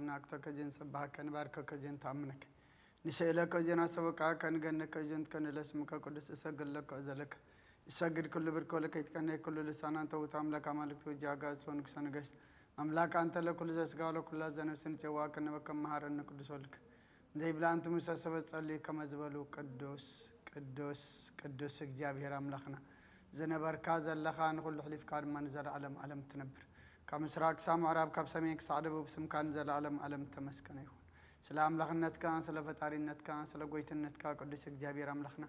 ነክተከ ጀን ሰባሃከ ንባርከከ ጀን ተኣምነከ ንስእለከ ጀን ኣሰበቃከ ንገነከ ጀን ትከንለ ስምከ ቅዱስ እሰግድ ለከ እዘለከ እሰግድ ኩሉ ብርኮ ለከ ይትቀነ ኩሉ ልሳና እንተ ውት ኣምላክ ኣማልክት ወጃ ኣጋእዝት ወንጉሰ ነገስት ኣምላክ ኣንተ ለኩሉ ዘስጋ ለኩላ ዘነፍስን ጨዋ ከነበከ መሃረኒ ቅዱስ ወልክ ዘይብላ ኣንትሙ ሰሰበት ጸልዩ ከመ ዝበሉ ቅዱስ ቅዱስ ቅዱስ እግዚኣብሔር ኣምላኽና ዝነበርካ ዘለኻ ንኹሉ ሕሊፍካ ድማ ንዘለዓለም ዓለም ትነብር። ካብ ምስራቅ ክሳብ ምዕራብ ካብ ሰሜን ክሳዕ ደቡብ ስምካ ንዘለዓለም ዓለም ተመስገነ ይኹን። ስለ ኣምላኽነትካ ስለ ፈጣሪነትካ ስለ ጎይትነትካ ቅዱስ እግዚኣብሔር ኣምላኽና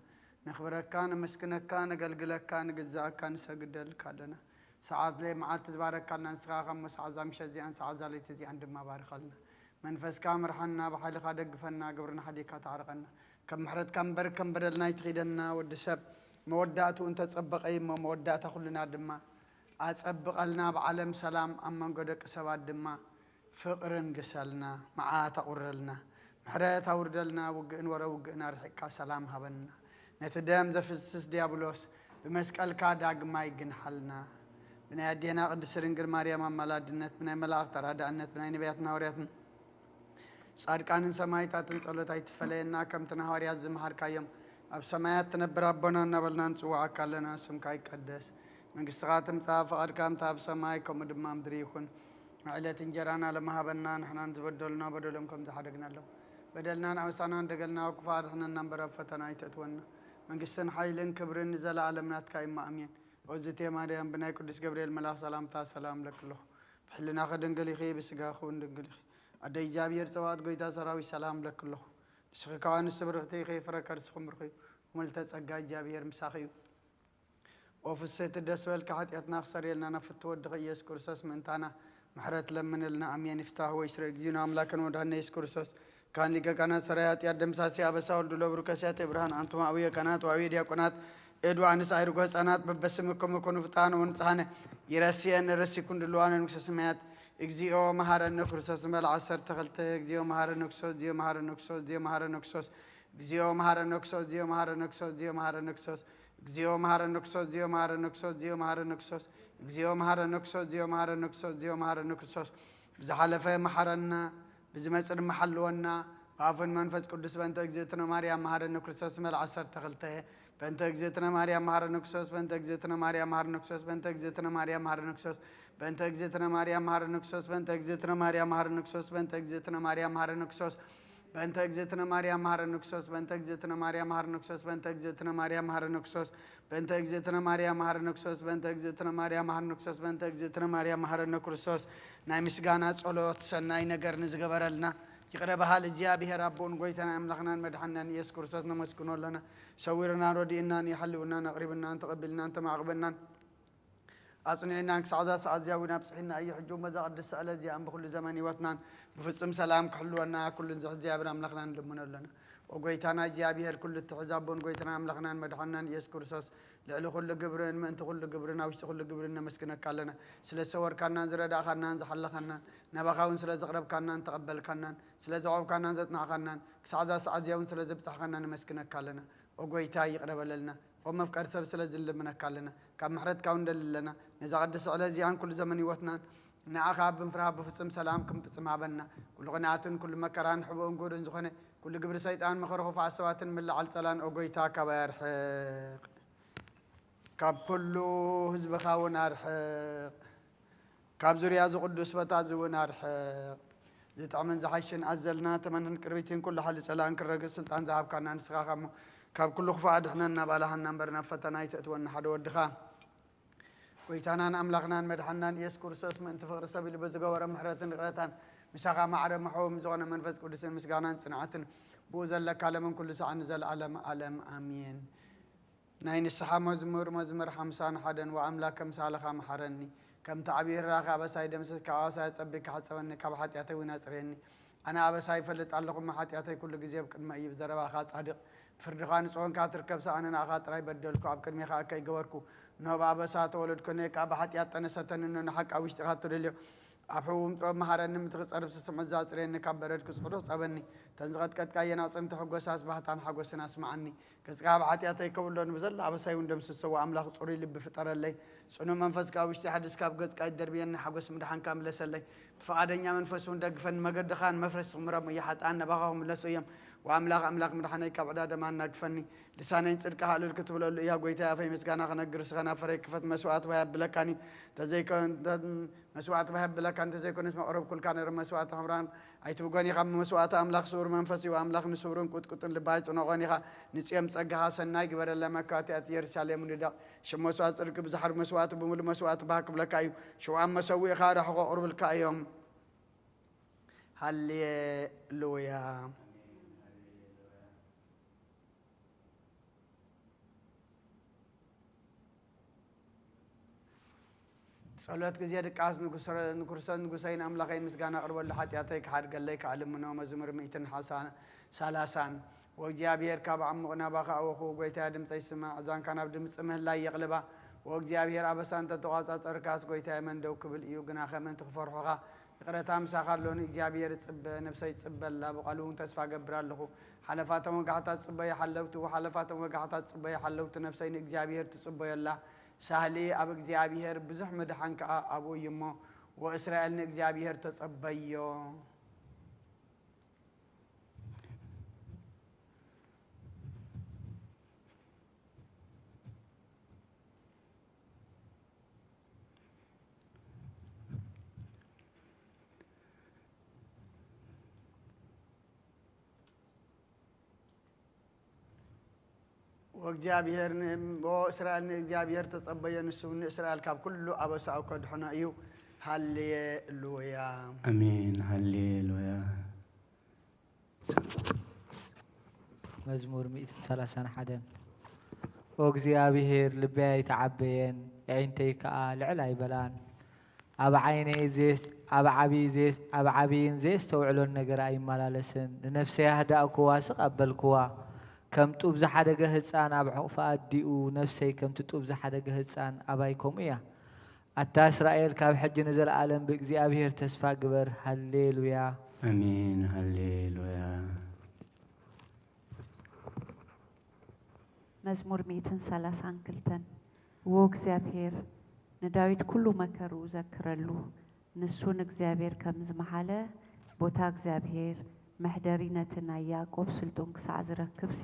ነኽብረካ ነመስግነካ ነገልግለካ ንግዛእካ ንሰግደልካ ኣለና። ሰዓት ለይ መዓልቲ ዝባረካልና ንስኻ ካብ መሰዓዛ ምሸት እዚኣን ሰዓዛ ለይቲ እዚኣን ድማ ባርኻልና። መንፈስካ ምርሓና ብሓይልኻ ደግፈና ግብርና ሓዲካ ታዕርቐና። ከም ምሕረትካ እምበር ከም በደልና ኣይትኺደና። ወዲ ሰብ መወዳእትኡ እንተጸበቐ እዩ እሞ መወዳእታ ኩልና ድማ ኣጸብቐልና። ኣብ ዓለም ሰላም ኣብ መንጎ ደቂ ሰባት ድማ ፍቕርን ግሰልና። መዓት ኣቑረልና። ምሕረት ኣውርደልና። ውግእን ወረ ውግእን ኣርሒቕካ ሰላም ሃበና። ነቲ ደም ዘፍስስ ዲያብሎስ ብመስቀልካ ዳግማይ ግንሓልና። ብናይ ኣዴና ቅድስት ድንግል ማርያም ኣማላድነት ብናይ መላእኽት ኣራዳእነት ብናይ ነቢያትን ሃዋርያትን ጻድቃንን ሰማይታትን ጸሎት ኣይትፈለየና። ከምቲ ንሃዋርያት ዝመሃርካዮም ኣብ ሰማያት ትነብር ኣቦና እናበልና ንጽውዓካ ኣለና። ስምካ ይቀደስ። መንግስትኻ ትምጻእ። ፍቓድካ ከምቲ ኣብ ሰማይ ከምኡ ድማ ምድሪ ይኹን። ዕለት እንጀራና ለመሃበና ንሕናን ዝበደሉና በደሎም ከም ዝሓደግናሎም በደልናን ኣበሳናን ደገልና ኣብ ክፉእ ኣድሕነና እምበር ኣብ ፈተና ኣይተእትወና። መንግስትን ሓይልን ክብርን ንዘለኣለም ናትካ እዩ። ኣሜን። ኦዝቴ ማርያም ብናይ ቅዱስ ገብርኤል መልኣኽ ሰላምታ ሰላም እብለኪ ኣለኹ። ብሕልናኺ ድንግል ኢኺ፣ ብስጋኺ እውን ድንግል ኢኺ። ኣደ እግዚኣብሔር ጸባኦት ጎይታ ሰራዊት ሰላም እብለኪ ኣለኹ። ንስኺ ካብ ኣንስቲ ብርኽቲ ኢኺ፣ ፍረ ከርስኺ እውን ብሩኽ እዩ። ምልዕተ ጸጋ እግዚኣብሔር ምሳኺ እዩ። ኦ ፍስሕቲ ደስ በልኪ ሓጢኣትና ክሰርየልና ናብ ፍትው ወድኺ ኢየሱስ ክርስቶስ ምእንታና ምሕረት ለምንልና። ኣሜን። ይፍታህ ወይስረ እግዚእነ አምላክነ ወመድኃኒነ ኢየሱስ ክርስቶስ ካህን ሊቀ ካህናት ሰራይ ኃጢአት ደምሳሲ አበሳ ወልድ ለብሩክ ሲያቴ ብርሃን አንቱም አብየ ካህናት ወአብየ ዲያቆናት እድ ወአንስ አይርጎ ህፃናት በበስምክሙ ኩኑ ፍትሐነ ወንጽሐነ ይረስየነ ረሲኩን ድልዋነ ንጉሰ ሰማያት እግዚኦ መሐረነ ክርስቶስ ንበል ዓሰርተ ክልተ። እግዚኦ መሐረነ ክርስቶስ፣ እግዚኦ መሐረነ ክርስቶስ፣ እግዚኦ መሐረነ ክርስቶስ፣ እግዚኦ መሐረነ ክርስቶስ፣ እግዚኦ መሐረነ ክርስቶስ፣ እግዚኦ መሐረነ ክርስቶስ፣ እግዚኦ መሐረነ ክርስቶስ፣ እግዚኦ መሐረነ ክርስቶስ፣ እግዚኦ መሐረነ ክርስቶስ፣ እግዚኦ መሐረነ ክርስቶስ፣ እግዚኦ መሐረነ ክርስቶስ፣ እግዚኦ መሐረነ ክርስቶስ፣ ብዝሓለፈ መሓረና፣ ብዝመጽእ ድማ ሓልወና፣ ብኣፉን መንፈስ ቅዱስ በእንተ እግዝእትነ ማርያም መሓረነ ክርስቶስ መል ዓሰርተ ክልተ። በእንተ እግዝእትነ ማርያም መሓረነ ክርስቶስ፣ በእንተ እግዝእትነ ማርያም መሓረነ ክርስቶስ፣ በእንተ እግዝእትነ ማርያም መሓረነ ክርስቶስ፣ በእንተ እግዝእትነ ማርያም መሓረነ ክርስቶስ፣ በእንተ እግዝእትነ ማርያም መሓረነ ክርስቶስ፣ በእንተ እግዝእትነ ማርያም መሓረነ ክርስቶስ፣ በእንተ እግዝእትነ ማርያም መሓረነ ክርስቶስ፣ በእንተ እግዝእትነ ማርያም መሓረነ ክርስቶስ፣ በእንተ እግዝእትነ ማርያም መሓረነ ክርስቶስ፣ በእንተ እግዝእትነ ማርያም መሓረነ ክርስቶስ፣ በእንተ እግዝእትነ ማርያም መሓረነ ክርስቶስ፣ በእንተ እግዝእትነ ማርያም መሓረነ ክርስቶስ። ናይ ምስጋና ጸሎት ሰናይ ነገር ንዝገበረልና ይቕረ በሃል እግዚኣብሔር ኣቦን ጎይታና ኣምላኽናን መድሓንናን ኢየሱስ ክርስቶስ ነመስግኖ ኣለና። ሰዊርናን ረዲእናን ይሓልውናን ኣቕሪብናን ተቐቢልናን ተማዕቕበናን ኣጽኒዕናን ክሳዕ እዛ ሰዓት እዚኣ እውን ኣብጽሒና እዩ። ሕጂ እውን በዛ ቅድስቲ ዕለት እዚኣን ብኩሉ ዘመን ህይወትናን ብፍጹም ሰላም ክሕልወና ኩሉን ዝሕዚ እግዚኣብሔር ኣምላኽና ንልምኖ ኣለና። ወጎይታና እግዚኣብሔር ኩሉ እትሕዝ ኣቦን ጎይታና ኣምላኽናን መድሓንናን ኢየሱስ ክርስቶስ ልዕሊ ኩሉ ግብርን ምእንቲ ኩሉ ግብርን ኣብ ውሽጢ ኩሉ ግብርን ነመስግነካ ኣለና። ስለ ዝሰወርካናን ዝረዳእኻናን ዝሓለኻናን ናባኻ እውን ስለ ዘቕረብካናን ተቐበልካናን ስለ ዘዕቆብካናን ዘጽናዕኻናን ክሳዕ እዛ ሰዓት እዚኣ እውን ስለ ዘብጻሕኻና ነመስግነካ ኣለና። ኦ ጎይታ ይቕረ በለልና። ኦ መፍቀሪ ሰብ ስለ ዝንልምነካ ኣለና። ካብ ምሕረትካ እውን ንደሊ ኣለና። ነዛ ቅድስቲ ዕለት እዚኣን ኩሉ ዘመን ህይወትናን ንዓኻ ብምፍራህ ብፍጹም ሰላም ክንፍጽም ሃበና። ኩሉ ቅንኣትን ኩሉ መከራን ሕቡእን ጉህድን ዝኾነ ኩሉ ግብሪ ሰይጣን መኸሪ ክፉኣት ሰባትን ምልዓል ጸላን ኦ ጎይታ ካባይ ኣርሕቕ። ካብ ኩሉ ህዝብኻ እውን ኣርሕቕ። ካብ ዙርያ እዚ ቅዱስ ቦታ እዚ እውን ኣርሕቕ። ዝጥዕምን ዝሓሽን ኣዘልና ተመንን ቅርቢትን ኩሉ ሓሊ ጸላእን ክረግጽ ስልጣን ዝሃብካና ንስኻ እሞ ካብ ኩሉ ክፉእ ኣድሕነና ባላሃና እምበር ናብ ፈተና ኣይተእትወና ሓደ ወድኻ ጎይታናን ኣምላኽናን መድሓንናን ኢየሱስ ክርስቶስ ምእንቲ ፍቕሪ ሰብ ኢሉ ብዝገበሮ ምሕረትን ይቕረታን ምሳኻ ማዕረ መሐውም ዝኾነ መንፈስ ቅዱስን ምስጋናን ጽንዓትን ብኡ ዘለካ ለምን ኩሉ ሰዓት ንዘለዓለም ዓለም ኣሜን። ናይ ንስሓ መዝሙር መዝሙር ሓምሳን ሓደን ወኣምላክ ከምሳልኻ መሓረኒ ከምቲ ዓብዪ ርራኸ ኣበሳይ ደምስስ ካብ ኣበሳይ ኣጸቢካ ሓጸበኒ ካብ ሓጢኣተይ እውን ኣጽርየኒ ኣነ ኣበሳይ ይፈልጥ ኣለኹ እሞ ሓጢኣተይ ኩሉ ግዜ ኣብ ቅድመይ እዩ ብዘረባኻ ጻድቕ ብፍርድኻ ንጹህ ኾንካ ትርከብ ሰኣነ ንኣኻ ጥራይ በደልኩ ኣብ ቅድሜኻ እከይ ገበርኩ እንሆ ብኣበሳ ተወለድኩ እኔ ከኣ ብሓጢኣት ጠነሰተኒ እንሆ ንሓቂ ኣብ ውሽጢኻ እትደልዮ ኣብ ሕቡም ጥበብ መሃረኒ፣ ምእንቲ ክጸርብ ስስምዑ ኣጽርየኒ፣ ካብ በረድ ክጽሕዶ ጸበኒ። እተን ዝቐጥቀጥካየን ኣዕጽምቲ ሕጎሳስ፣ ባህታን ሓጎስን ኣስምዓኒ። ገጽካ ኣብ ሓጢኣተይ ከብሎ፣ ንብዘሎ ኣበሳይ እውን ደምስሶ። ኣምላኽ ጽሩይ ልቢ ፍጠረለይ፣ ጽኑዕ መንፈስ ካብ ውሽጢ ሓድስ፣ ካብ ገጽካ ኣይትደርብየኒ፣ ሓጎስ ምድሓንካ ምለሰለይ። ብፍቓደኛ መንፈስ እውን ደግፈኒ፣ መገድኻን መፍረስ ምረሙ እያ፣ ሓጥኣን ናባኻ ክምለሱ እዮም። ወኣምላኽ ኣምላኽ ምድሓነይ፣ ካብ ዕዳ ደም ኣናግፈኒ። ልሳነይ ንጽድቅኻ እልል ክትብለሉ እያ፣ ጐይታየ፣ ኣፈይ ምስጋና ክነግር፣ ስኸና ፍረይ ክፈት፣ መስዋዕቲ ባህ የብለካን እዩ። እንተዘይኮ-፣ እንተ-፣ መስዋዕቲ ባህ የብለካ እንተዘይኮነስ፣ መቕረብ ኩልካ ነር መስዋዕቲ ሕምራን ኣይትብጎን ኢኻ። መስዋዕቲ ኣምላኽ ስውር መንፈስ እዩ፣ ኣምላኽ ንስውርን ቁጥቁጥን ልቢ ኣይጥነቖን ኢኻ። ንጽዮም ጸጋኻ ሰናይ ግበረላ፣ መካትያት የሩሳሌም ንዳቕ። ሽም መስዋዕቲ ጽድቂ ብዛሕሪ መስዋዕቲ ብምሉእ መስዋዕቲ ባህ ክብለካ እዩ። ሽውዓም መሰውኢኻ ርሕቑ ቁርብልካ እዮም። ሃሌሉያ። ጸሎት ግዜ ድቃስ ንጉስ-፣ ንክርስቶስ ንጉሰይን ኣምላኸይን ምስጋና ኣቕርበሉ፣ ሓጢኣተይ ክሓድገለይ ክኣልምኖ። መዝሙር ሚእትን ሓሳ-፣ ሰላሳን። ወእግዚኣብሔር፣ ካብ ዓሙቕ ናባኻ ኣወኹ፣ ጐይታየ፣ ድምፀይ ስማዕ፣ እዛንካ ናብ ድምፂ ምህላይ የቕልባ። ወእግዚኣብሔር፣ ኣበሳ እንተተቋጻጸርካስ፣ ጐይታየ፣ መን ደው ክብል እዩ? ግናኸ ምእንቲ ክፈርሑኻ፣ ይቕረታ ምሳኻ ኣሎ። ንእግዚኣብሔር እጽበ፣ ነፍሰይ ትጽበ ኣላ፣ ብቓሉ እውን ተስፋ እገብር ኣለኹ። ሓለፋቶም ወጋሕታ ትጽበዮ ሓለውቱ፣ ሓለፋቶም ወጋሕታ ትጽበዮ ሓለውቱ፣ ነፍሰይ ንእግዚኣብሔር ትጽበዮ ኣላ። ሳህሊ ኣብ እግዚኣብሔር፣ ብዙሕ ምድሓን ከኣ ኣብኡ እዩ እሞ፣ ወእስራኤል ንእግዚኣብሔር ተጸበዮ። ወእግዚኣብሔር ን-፣ ወእስራኤል ንእግዚኣብሔር ተጸበዮ፣ ንሱ እውን ንእስራኤል ካብ ኩሉ ኣበሳኡ ከድሕኖ እዩ። ሃሌሉያ። ኣሜን። ሃሌሉያ። መዝሙር ሚእትን ሰላሳን ሓደን። ኦ እግዚኣብሔር፣ ልበይ ኣይተዓበየን፣ ኣዒንተይ ከኣ ልዕል ኣይበላን። ኣብ ዓይነይ ዘየስ-፣ ኣብ ዓቢ ዘየስ-፣ ኣብ ዓቢይን ዘየስተውዕሎን ነገር ኣይመላለስን። ንነፍሰይ ኣህዳእኩዋ፣ ስቕ ኣበልኩዋ። ከም ጡብ ዝሓደገ ህጻን ኣብ ሕቑፊ ኣዲኡ፣ ነፍሰይ ከምቲ ጡብ ዝሓደገ ህጻን ኣባይ ከምኡ እያ። ኣታ እስራኤል፣ ካብ ሕጂ ንዘለኣለም ብእግዚኣብሔር ተስፋ ግበር። ሃሌሉያ። ኣሜን። ሃሌሉያ። መዝሙር ሚእትን ሰላሳን ክልተን። እዎ እግዚኣብሔር፣ ንዳዊት ኩሉ መከርኡ ዘክረሉ። ንሱ ንእግዚኣብሔር ከም ዝመሓለ፣ ቦታ እግዚኣብሔር መሕደሪ ነቲ ናይ ያዕቆብ ስልጡን ክሳዕ ዝረክብሲ፣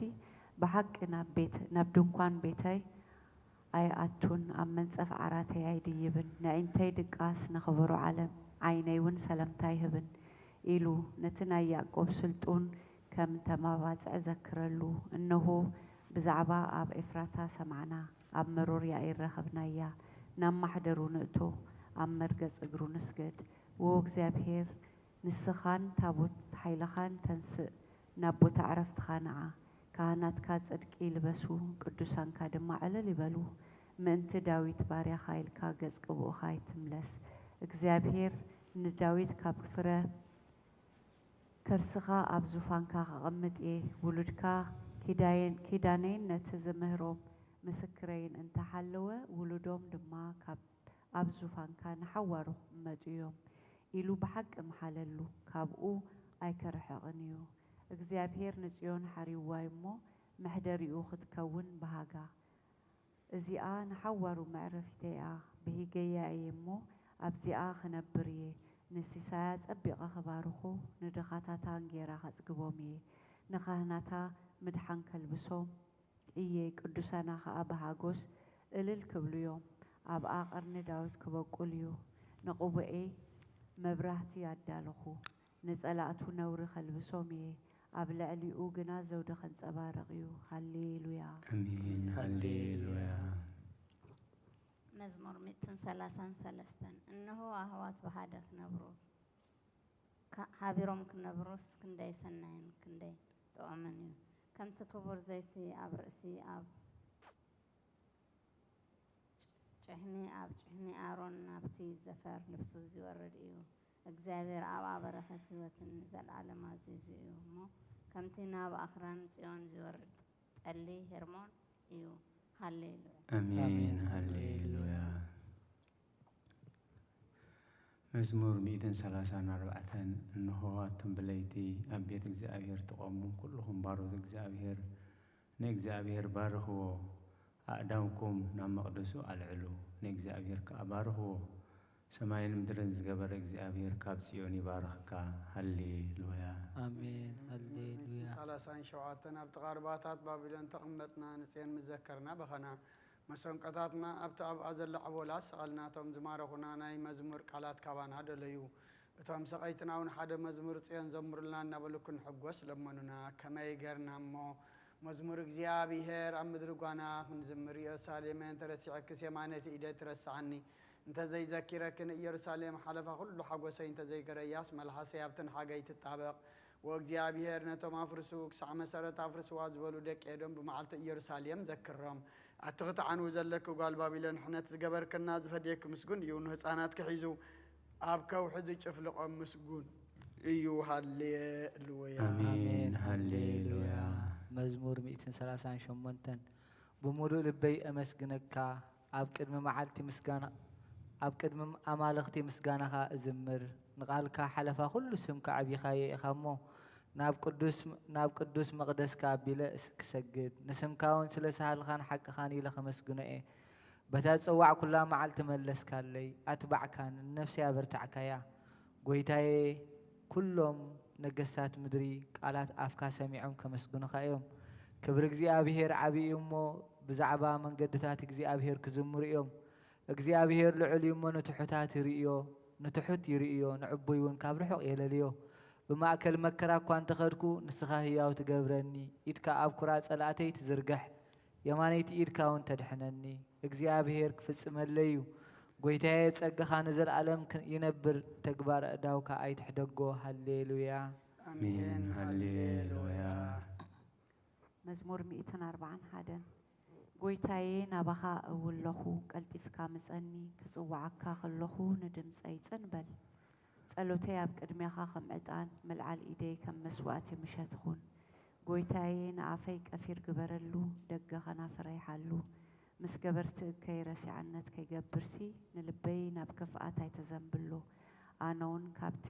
ብሓቂ ናብ ቤት-፣ ናብ ድንኳን ቤተይ ኣይኣቱን፣ ኣብ መንጸፍ ዓራተይ ኣይድይብን። ነዒንተይ ድቃስ፣ ንኽበሮ ዓለም ዓይነይ እውን ሰለምታ ይህብን፣ ኢሉ ነቲ ናይ ያዕቆብ ስልጡን ከም እተማባጽዐ ዘክረሉ። እንሆ፣ ብዛዕባ ኣብ ኤፍራታ ሰማዕና፣ ኣብ መሮር ያኢር ረኸብናያ። ናብ ማሕደሩ ንእቶ፣ ኣብ መርገጽ እግሩ ንስገድ። ዎ እግዚኣብሔር፣ ንስኻን ታቦት ሓይልኻን ተንስእ፣ ናብ ቦታ ዕረፍትኻ ንዓ። ካህናትካ ጽድቂ ይልበሱ፣ ቅዱሳንካ ድማ ዕልል ይበሉ። ምእንቲ ዳዊት ባርያኻ ኢልካ ገጽ ቅቡእኻ ኣይትምለስ። እግዚኣብሔር ንዳዊት ካብ ፍረ ከርስኻ ኣብ ዙፋንካ ከቐምጥ እየ። ውሉድካ ኪዳየን-፣ ኪዳነይን ነቲ ዝምህሮም ምስክረይን እንተሓለወ፣ ውሉዶም ድማ ካብ ኣብ ዙፋንካ ንሓዋሩ ክቕመጡ እዮም ኢሉ ብሓቂ ምሓለሉ፣ ካብኡ ኣይከርሕቕን እዩ። እግዚኣብሔር ንጽዮን ሓሪዋ እሞ፣ መሕደሪኡ ክትከውን በሃጋ። እዚኣ ንሓዋሩ መዕረፊተይ እያ፣ ብሂገያ እየ እሞ፣ ኣብዚኣ ክነብር እየ። ንሲሳያ ጸቢቐ ክባርኾ፣ ንድኻታታ እንጌራ ከጽግቦም እየ። ንኻህናታ ምድሓን ከልብሶም፣ እየ፣ ቅዱሳና ኸኣ ብሃጎስ እልል ክብሉ እዮም። ኣብኣ ቐርኒ ዳዊት ክበቁል እዩ። ንቕቡኤይ መብራህቲ ኣዳለኹ፣ ንጸላእቱ ነውሪ ኸልብሶም እየ፣ ኣብ ልዕሊኡ ግና ዘውዲ ኸንጸባርቕ እዩ። ሃሌሉያ። ኣሜን። ሃሌሉያ። መዝሙር ሚእትን ሰላሳን ሰለስተን። እንሆ፣ ኣህዋት ብሓደ ክነብሩ፣ ካ-፣ ሓቢሮም ክነብሩስ ክንደይ ሰናይን ክንደይ ጥዑምን እዩ። ከምቲ ክቡር ዘይቲ ኣብ ርእሲ፣ ኣብ ጭ-፣ ጭሕሚ፣ ኣብ ጭሕሚ ኣሮን ናብቲ ዘፈር ልብሱ ዚወርድ እዩ። እግዚኣብሔር ኣብኣ በረኸት ህይወትን ንዘለዓለም ኣዚዙ እዩ እሞ፣ ከምቲ ናብ ኣኽራን ጽዮን ዚወርድ ጠሊ ሄርሞን እዩ። ሃሌሉያ። ኣሜን። ኣሜን። ሃሌሉያ። መዝሙር ሚእትን ሰላሳን ኣርባዕተን። እንሆ፣ ኣቱም ብለይቲ ኣብ ቤት እግዚኣብሔር ትቖሙ፣ ኩልኹም ባሮት እግዚኣብሔር፣ ንእግዚኣብሔር ባርኽዎ። ኣእዳውኩም ናብ መቕደሱ ኣልዕሉ፣ ንእግዚኣብሔር ከኣ ባርኽዎ። ሰማይን ምድርን ዝገበረ እግዚኣብሔር ካብ ጽዮን ይባርኽካ። ሃሌሉያ። ኣሜን። ሃሌሉያ። ሰላሳን ሸውዓተን። ኣብቲ ቃርባታት ባቢሎን ተቐመጥና፣ ንጽዮን ምስ ዘከርና በኸና። መሰንቆታትና ኣብቲ ኣብኣ ዘሎ ዓቦላ ሰቐልና፣ እቶም ዝማረኹና ናይ መዝሙር ቃላት ካባና ደለዩ። እቶም ሰቐይትና እውን ሓደ መዝሙር ጽዮን ዘምሩልና እናበሉ ክንሕጎስ ለመኑና። ከመይ ገርና እሞ መዝሙር እግዚኣብሔር ኣብ ምድሪ ጓና ክንዝምር። ኢየሩሳሌም፣ እንተረሲዐክስ የማነይቲ ኢደይ ትረስዓኒ፣ እንተዘይዘኪረክን ኢየሩሳሌም ሓለፋ ኩሉ ሓጎሰይ እንተዘይገረያስ፣ መልሓሰይ ኣብትን ሓገይ ትጣበቕ። ወእግዚኣብሔር ነቶም ኣፍርሱ፣ ክሳዕ መሰረት ኣፍርስዋ ዝበሉ ደቂ ኤዶም ብመዓልቲ ኢየሩሳሌም ዘክሮም። ኣቲ ክትዓንዊ ዘለኪ ጓል ባቢሎን፣ ሕነት ዝገበርክና ዝፈድየኪ ምስጉን እዩ። ንህፃናትኪ ሒዙ ኣብ ከውሒ ዝጭፍልቖም ምስጉን እዩ። ሃሌሉያ። ኣሜን። ኣሜን። ሃሌሉያ። ሃሌሉያ። መዝሙር ሚእትን ሰላሳን ሸሞንተን። ብምሉእ ልበይ እመስግነካ፣ ኣብ ቅድሚ መዓልቲ ምስጋና፣ ኣብ ቅድሚ ኣማልኽቲ ምስጋናኻ እዝምር። ንቓልካ ሓለፋ ኩሉ ስምካ ኣዕቢኻዮ ኢኻ እሞ፣ ናብ ቅዱስ፣ ናብ ቅዱስ መቕደስካ ኣቢለ እስ-፣ ክሰግድ፣ ንስምካ እውን ስለ ሳህልኻን ሓቅኻን ኢለ ከመስግኖ እየ። በታ ዝጸዋዕኩላ መዓልቲ መለስካለይ፣ ኣትባዕካን፣ ንነፍሰይ ኣበርታዕካያ። ጐይታዬ፣ ኩሎም ነገስታት ምድሪ ቃላት ኣፍካ ሰሚዖም ከመስግኑኻ እዮም። ክብሪ እግዚኣብሄር ዓቢ እዩ እሞ፣ ብዛዕባ መንገድታት እግዚኣብሄር ክዝምሩ እዮም። እግዚኣብሄር ልዑል እዩ እሞ፣ ንትሑታት ይርእዮ፣ ንትሑት ይርእዮ፣ ንዕቡይ እውን ካብ ርሑቕ የለልዮ። ብማእከል መከራ እኳ እንተ ኸድኩ፣ ንስኻ ህያው ትገብረኒ፣ ኢድካ ኣብ ኩራ ጸላእተይ ትዝርግሕ። የማነይቲ ኢድካ እውን ተድሕነኒ። እግዚኣብሄር ክፍጽመለይ እዩ። ጐይታዬ፣ ጸጋኻ ንዘለኣለም ክ-፣ ይነብር፣ ተግባር ኣእዳውካ ኣይትሕደጎ። ሃሌሉያ። ኣሜን። ኣሜን። ሃሌሉያ። ሃሌሉያ። መዝሙር ሚእትን ኣርባዓን ሓደን። ጐይታዬ፣ ናባኻ እእዊ ኣለኹ፣ ቀልጢፍካ ምጸኒ፣ ክጽውዓካ ከለኹ ንድምጸይ ጽን በል። ጸሎተይ ኣብ ቅድሜኻ ከም ዕጣን፣ ምልዓል ኢደይ ከም መስዋእቲ ምሸት ይኹን። ጐይታዬ፣ ንኣፈይ ቀፊር ግበረሉ፣ ደገ ኸናፍረይ ሓሉ። ምስ ገበርቲ እከይ ረሲዓነት ከይገብርሲ፣ ንልበይ ናብ ክፍኣት ኣይተዘንብሎ። ኣነውን ካብቲ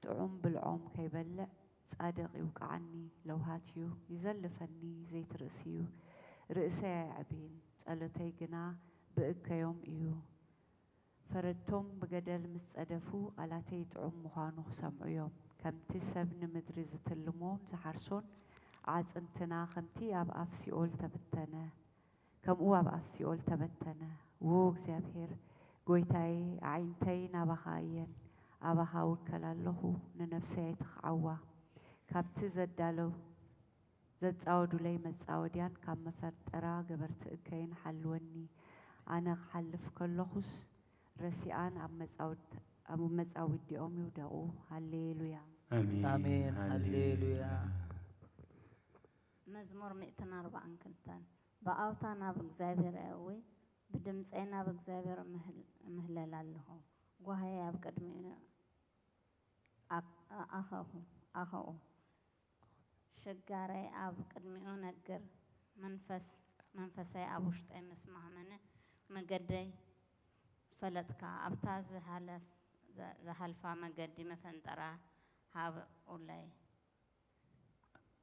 ጥዑም ብልዖም ከይበልዕ፣ ጻድቕ ይውቅዓኒ፣ ለውሃት እዩ ይዘልፈኒ፣ ዘይትርእሲ እዩ። ርእሰይ ኣየዕብይን፣ ጸሎተይ ግና ብእከዮም እዩ። ፈረድቶም ብገደል ምስ ጸደፉ፣ ቃላተይ ጥዑም ምዃኑ ክሰምዑ እዮም። ከምቲ ሰብ ንምድሪ ዝትልሞን ዝሓርሶን፣ ኣዕጽምትና ከምቲ ኣብ ኣፍ ሲኦል ተበተነ፣ ከምኡ ኣብ ኣፍ ሲኦል ተበተነ። ዎ እግዚኣብሄር፣ ጐይታዬ፣ ኣዒንተይ ናባኻ እየን፣ ኣባኻ እውከል ኣለኹ፣ ንነፍሰይ ኣይትኽዓዋ። ካብቲ ዘዳለው ዘጻወዱለይ መጻወድያን ካብ መፈንጠራ ገበርቲ እከይን ሓልወኒ። ኣነ ክሓልፍ ከለኹስ ረሲኣን ኣብ መጻውድ-፣ ኣብ መጻውዲኦም ይውደቑ። ሃሌሉያ። ኣሜን። ኣሜን። ሃሌሉያ። ሃሌሉያ። መዝሙር ሚእትን ኣርባዓን ክልተን። ብኣውታ ናብ እግዚኣብሔር እእዊ፣ ብድምጸይ ናብ እግዚኣብሔር እምህል-፣ እምህለል ኣለኹ። ጓህየይ ኣብ ቅድሚኡ ኣክ-፣ ኣኸኹ-፣ ኣኸኡ። ሽጋረይ ኣብ ቅድሚኡ ነግር። መንፈስ-፣ መንፈሰይ ኣብ ውሽጠይ ምስ ማህመነ፣ መገደይ ፈለጥካ። ኣብታ ዝሃለፍ-፣ ዘ-፣ ዝሃልፋ መገዲ መፈንጠራ ሃብኡለይ።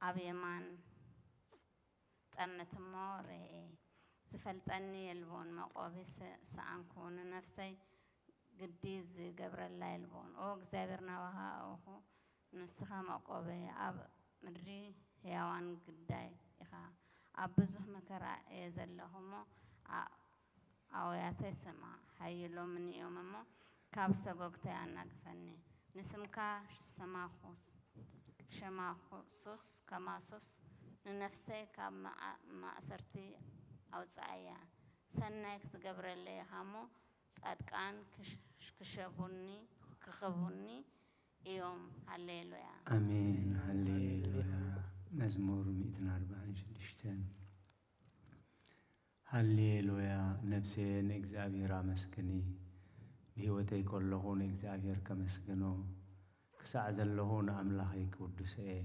ኣብ የማን ጠምት እሞ ርኤ። ዝፈልጠኒ የልቦን፣ መቆቢ ስ-፣ ሰኣንኩ። ንነፍሰይ ግዲ ዝገብረላ የልቦን። ኦ እግዚኣብሔር፣ ናባኻ ኣእወኹ፣ ንስኻ መቆበይ፣ ኣብ ምድሪ ህያዋን ግዳይ ኢኻ። ኣብ ብዙሕ መከራ እየ ዘለኹ እሞ፣ ኣ-፣ ኣውያተይ ስማዕ። ሓይሎምኒ እዮም እሞ፣ ካብ ሰጎግተይ ኣናግፈኒ። ንስምካ ሰማኹስ-፣ ሸማኹሱስ ከማሱስ፣ ንነፍሰይ ካብ መኣ-፣ ማእሰርቲ ኣውጽኣያ። ሰናይ ክትገብረለይ ኢኻ እሞ፣ ጻድቃን ክሽ-፣ ክሸቡኒ፣ ክኸቡኒ እዮም። ሃሌሉያ። ኣሜን። ሃሌሉያ። መዝሙር ሚእትን ኣርባዓን ሽዱሽተን። ሃሌሉያ። ነፍሰየ ንእግዚኣብሔር ኣመስግኒ። ብህይወተይ ከለኹ ንእግዚኣብሔር ከመስግኖ፣ ክሳዕ ዘለኹ ንኣምላኸይ ክውድሶ እየ።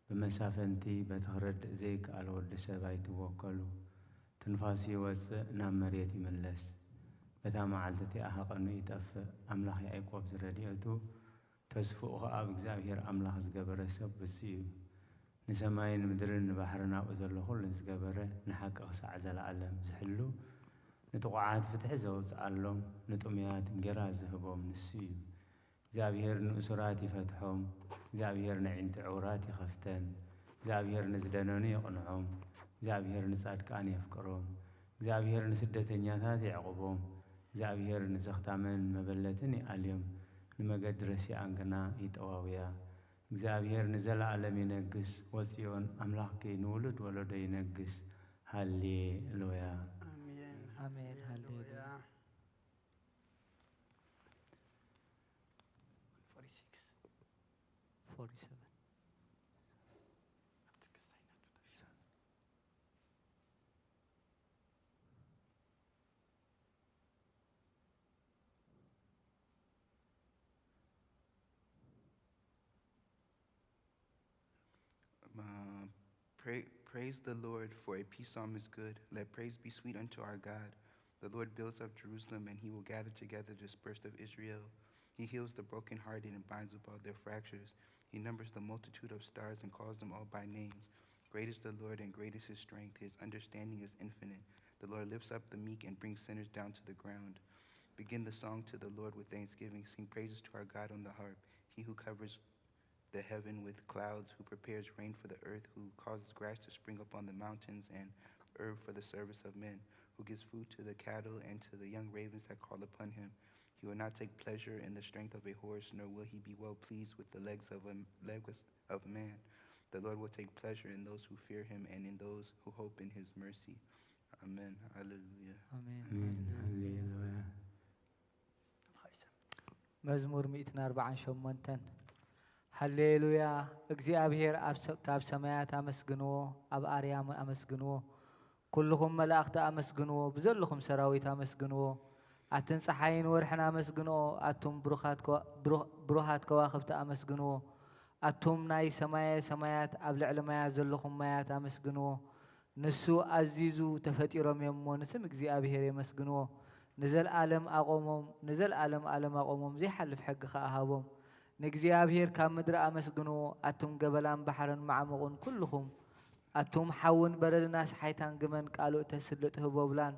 ብመሳፍንቲ በቲ ክረድእ ዘይከኣል ወዲ ሰብ ኣይትወከሉ። ትንፋሱ ይወጽእ፣ ናብ መሬት ይምለስ። በታ መዓልቲ እቲኣ ሃቐኑ ይጠፍእ። ኣምላኽ ያዕቆብ ዝረድኤቱ፣ ተስፍኡ ኸኣ ኣብ እግዚኣብሄር ኣምላኽ ዝገበረ ሰብ ብሱ እዩ። ንሰማይን ምድርን ንባሕርን ኣብኡ ዘሎ ኹሉ ዝገበረ፣ ንሓቂ ክሳዕ ዘለኣለም ዝሕሉ፣ ንጥቑዓት ፍትሒ ዘውጽኣሎም፣ ንጥሙያት እንጌራ ዝህቦም ንሱ እዩ። እግዚኣብሄር ንእሱራት ይፈትሖም፣ እግዚኣብሄር ነዒንቲ ዕውራት ይኸፍተን፣ እግዚኣብሄር ንዝደነኑ የቕንዖም፣ እግዚኣብሄር ንጻድቃን የፍቅሮም፣ እግዚኣብሄር ንስደተኛታት የዕቑቦም፣ እግዚኣብሄር ንዘኽታምን መበለትን ይኣልዮም፣ ንመገዲ ረሲኣን ግና ይጠዋውያ። እግዚኣብሄር ንዘለኣለም ይነግስ፣ ወጽዮን ኣምላኽኪ ንውሉድ ወለዶ ይነግስ። ሃሌሉያ። ኣሜን። ኣሜን። ሃሌሉያ። ሃሌሉያ። ፎርቲ ሲክስ። ፎርቲ ሰቨን። ኣብቲ ክሳይ ናቱ ተሪሳ። Uh, pray, praise the Lord, for a peace psalm is good. Let praise be sweet unto our God. The Lord builds up Jerusalem, and he will gather together the dispersed of Israel. He heals the brokenhearted and binds up all their fractures. He numbers the multitude of stars and calls them all by names. Great is the Lord, and great is his strength. His understanding is infinite. The Lord lifts up the meek and brings sinners down to the ground. Begin the song to the Lord with thanksgiving. Sing praises to our God on the harp. He who covers the heaven with clouds, who prepares rain for the earth, who causes grass to spring up on the mountains and herb for the service of men, who gives food to the cattle and to the young ravens that call upon him. He will not take pleasure in the strength of a horse, nor will he be well pleased with the legs of a legs of man. The Lord will take pleasure in those who fear him and in those who hope in his mercy. Amen. Hallelujah. ኣሜን። ኣሜን። ሃሌሉያ። መዝሙር ሚእትን ኣርባዓን ሸሞንተን። ሃሌሉያ፣ እግዚኣብሔር ኣብ ሰ-፣ ካብ ሰማያት ኣመስግንዎ፣ ኣብ ኣርያም ኣመስግንዎ። ኩልኹም መላእኽቲ ኣመስግንዎ፣ ብዘለኹም ሰራዊት ኣመስግንዎ። ኣትን ጸሓይን ወርሕን ኣመስግንኦ፣ ኣቱም ብሩኻት ከዋ-፣ ብሩ-፣ ብሩሃት ከዋኽብቲ ኣመስግንዎ። ኣቱም ናይ ሰማየ ሰማያት፣ ኣብ ልዕሊ ማያት ዘለኹም ማያት ኣመስግንዎ። ንሱ ኣዚዙ ተፈጢሮም እዮም እሞ፣ ንስም እግዚኣብሔር የመስግንዎ። ንዘልኣለም ኣቖሞም፣ ንዘልኣለም ኣለም ኣቖሞም፣ ዘይሓልፍ ሕጊ ኸኣ ሃቦም። ንእግዚኣብሔር ካብ ምድሪ ኣመስግንዎ፣ ኣቱም ገበላን ባሕርን ማዕሙቕን ኩልኹም፣ ኣቱም ሓውን በረድን ኣስሓይታን ግመን ቃሉ እተስልጥ ህቦብላን፣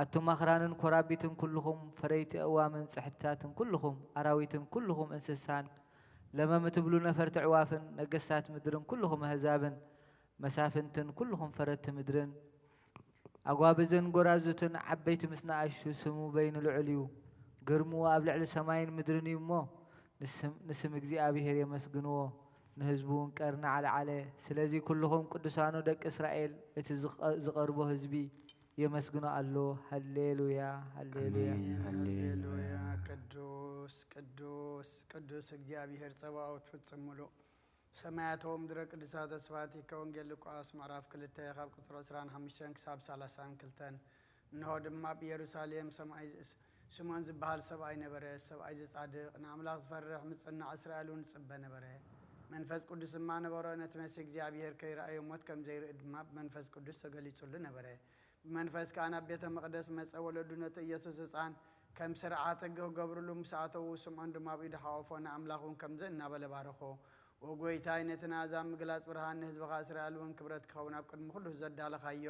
ኣቱም ኣኽራንን ኮራቢትን ኩልኹም፣ ፈረይቲ ኣእዋምን ጽሕድታትን ኩልኹም፣ ኣራዊትን ኩልኹም እንስሳን፣ ለመም እትብሉ ነፈርቲ ኣዕዋፍን፣ ነገስታት ምድርን ኩልኹም ኣህዛብን፣ መሳፍንትን ኩልኹም ፈረድቲ ምድርን፣ ኣጓብዝን ጎራዙትን፣ ዓበይቲ ምስ ንኣሽቱ፣ ስሙ በይኑ ልዑል እዩ። ግርምኡ ኣብ ልዕሊ ሰማይን ምድርን እዩ እሞ፣ ንስም፣ ንስም እግዚኣብሔር የመስግንዎ። ንህዝቡ እውን ቀርኒ ኣልዓለ። ስለዚ ኩልኹም ቅዱሳኑ ደቂ እስራኤል፣ እቲ ዝቐ-፣ ዝቐርቦ ህዝቢ የመስግኖ ኣሎ። ሃሌሉያ፣ ሃሌሉያ። ኣሜን። ኣሜን። ሃሌሉያ። ሃሌሉያ። ቅዱስ፣ ቅዱስ፣ ቅዱስ እግዚኣብሔር ጸባኦት ፍጹም ምሉእ። ሰማያት ምድረ ቅዱሳት ተስፋቲከ። ወንጌል ሉቃስ ምዕራፍ ክልተ ካብ ቁጽሪ ዕስራን ሓሙሽተን ክሳብ ሰላሳን ክልተን። እንሆ ድማ ኣብ ኢየሩሳሌም ሰማይ ዝ-፣ ስምዖን ዝበሃል ሰብኣይ ነበረ። ሰብኣይ እዚ ጻድቕ፣ ንኣምላኽ ዝፈርሕ፣ ምጽናዕ እስራኤል እውን ዝጽበ ነበረ። መንፈስ ቅዱስ ድማ ነበሮ። ነቲ መሲህ እግዚኣብሔር ከይረኣዮ ሞት ከም ዘይርኢ ድማ ብመንፈስ ቅዱስ ተገሊጹሉ ነበረ። ብመንፈስ ከኣ ናብ ቤተ መቕደስ መጸ። ወለዱ ነቲ ኢየሱስ ህጻን ከም ስርዓት ሕጊ ክገብርሉ ምስ ኣተዉ፣ ስምዖን ድማ ኣብ ኢዱ ሓቖፎ፣ ንኣምላኽ እውን ከምዚ እናበለ ባረኾ። ኦ ጐይታይ፣ ነቲ ንኣሕዛብ ምግላጽ ብርሃን፣ ንህዝብኻ እስራኤል እውን ክብረት ክኸውን ኣብ ቅድሚ ኩሉ ዘዳለኻዮ፣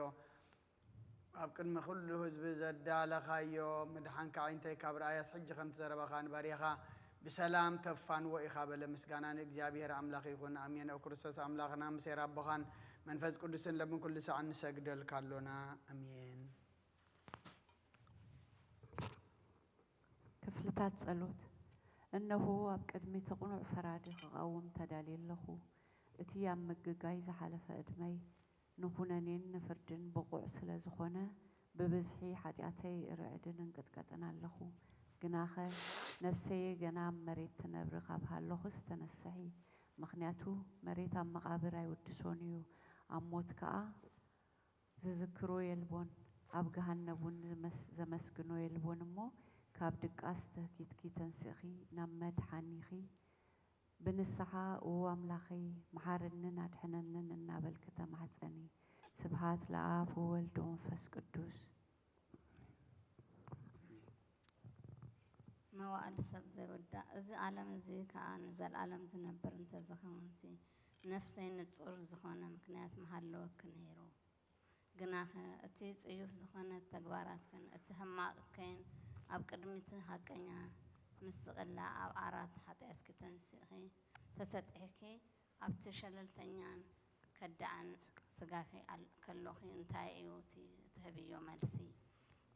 ኣብ ቅድሚ ኩሉ ህዝቢ ዘዳለኻዮ ምድሓንካ ኣዒንተይ ካብ ረኣያስ፣ ሕጂ ከምቲ ዘረባኻ ንባርያኻ ብሰላም ተፋንዎ ኢኻ በለ። ምስጋና ንእግዚኣብሔር ኣምላኽ ይኹን፣ ኣሜን። ኣብ ክርስቶስ ኣምላኽና፣ ምስ ኄር ኣቦኻን መንፈስ ቅዱስን ሎምን ኩሉ ሳዕ ንሰግደልካ ኣሎና። ኣሜን። ክፍልታት ጸሎት። እነሆ፣ ኣብ ቅድሚ እቲ ቅኑዕ ፈራዲ ክቐውም ተዳልየ ኣለኹ። እቲ ኣብ ምግጋይ ዝሓለፈ ዕድመይ ንኹነኔን ንፍርድን ብቑዕ ስለ ዝኾነ፣ ብብዝሒ ሓጢኣተይ ርዕድን እንቅጥቀጥን ኣለኹ። ግናኸ፣ ነፍሰየ ገና ኣብ መሬት ትነብሪ ካብ ሃለኹስ፣ ተነስሒ። ምኽንያቱ፣ መሬት ኣብ መቓብር ኣይውድሶን እዩ፣ ኣብ ሞት ከኣ ዝዝክሮ የልቦን፣ ኣብ ገሃነብ እውን ዝመስ-፣ ዘመስግኖ የልቦን እሞ፣ ካብ ድቃስ ተህኪትኪ ተንሲእኺ ናብ መድሓኒኺ ብንስሓ፣ "ኦ ኣምላኸይ፣ መሓረንን ኣድሕነንን" እናበልኪ ተማሕጸኒ። ስብሃት ለኣብ ወወልድ ወመንፈስ ቅዱስ። መዋእል ሰብ ዘይውዳእ፣ እዚ ዓለም እዚ ከኣ ንዘለኣለም ዝነብር እንተዝኸውንሲ፣ ነፍሰይ ንጹር ዝኾነ ምኽንያት ምሃለወኪ ነይሩ። ግናኸ እቲ ጽዩፍ ዝኾነ ተግባራትክን እቲ ሕማቕ እከይን ኣብ ቅድሚ እቲ ሓቀኛ ምስ ዝቕላዕ፣ ኣብ ዓራት ሓጢኣትኪ ተንሲእኺ ተሰጢሕኪ፣ ኣብቲ ሸለልተኛን ከዳዕን ስጋኺ ኣል-፣ ከሎኺ እንታይ እዩ እቲ ትህብዮ መልሲ?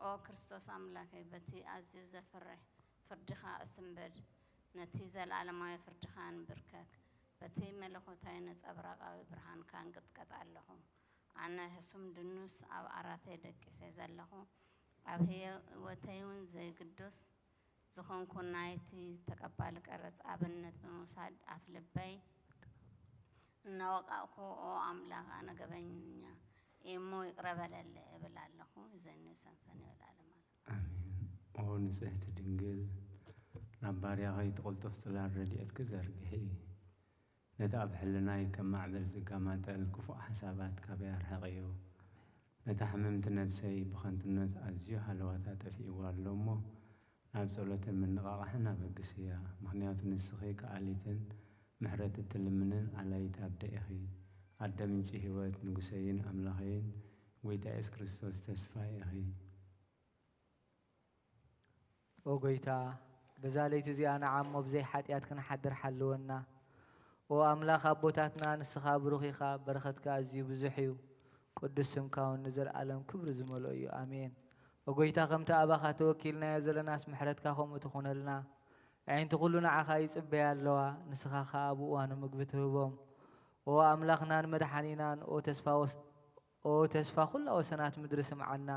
ኦ ክርስቶስ ኣምላኸይ፣ በቲ ኣዝዩ ዘፍርሕ ፍርድኻ እስንብድ፣ ነቲ ዘለኣለማዊ ፍርድኻ እንብርከክ፣ በቲ መለኮታዊ ነጸብራቓዊ ብርሃንካ እንቅጥቀጥ ኣለኹ። ኣነ ሕሱም ድኑስ ኣብ ዓራተይ ደቂሰ ዘለኹ፣ ኣብ ህይወተይ እውን ዘይግዱስ ዝኾንኩ ናይቲ ተቐባሊ ቀረጽ ኣብነት ብምውሳድ ኣፍ ልበይ እናወቃእኩ፣ ኦ ኣምላኽ፣ ኣነ ገበኛ እየ እሞ ይቕረ በለለይ እብል ኣለኹ። ይዘኒ ሰንፈኒ ይበል ኣለማለም። ኣሜን። ኦ ንጽሕቲ ድንግል፣ ናብ ባርያኺ ትቕልጡፍ ጽላል ረድኤትኪ ዘርግሒ። ነቲ ኣብ ሕልናይ ከም ማዕበል ዝጋማጠል ክፉእ ሓሳባት ካበይ ኣርሕቕዮ። ነታ ሕምምቲ ነብሰይ ብኸንቱነት ኣዝዩ ሃለዋታ ጠፊእዋ ኣሎ እሞ፣ ናብ ጸሎትን ምንቓቓሕን ኣበግስያ። ምኽንያቱ ንስኺ ከኣሊትን ምሕረት እትልምንን ኣላይት ኣደ ኢኺ። ኣደ ምንጪ ህይወት፣ ንጉሰይን ኣምላኸይን፣ ጐይታ የሱስ ክርስቶስ ተስፋይ ኢኺ። ኦ ጐይታ፣ በዛ ለይቲ እዚኣ ንዓ እሞ ብዘይ ሓጢኣት ክንሓድር ሓልወና። ኦ ኣምላኽ ኣቦታትና፣ ንስኻ ብሩኽ ኢኻ፣ በረኸትካ ኣዝዩ ብዙሕ እዩ። ቅዱስ ስምካ እውን ንዘለኣለም ክብሪ ዝመልኦ እዩ። ኣሜን። ኦ ጐይታ፣ ከምቲ ኣባኻ ተወኪልናዮ ዘለናስ፣ ምሕረትካ ከምኡ ትኹነልና። ኣዒንቲ ኵሉ ንዓኻ ይጽበያ ኣለዋ፣ ንስኻ ኸኣ ኣብ እዋኑ ምግቢ ትህቦም። ኦ ኣምላኽናን መድሓኒናን፣ ኦ ተስፋ ወስ-፣ ኦ ተስፋ ኵላ ወሰናት ምድሪ ስምዓና።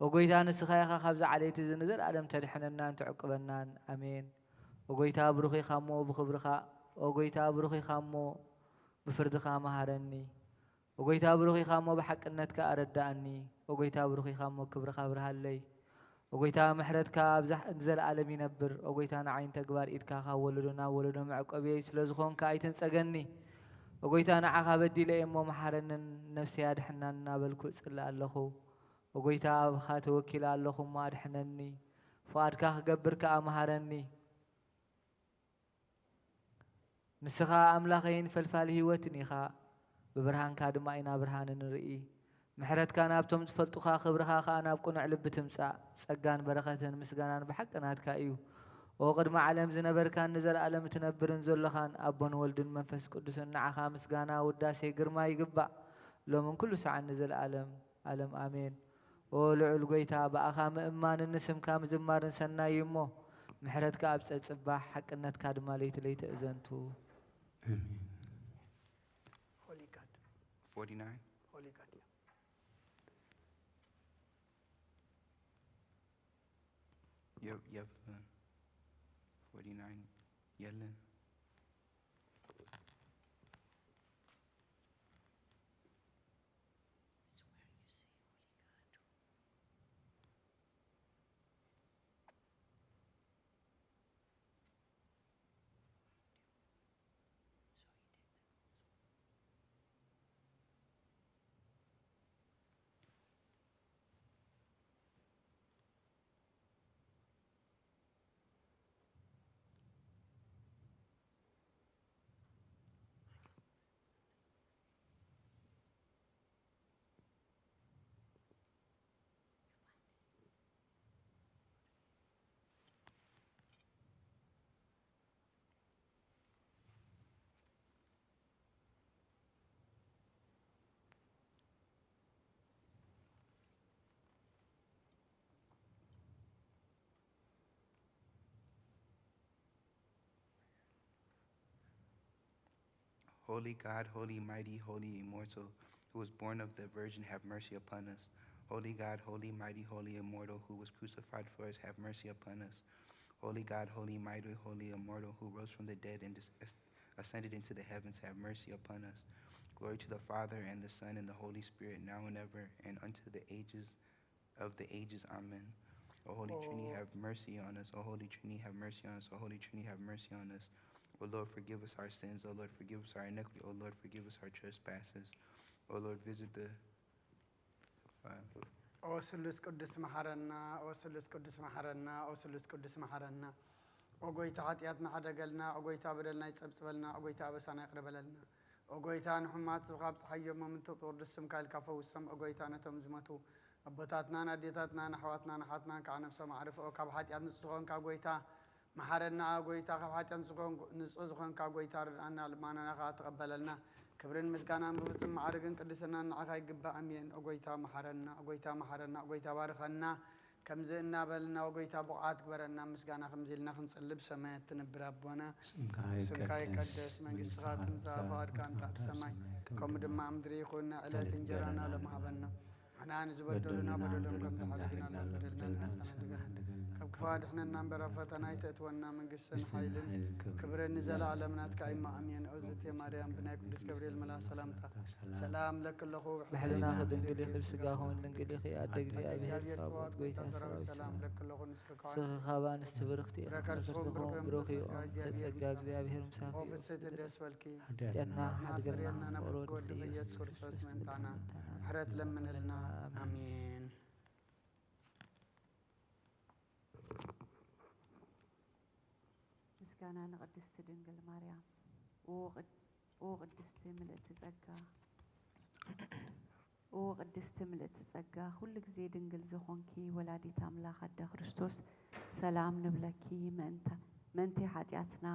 ኦ ጐይታ፣ ንስኻ ኢኻ ካብዚ ዓሌት እዚ ንዘለኣለም ተድሕነናን ትዕቅበናን። ኣሜን። ኦ ጐይታ፣ ብሩኽ ኢኻ እሞ ብኽብርኻ፣ ኦ ጐይታ፣ ብሩኽ ኢኻ እሞ ብፍርድኻ መሃረኒ። ኦ ጐይታ፣ ብሩኽ ኢኻ እሞ ብሓቅነትካ ኣረድኣኒ። ኦ ጐይታ፣ ብሩኽ ኢኻ እሞ ክብርኻ ኣብርሃለይ። ኦ ጐይታ፣ ምሕረትካ ኣብ ዛሕ-፣ ንዘለኣለም ይነብር። ኦ ጐይታ፣ ንዓይ ንተግባር ኢድካ ካብ ወለዶ ናብ ወለዶ መዕቆብየይ ስለ ዝኾንካ ኣይትንጸገኒ። ኦ ጐይታ፣ ንዓኻ በዲለ እየ እሞ መሓረንን ነፍሰይ ኣድሕናን እናበልኩ እጽሊ ኣለኹ። ኦ ጐይታ፣ ኣብኻ ተወኪለ ኣለኹ እሞ ኣድሕነኒ። ፍቓድካ ክገብር ከኣ መሃረኒ። ንስኻ ኣምላኸይን ፈልፋሊ ህይወትን ኢኻ፣ ብብርሃንካ ድማ ኢና ብርሃን እንርኢ። ምሕረትካ ናብቶም ዝፈልጡኻ፣ ክብርኻ ኸኣ ናብ ቅኑዕ ልቢ ትምጻእ። ጸጋን በረኸትን ምስጋናን ብሓቂ ናትካ እዩ። ኦ ቅድሚ ዓለም ዝነበርካን ንዘለኣለም እትነብርን ዘሎኻን፣ ኣቦን ወልድን መንፈስ ቅዱስን፣ ንዓኻ ምስጋና፣ ውዳሴ፣ ግርማ ይግባእ፣ ሎምን ኩሉ ሰዓን ንዘለኣለም። ኣለም ኣሜን። ኦ ልዑል ጐይታ፣ ብኣኻ ምእማንን ንስምካ ምዝማርን ሰናይ እዩ እሞ፣ ምሕረትካ ኣብ ጸጽባሕ፣ ሓቅነትካ ድማ ለይቲ ለይቲ እዘንቱ። ኣሜን። Holy God. Forty-nine? Holy God, yeah. የብ-፣ የብሉን። Forty-nine የለን። Holy God, holy, mighty, holy, immortal, who was born of the Virgin, have mercy upon us. Holy God, holy, mighty, holy, immortal, who was crucified for us, have mercy upon us. Holy God, holy, mighty, holy, immortal, who rose from the dead and dis-, ascended into the heavens, have mercy upon us. Glory to the Father, and the Son, and the Holy Spirit, now and ever, and unto the ages of the ages. Amen. O Holy Trinity, have mercy on us. O Holy Trinity, have mercy on us. O Holy Trinity, have mercy on us. O Lord, forgive us our sins. O Lord, forgive us our iniquity. O Lord, forgive us our trespasses. O Lord, visit the, uh, ኦ ስሉስ ቅዱስ መሓረና፣ ኦ ስሉስ ቅዱስ መሓረና፣ ኦ ስሉስ ቅዱስ መሓረና። ኦ ጎይታ ሓጢኣትና ሓደገልና፣ ኦ ጎይታ በደልና ይጸብጽበልና፣ ኦ ጎይታ ኣበሳና ይቕረ በለልና። ኦ ጎይታ ንሕሙማት ህዝብኻ ኣብጽሓዮም፣ ምእንቲ ቅዱስ ስምካ ኢልካ ፈውሶም። ኦ ጎይታ ነቶም ዝሞቱ ኣቦታትናን ኣዴታትናን ኣሕዋትናን ኣሓትናን ከዓ ነፍሶም ኣዕርፍኦ። ካብ ሓጢኣት ንጹህ ዝኾንካ ጎይታ መሓረና። ኦ ጎይታ ካብ ሓጢኣት ንጹህ ዝኾን-፣ ንጹህ ዝኾንካ ጎይታ ርድኣና፣ ልማናና ከዓ ተቐበለልና። ክብርን ምስጋናን ብፍጹም ማዕርግን ቅድስናን ንዓኻ ይግባእ። ኣሜን። ኦ ጎይታ መሓረና፣ ኦ ጎይታ መሓረና፣ ኦ ጎይታ ባርኸና። ከምዚ እናበልና ኦ ጎይታ ብቑዓት ግበረና። ምስጋና ከምዚ ኢልና ክንጽሊ ብሰማያት ትነብር ኣቦና፣ ስምካ ስምካ ይቀደስ፣ ይቀደስ፣ መንግስትኻ መንግስትኻ ትምጻእ፣ ትምጻእ፣ ፍቓድካ እንተ ኣብ ፍቓድካ ሰማይ ሰማይ ከምኡ ከምኡ ድማ ድማ ኣብ ምድሪ ይኹን። ናይ ዕለት ዕለት እንጀራና እንጀራና ሎም ሃበና። ንሕና ንዝበደሉና በደሉና በደሎም በደሎም ከም ከም ዝሓደግና ዝሓደግና ሎም በደልና በደልና ንሕና ንሕና ንሓድግ። ንሓድግ። ካብ ክፉእ ኣድሕነና እምበር ኣብ ፈተና ኣይተእትወና። መንግስትን መንግስትን ሓይልን ሓይልን ክብርን ክብርን ንዘለኣለም ንዘለኣለም ናትካ እዩ። ኣሜን። ኣሜን። ኦ እግዝእትየ ማርያም፣ ብናይ ቅዱስ ገብርኤል መልኣኽ ሰላምታ ሰላም ለኪ ኣለኹ፣ ብሕልናኺ ድንግል ኢኺ፣ ብስጋኺ እውን ድንግል ኢኺ። ኣደ ኣደ እግዚኣብሔር እግዚኣብሔር ጸባኦት ጸባኦት ጎይታ ጎይታ ሰራዊት ሰራዊት ሰላም ሰላም። ለኪ ኣለኹ፣ ንስኺ ካብ ንስኺ ከዋክብቲ ካብ ኣንስቲ ብርኽቲ ኢኺ፣ ብረከት ብረከት ዝኹን ዝኹን ብሩኽ ብሩኽ እዩ። እዩ። ፍረ ጸጋ ፍረ ጸጋ እግዚኣብሔር ምሳኺ እዩ። እግዚኣብሔር ምሳኺ እዩ። ሓጢኣትና ሓጢኣትና ሓድገልና ሓድገልና ናብ ፍቅር ወድኺ ወድኺ ኢየሱስ ኢየሱስ ክርስቶስ ክርስቶስ ምእንታና ምእንታና ምሕረት ለምንልና። ኣሜን። ኣሜን። ምስጋና ንቅድስቲ ድንግል ማርያም። ኦ ቅድ-፣ ኦ ቅድስቲ ምልእቲ ጸጋ፣ ኦ ቅድስቲ ምልእቲ ጸጋ፣ ኩሉ ግዜ ድንግል ዝኾንኪ ወላዲት ኣምላኽ ኣደ ክርስቶስ፣ ሰላም ንብለኪ። ምእንታ-፣ ምእንቲ ሓጢኣትና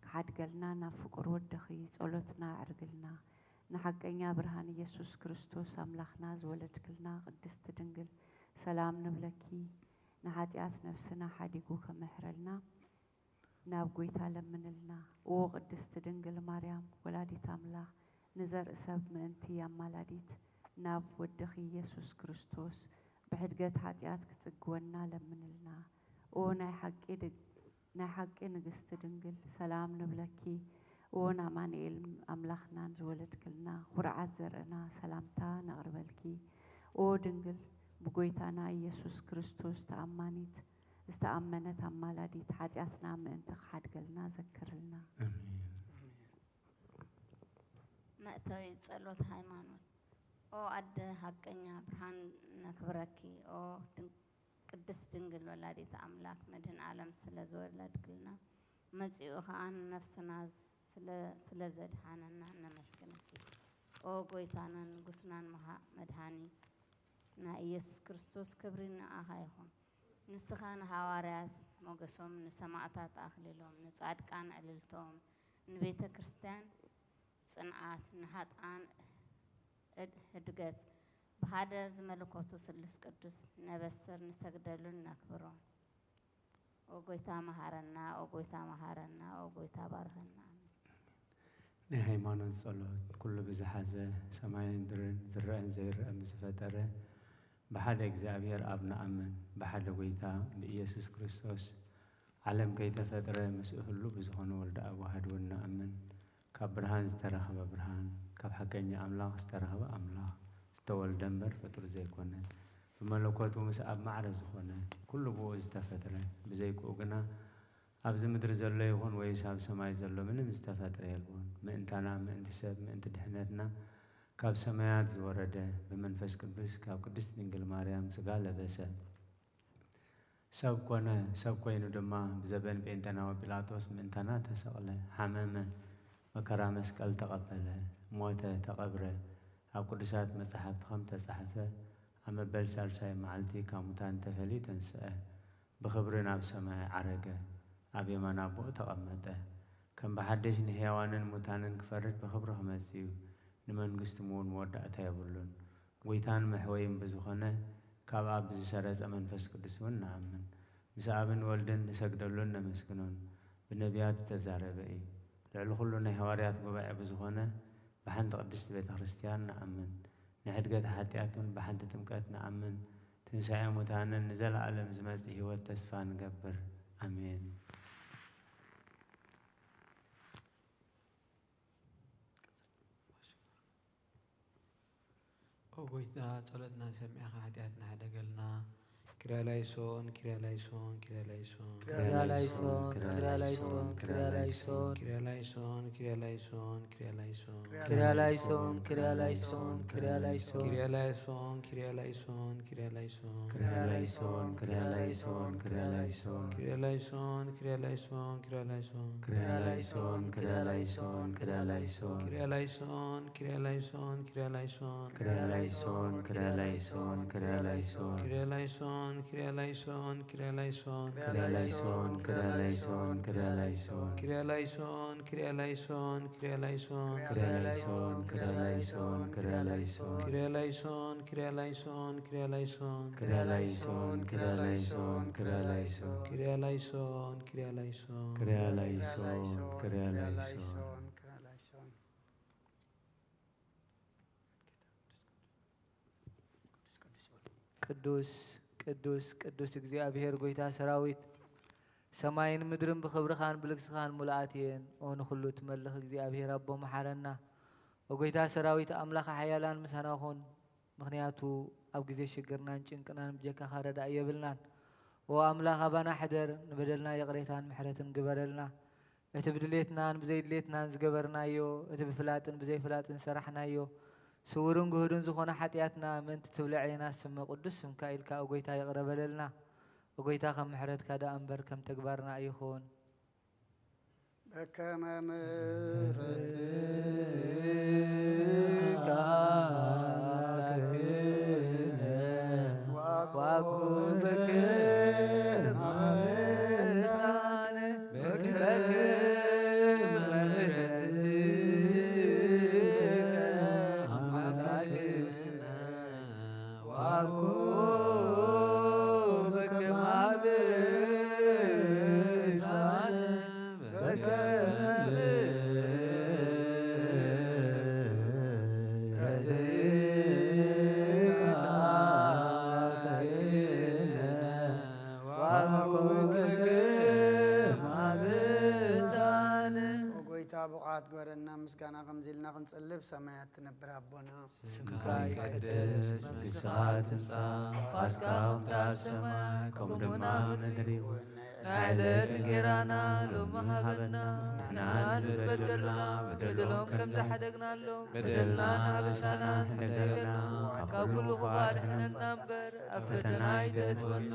ክሓድገልና ናብ ፍቁር ወድኺ ጸሎትና ኣዕርግልና። ንሓቀኛ ብርሃን ኢየሱስ ክርስቶስ ኣምላኽና ዝወለድክልና ቅድስቲ ድንግል፣ ሰላም ንብለኪ። ንሓጢኣት ነፍስና ሓዲጉ ከመሕረልና ናብ ጎይታ ለምንልና። ኦ ቅድስቲ ድንግል ማርያም ወላዲት ኣምላኽ፣ ንዘርኢ ሰብ ምእንቲ ኣማላዲት ናብ ወድኺ ኢየሱስ ክርስቶስ ብሕድገት ሓጢኣት ክጽግወና ለምንልና። ኦ ናይ ሓቂ ድግ-፣ ናይ ሓቂ ንግስቲ ድንግል፣ ሰላም ንብለኪ። ኦን ኣማኑኤል ኣምላኽናን ዝወለድክልና፣ ኩርዓት ዘርእና፣ ሰላምታ ነቕርበልኪ። ኦ ድንግል፣ ብጎይታና ኢየሱስ ክርስቶስ ተኣማኒት፣ ዝተኣመነት ኣማላዲት፣ ሓጢኣትና ምእንቲ ክሓድገልና ዘክርልና። ኣሜን። መእተዊ ጸሎት ሃይማኖት። ኦ ኣደ ሓቀኛ ብርሃን ነክብረኪ። ኦ ድን-፣ ቅድስት ድንግል ወላዲት ኣምላክ መድህን ዓለም ስለ ዝወለድክልና፣ መጺኡ ከኣ ንነፍስና ስለ፣ ስለ ዘድሓነና ነመስግነኪ። ኦ ጎይታናን ንጉስናን መሃ-፣ መድሃኒና ኢየሱስ ክርስቶስ፣ ክብሪ ንኣኻ ይኹን። ንስኻ ንሃዋርያት ሞገሶም፣ ንሰማዕታት ኣኽሊሎም፣ ንጻድቃን ዕልልቶም፣ ንቤተ ክርስቲያን ጽንዓት፣ ንሃጥኣን እድ-፣ ህድገት፣ ብሓደ ዝመለኮቱ ስሉስ ቅዱስ ነበስር፣ ንሰግደሉን ነክብሮን። ኦ ጎይታ መሃረና፣ ኦ ጎይታ መሃረና፣ ኦ ጎይታ ባርኸና። ኣሜን። ናይ ሃይማኖት ጸሎት። ኩሉ ብዝሓዘ፣ ሰማይን ምድርን ዝረአን ዘይረአን ብዝፈጠረ ብሓደ እግዚኣብሔር ኣብ ንኣምን፣ ብሓደ ጎይታ ብኢየሱስ ክርስቶስ ዓለም ከይተፈጥረ ምስኡ ህሉ ብዝኾነ ወልደ ኣብ ዋህድ እውን ንኣምን። ካብ ብርሃን ዝተረኸበ ብርሃን፣ ካብ ሓቀኛ ኣምላኽ ዝተረኸበ ኣምላኽ፣ ዝተወልደ እምበር ፍጡር ዘይኮነ፣ ብመለኮቱ ምስ ኣብ ማዕረ ዝኾነ፣ ኩሉ ብኡ ዝተፈጥረ፣ ብዘይክኡ ግና ኣብዚ ምድሪ ዘሎ ይኹን ወይስ ኣብ ሰማይ ዘሎ ምንም ዝተፈጥረ የልቦን። ምእንታና፣ ምእንቲ ሰብ፣ ምእንቲ ድሕነትና ካብ ሰማያት ዝወረደ፣ ብመንፈስ ቅዱስ ካብ ቅድስት ድንግል ማርያም ስጋ ለበሰ። ሰብ ኮነ፣ ሰብ ኮይኑ ድማ ብዘበን ጴንጠናዊ ጲላጦስ ምእንታና ተሰቕለ፣ ሓመመ፣ መከራ መስቀል ተቐበለ፣ ሞተ፣ ተቐብረ፣ ኣብ ቅዱሳት መጻሕፍቲ ከም ተጻሕፈ ኣብ መበል ሳልሳይ መዓልቲ ካብ ሙታን ተፈልዩ ተንስአ፣ ብኽብሪ ናብ ሰማይ ዓረገ፣ ኣብ የማን ኣቦኡ ተቐመጠ። ከም ብሓድሽ ንሕያዋንን ሙታንን ክፈርድ ብኽብሪ ክመጽእ እዩ፣ ንመንግስቱም እውን መወዳእታ የብሉን። ጎይታን መሕወይን ብዝኾነ ካብ ኣብ ብዝሰረጸ መንፈስ ቅዱስ እውን ንኣምን። ምስ ኣብን ወልድን ንሰግደሉን ነመስግኖን። ብነቢያት ዝተዛረበ እዩ። ልዕሊ ኩሉ ናይ ሃዋርያት ጉባኤ ብዝኾነ ብሓንቲ ቅድስቲ ቤተ ክርስቲያን ንኣምን። ንሕድገት ሓጢኣት እውን ብሓንቲ ጥምቀት ንኣምን። ትንሳኤ ሙታንን ንዘለኣለም ዝመጽእ ህይወት ተስፋ ንገብር። ኣሜን። ኦ ጎይታ፣ ጸሎትና ሰሚዕኻ ሓጢኣትና ሕደገልና። Kyrieleison, Kyrieleison, Kyrieleison. Kyrieleison, Kyrieleison, Kyrieleison. Kyrieleison, Kyrieleison, Kyrieleison. Kyrieleison, Kyrieleison, Kyrieleison. Kyrieleison, Kyrieleison, Kyrieleison. Kyrieleison, Kyrieleison, Kyrieleison. Kyrieleison, Kyrieleison, Kyrieleison. Kyrieleison, Kyrieleison, Kyrieleison. Kyrieleison, Kyrieleison, Kyrieleison. Kyrieleison, Kyrieleison, Kyrieleison. Kyrieleison, Kyrieleison, Kyrieleison. Kyrieleison, Kyrieleison, Kyrieleison. Kyrieleison, Kyrieleison, Kyrieleison. Kyrieleison, Kyrieleison, Kyrieleison. Kyrieleison, Kyrieleison, Kyrieleison. Kyrieleison, Kyrieleison, Kyrieleison. Kyrieleison, Kyrieleison. Kyrieleison, Kyrieleison። ቅዱስ ቅዱስ ቅዱስ እግዚኣብሔር ጎይታ ሰራዊት፣ ሰማይን ምድርን ብኽብርኻን ብልግስኻን ሙሉኣት እየን። ኦ ንኹሉ እትመልኽ እግዚኣብሔር ኣቦ፣ መሓረና። ኦ ጎይታ ሰራዊት፣ ኣምላኽ ሓያላን ምሳና ኹን። ምኽንያቱ ኣብ ግዜ ሽግርናን ጭንቅናን ብጀካኻ ረዳኢ የብልናን። ኦ ኣምላኽ፣ ኣባና ሕደር፣ ንበደልና ይቕሬታን ምሕረትን ግበረልና። እቲ ብድሌትናን ብዘይድሌትናን ዝገበርናዮ፣ እቲ ብፍላጥን ብዘይፍላጥን ዝሰራሕናዮ፣ ስዉርን ግሁድን ዝኾነ ሓጢኣትና ምእንቲ ትብልዕ ኢና። ስመ ቅዱስ ስምካ ኢልካ፣ ኦ ጎይታ፣ ይቕረ በለልና። ኦ ጎይታ፣ ከም ምሕረትካ ደኣ እምበር ከም ተግባርና ኣይኹን። በከመ ምሕረትካ ኣምላክነ ወአኩን በከመ ምሕረትነ። ኦ ጎይታ፣ ብቑዓት ግበረና፣ ምስጋና ከምዚ ኢልና ክንጽልብ። ሰማያት ትነብር ኣቦና፣ ስምካ ይቀደስ፣ መንግስትኻ ትምጻእ፣ ፍቓድካ ከምቲ ኣብ ሰማይ ከምኡ ድማ ኣብ ምድሪ። ናይ ዕለት እንጌራና ሎሚ ሃበና፣ ንሕና ንዝበደሉና በደሎም ከም ዝሓደግናሎም፣ በደልናን ኣበሳናን ሕደገልና፣ ካብ ኩሉ ክፉእ ኣድሕነና እምበር፣ ኣብ ፈተና ኣይተእትወና።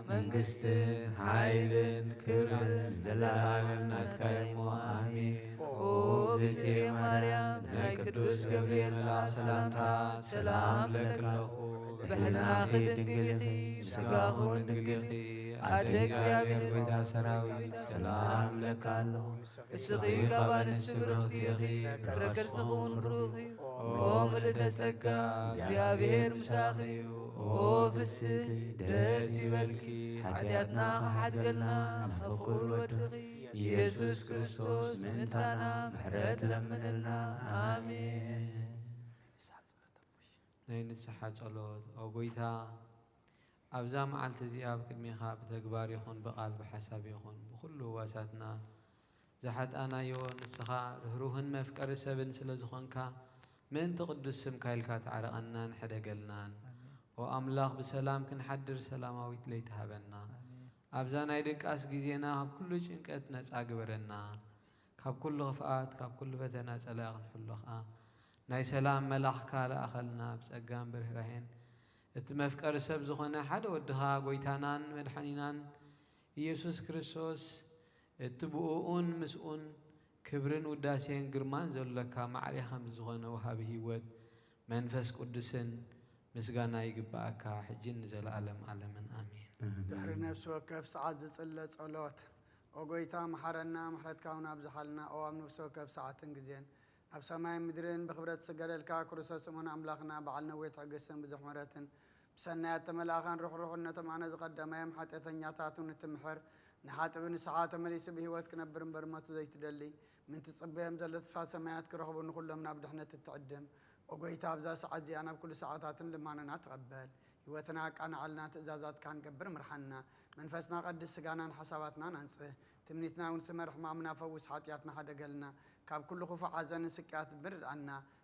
መንግስትን ሓይልን ክብርን ንዘለኣለም ናትካ እዩሞ፣ ኣሜን። ኦ እግዝእትየ ማርያም፣ ናይ ቅዱስ ገብርኤል መልኣኽ ሰላምታ ሰላም እብለኪ ኣለኹ። ብሕልናኺ ድንግል ኢኺ፣ ስጋኺ እውን ድንግል ኢኺ። ኣደ እግዚኣብሔር፣ ጎይታ ሰራዊት፣ ሰላም እብለኪ ኣለኹ። እስኺ ካብ ኣንስቲ ብርኽቲ ኢኺ፣ ፍረ ከርስኺ እውን ብሩኽ እዩ። ኦ ምልእተ ጸጋ፣ እግዚኣብሔር ምሳኺ እዩ። ኦ ፍስሕቲ፣ ደስ ይበልኪ፣ ሓጢኣትና ክሓድገልና፣ ፍቑር ወድኺ ኢየሱስ ክርስቶስ ምእንታና ምሕረት ለምንልና። ኣሜን። ናይ ንስሓ ጸሎት። ኦ ጎይታ፣ ኣብዛ መዓልቲ እዚኣ ኣብ ቅድሜኻ ብተግባር ይኹን ብቓል ብሓሳብ ይኹን ብኹሉ ህዋሳትና ዝሓጣናዮ፣ ንስኻ ርህሩህን መፍቀሪ ሰብን ስለ ዝኾንካ፣ ምእንቲ ቅዱስ ስምካ ኢልካ ተዓረቐናን ሕደገልናን። ኦ ኣምላኽ፣ ብሰላም ክንሓድር ሰላማዊት ለይቲ ሃበና። ኣብዛ ናይ ድቃስ ግዜና ካብ ኩሉ ጭንቀት ነጻ ግበረና። ካብ ኩሉ ክፍኣት፣ ካብ ኩሉ ፈተና ጸላኢ ክንሕሎ ኸኣ ናይ ሰላም መልኣኽካ ለኣኸልና። ብጸጋን ብርህራሄን እቲ መፍቀሪ ሰብ ዝኾነ ሓደ ወድኻ፣ ጎይታናን መድሓኒናን ኢየሱስ ክርስቶስ፣ እቲ ብእኡን ምስኡን ክብርን ውዳሴን ግርማን ዘሎካ ማዕሬ ከም ዝኾነ ወሃቢ ህይወት መንፈስ ቅዱስን ምስጋና ይግብኣካ፣ ሕጂን ንዘለኣለም ዓለምን ኣሜን። ድሕሪ ነፍሲ ወከፍ ሰዓት ዝጽለ ጸሎት። ኦ ጎይታ፣ መሓረና፣ ምሕረትካ እውን ኣብዝሓልና። ኦ ኣብ ነፍሲ ወከፍ ሰዓትን ግዜን ኣብ ሰማይን ምድርን ብኽብረት ዝስገደልካ ክርስቶስ እሙን ኣምላኽና፣ በዓል ነዊሕ ትዕግስትን ብዙሕ ምሕረትን፣ ብሰናያት ተመላእኻን ርሕሩሕን፣ ነቶም ኣነ ዝቐደማዮም ሓጢኣተኛታት እውን እትምሕር፣ ንሓጥእ ብንስሓ ተመሊሱ ብህይወት ክነብር እምበር ሞት ዘይትደሊ፣ ምእንቲ ጽበዮም ዘሎ ተስፋ ሰማያት ክረኽቡ፣ ንኹሎም ናብ ድሕነት እትዕድም፣ ኦ ጎይታ፣ ኣብዛ ሰዓት እዚኣ ናብ ኩሉ ሰዓታትን ልማኖና ተቐበል። ህይወትና ኣቃንዓልና፣ ትእዛዛትካ ንገብር ምርሓና። መንፈስና ቀድስ፣ ስጋናን ሓሳባትናን ኣንጽህ። ትምኒትና እውን ስመር፣ ሕማምና ፈውስ፣ ሓጢኣትና ሓደገልና። ካብ ኩሉ ክፉእ ሓዘንን ስቅያት ምርድኣና።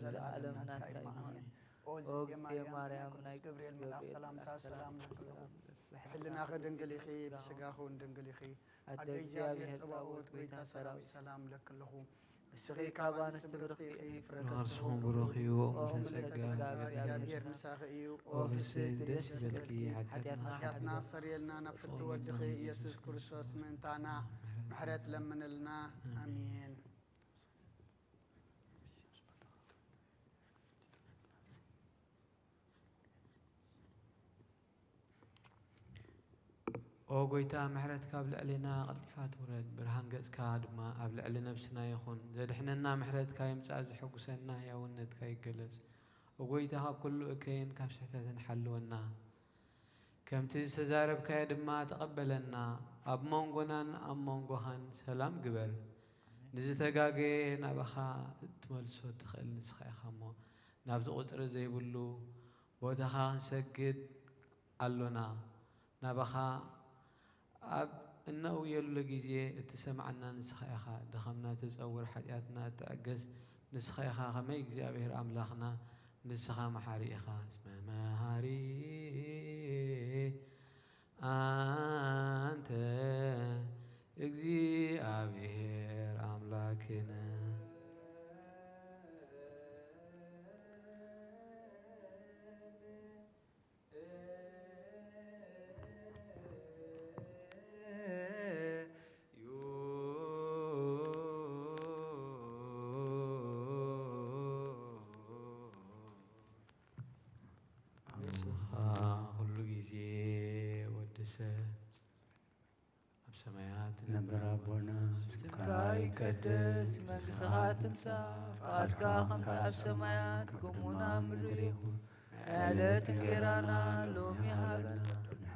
ንዘለኣለም ናትካ እዩ። ኣሜን። ኦ እግዝእትየ ማርያም፣ ናይ ቅዱስ ገብርኤል መልኣኽ ሰላምታ ሰላም ለኪ። ብሕልናኺ ድንግል ኢኺ፣ ብስጋኺ እውን ድንግል ኢኺ። ኣደ እግዚኣብሔር ጸባኦት፣ ጐይታ ሰራዊት፣ ሰላም ለኪ ኣለኹ። ንስኺ ካብ ኣንስቲ ብርኽቲ ኢኺ፣ ፍረ ከርስኺ እውን ብሩኽ እዩ። ኦ ምልዕተ ጸጋ፣ እግዚኣብሔር ምሳኺ እዩ። ኦ ፍስሕቲ ደስ ይበልኪ፣ ሓጢኣትና ሓጢኣትና ክሰርየልና ናብ ፍትው ወድኺ ኢየሱስ ክርስቶስ ምእንታና ምሕረት ለምንልና። ኣሜን። ኦ ጐይታ፣ ምሕረትካ ኣብ ልዕሌና ቀልጢፋ ትውረድ፣ ብርሃን ገጽካ ድማ ኣብ ልዕሊ ነብስና ይኹን። ዘድሕነና ምሕረትካ ይምጻእ፣ ዘሐጉሰና ህያውነትካ ይገለጽ። ኦ ጐይታ፣ ካብ ኩሉ እከይን ካብ ስሕተትን ሓልወና። ከምቲ ዝተዛረብካዮ ድማ ተቐበለና። ኣብ መንጎናን ኣብ መንጎኻን ሰላም ግበር። ንዝተጋገየ ናባኻ እትመልሶ እትኽእል ንስኻ ኢኻ እሞ፣ ናብዚ ቁጽሪ ዘይብሉ ቦታኻ ክንሰግድ ኣሎና። ናባኻ ኣብ እነእውየሉ ግዜ እትሰምዓና ንስኻ ኢኻ። ድኻምና ትጸውር፣ ሓጢኣትና እትዕገስ ንስኻ ኢኻ። ከመይ እግዚኣብሔር ኣምላኽና፣ ንስኻ መሓሪ ኢኻ። እስመ መሃሪ ኣንተ እግዚኣብሔር ኣምላክነ። ንስኻ ኩሉ ግዜ ወዲ ሰብ ኣብ ሰማያት ትነብር ኣቦና፣ ስምካ ይቀደስ፣ መንግስትኻ ትምጻእ፣ ፍቓድካ ከምቲ ኣብ ሰማያት ከምኡ ኣብ ምድሪ ይኹን። ዕለት እንጌራና ሎሚ ሃበና።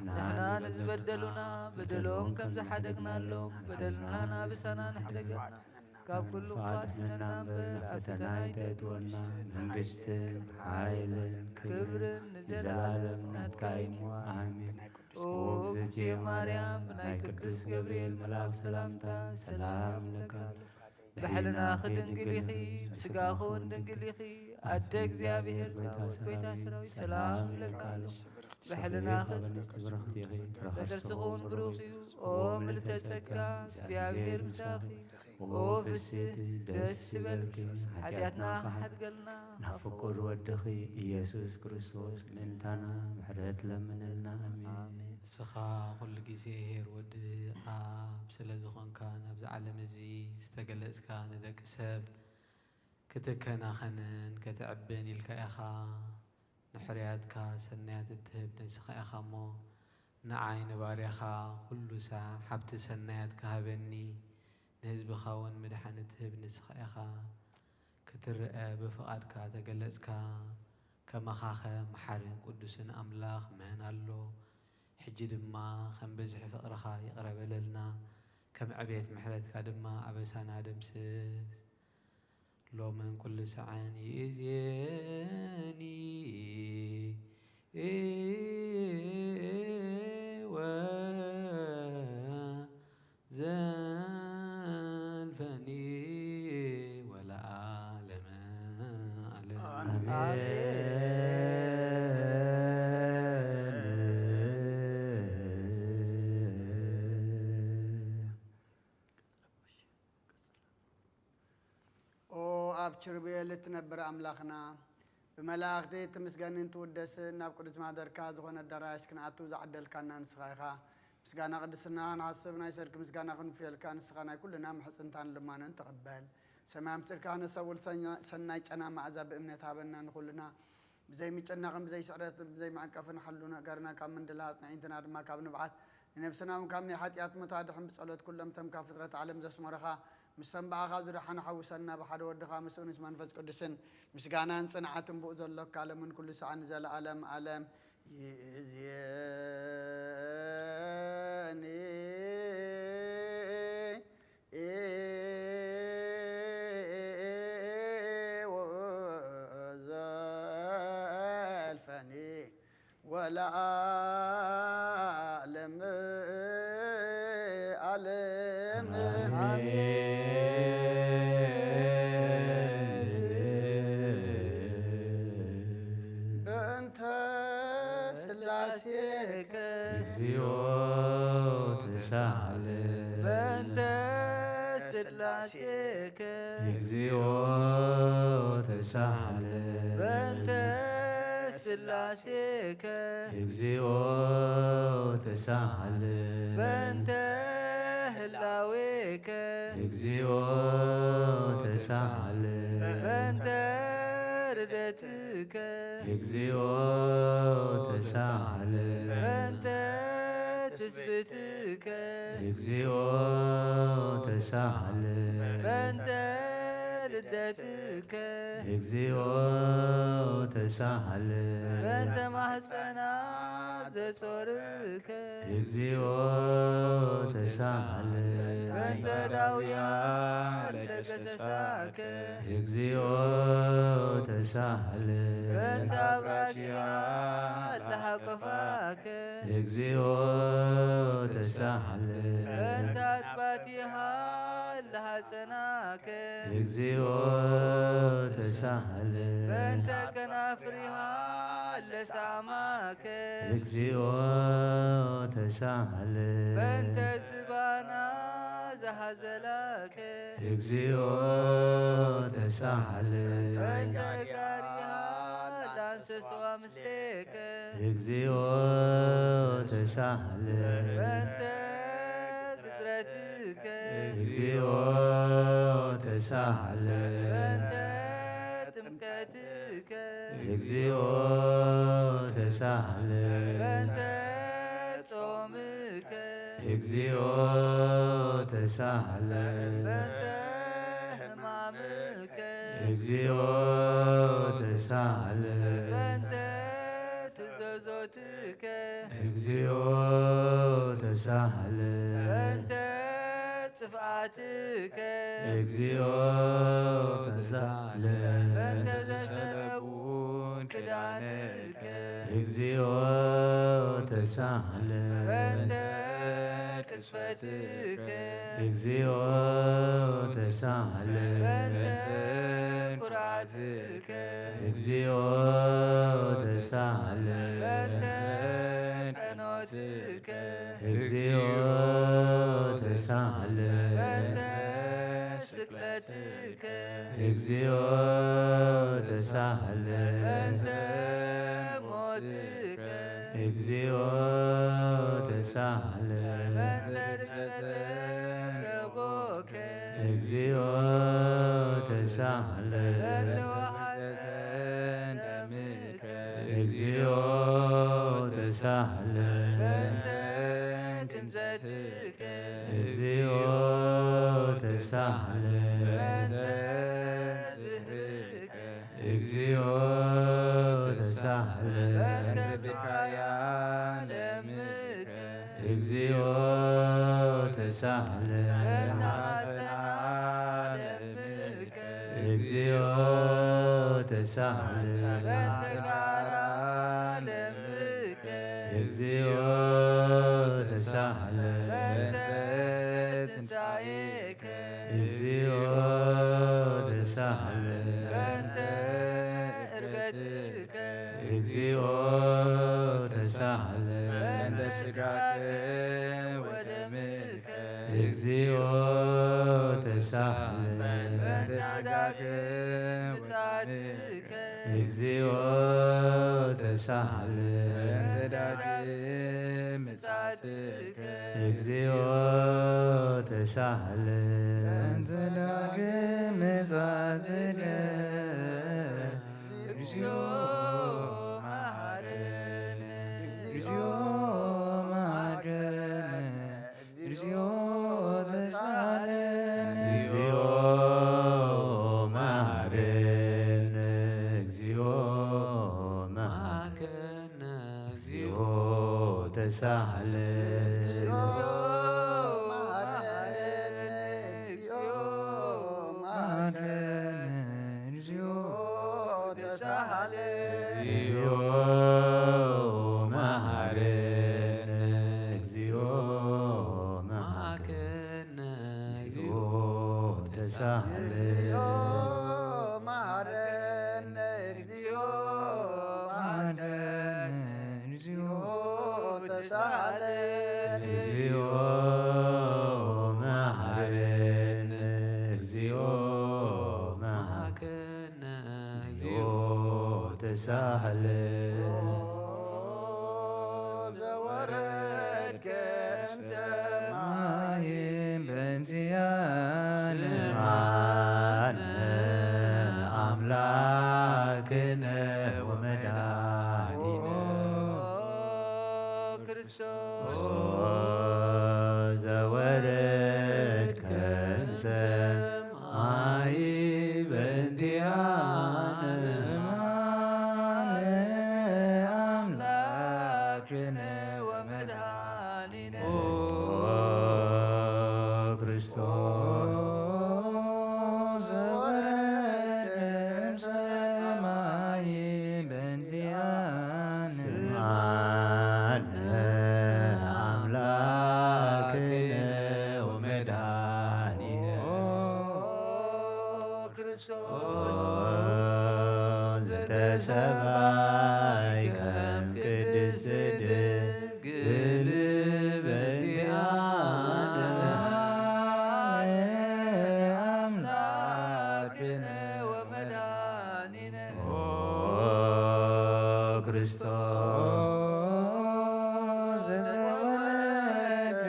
ንሕና ንዝበደሉና በደሎም ከም ዝሓደግናሎም በደልና ናብሳና ንሕደገና። ካብ ኩሉ ክፋት ንሕና እምበር ኣብ ፈተና ኣይተእትወና። መንግስትን ሓይልን ክብርን ንዘለኣለም ናትካ እዩ። ኣሜን። ኦ እግዝእትየ ማርያም፣ ብናይ ቅዱስ ገብርኤል መልኣኽ ሰላምታ ሰላም እብለካ። ብሕልናኺ ድንግል ኢኺ፣ ብስጋኺ እውን ድንግል ኢኺ። ኣደ እግዚኣብሔር፣ ጻውዒት ጐይታ ሰራዊት፣ ሰላም እብለካ። ብሕልናኺ ብርኽቲ ኢኺ፣ ፍረ ከርስኺ እውን ብሩኽ እዩ። ኦ ምልዕተ ጸጋ፣ እግዚኣብሔር ምሳኺ። ኦ ፍስሕቲ፣ ደስ ይበልኪ፣ ሓጢኣትና ክሓድገልና ናብ ፍቁር ወድኺ ኢየሱስ ክርስቶስ ምእንታና ምሕረት ለምነልና። ኣሜን። ንስኻ ኩሉ ግዜ ኄር ወዲ ኣብ ስለ ዝኾንካ፣ ናብዚ ዓለም እዚ ዝተገለጽካ፣ ንደቂ ሰብ ክትከናኸንን ከተዕብን ኢልካ ኢኻ። ንሕርያትካ ሰናያት እትህብ ንስኻ ኢኻ እሞ፣ ንዓይ ንባርያኻ ኩሉ ሳዕ ሃብቲ ሰናያት ክሃበኒ፣ ንህዝብኻ እውን ምድሓን እትህብ ንስኻ ኢኻ። ክትርአ ብፍቓድካ ተገለጽካ። ከማኻኸ መሓርን ቅዱስን ኣምላኽ መን ኣሎ? ሕጂ ድማ ከም ብዝሒ ፍቕርኻ ይቕረ በለልና፣ ከም ዕቤት ምሕረትካ ድማ ኣበሳና ደምስስ። ሎምን ኩሉ ሰዓን ይእዜኒ ወዘልፈኒ ወለዓለመ ዓለም። ኣሜን። ኦ ኣብ ኪሩቤል እትነብር ኣምላኽና፣ ብመላእኽቲ እትምስገንን ትውደስን፣ ናብ ቅዱስ ማሕደርካ ዝኾነ ኣዳራሽ ክንኣቱ ዝዓደልካና ንስኻ ኢኻ። ምስጋና ቅድስና ክንሓስብ፣ ናይ ሰርክ ምስጋና ክንውፍየልካ፣ ንስኻ ናይ ኩልና ምሕጽንታን ልማንን ተቐበል። ሰማይ ኣምጺእካ ነሰውል ሰኛ-፣ ሰናይ ጨና መዓዛ ብእምነት ሃበና ንኹልና። ብዘይ ምጭናቕን ብዘይ ስዕረትን ብዘይ መዕንቀፍን ሓሉ ነገርና ካብ ምንድላጽ፣ ንኣዒንትና ድማ ካብ ንብዓት፣ ንነብስና እውን ካብ ናይ ሓጢኣት ሞት ኣድሕን። ብጸሎት ኩሎም እቶም ካብ ፍጥረት ዓለም ዘስመሩኻ ምስቶም ብኣኻ ዝደሓኑ ሓውሰና ብሓደ ወድኻ ምስኡንስ መንፈስ ቅዱስን ምስጋናን ጽንዓትን ብኡ ዘሎካ ዓለምን ኩሉ ሰዓን ንዘለዓለም ዓለም ይእዜኒ። ወዘልፈኒ ወለዓለም ዓለም። በእንተ ስላሴከ እግዚኦ ተሳለ። በእንተ ስላሴከ እግዚኦ ተሳለ። በእንተ ስላሴከ እግዚኦ ተሳለ። በእንተ ህላዌከ እግዚኦ ተሳለ። በእንተ ርደትከ እግዚኦ ተሳለ። በእንተ ትስብእትከ እግዚኦ ተሳለ። በእንተ ልደትከ እግዚኦ ተሳለ። በእንተ ማህፀና ዘጾርከ እግዚኦ ተሳለ። በእንተ ዳውያ ለገሰሳከ እግዚኦ ተሳለ። በእንተ አብራኪሃ ለሃቀፋከ እግዚኦ ተሳለ። በእንተ አጥባቲሃ ለሃፀናከ እግዚኦ ተሳለ። በእንተ ከናፍሪሃ ለሳማከ እግዚኦ ተሳለ። በእንተ ዝባና ዘሃዘላከ እግዚኦ ተሳለ። በእንተ ጋሪሃ ለአንሰስዋ ምስሌከ እግዚኦ ተሳለ። በእንተ ግዝረትከ እግዚኦ ተሳለ። በእንተ ጥምቀትከ እግዚኦ ተሳለ። በእንተ ጾምከ እግዚኦ ተሳለ። በእንተ ሕማምከ እግዚኦ ተሳለ። በእንተ ትእዘዞትከ እግዚኦ ተሳለ። በእንተ ጽፍኣትከ እግዚኦ ተሳለ። በእንተ ዘሰለቡ ክዳንከ እግዚኦ ተሳለ። በእንተ ቅስፈትከ እግዚኦ ተሳለ። በእንተ ኩራትከ እግዚኦ ተሳለ። በእንተ ቀኖትከ እግዚኦ ተሳለ። በእንተ ስቅለትከ እግዚኦ ተሳለ። በእንተ ሞትከ እግዚኦ ተሳለ። በእንተ ርደተ ገቦከ እግዚኦ ተሳለ። በእንተ ዋሕዘተ ደምከ እግዚኦ ተሳለ። በእንተ ግንዘትከ እግዚኦ ተሳለ። በእንተ ዝክርከ እግዚኦ ተሳለ። በእንተ ብካያ ለምከ እግዚኦ ተሳለ። በእንተ ሐዘና ለምከ እግዚኦ ተሳለ። በእንተ ጋራ ለምከ እግዚኦ ተሳለ። በእንተ ትንሣኤ እግዚኦ ተሳለ። በእንተ ዕርገትከ እግዚኦ ተሳለ። በእንተ ስጋከ ወደምከ እግዚኦ ተሳለ። በእንተ ስጋከ ወደምከ እግዚኦ ተሳለ። በእንተ ዳግም ምጽኣትከ እግዚኦ ተሳለ። በእንተ ዳግም ምጽኣትከ እግዚኦ መሐረነ። እግዚኦ መሐረነ። እግዚኦ ተሳለ። እግዚኦ ተሳሃለ። እግዚኦ መሐረነ፣ እግዚኦ መሐረነ፣ እግዚኦ ተሳሃለ። እግዚኦ መሐረነ፣ እግዚኦ መሐረነ፣ እግዚኦ ተሳሃለ። እግዚኦ መሐረነ፣ እግዚኦ መሐረነ፣ እግዚኦ ተሳሃለ። እግዚኦ መሐረነ፣ እግዚኦ መሐረነ፣ እግዚኦ ተሳሃለ። ዘወረድከ እምሰማይ በእንቲኣነ ስምዓነ ኣምላክነ ወመድኃኒነ። ክርስቶስ ዘወረድከ እምሰማይ በእንቲኣነ ስምዓነ ኣምላክነ ወመድኃኒነ። ኦ ክርስቶስ ዘወረድከ እምሰማይ በእንቲኣነ ስምዓነ ኣምላክነ ወመድኃኒነ። ኦ ክርስቶስ ዘተሰባይ ከም ቅድስት ድንግል በእንቲኣነ ኣምላክነ ወመድኃኒነ። ኦ ክርስቶስ ዘተወለደ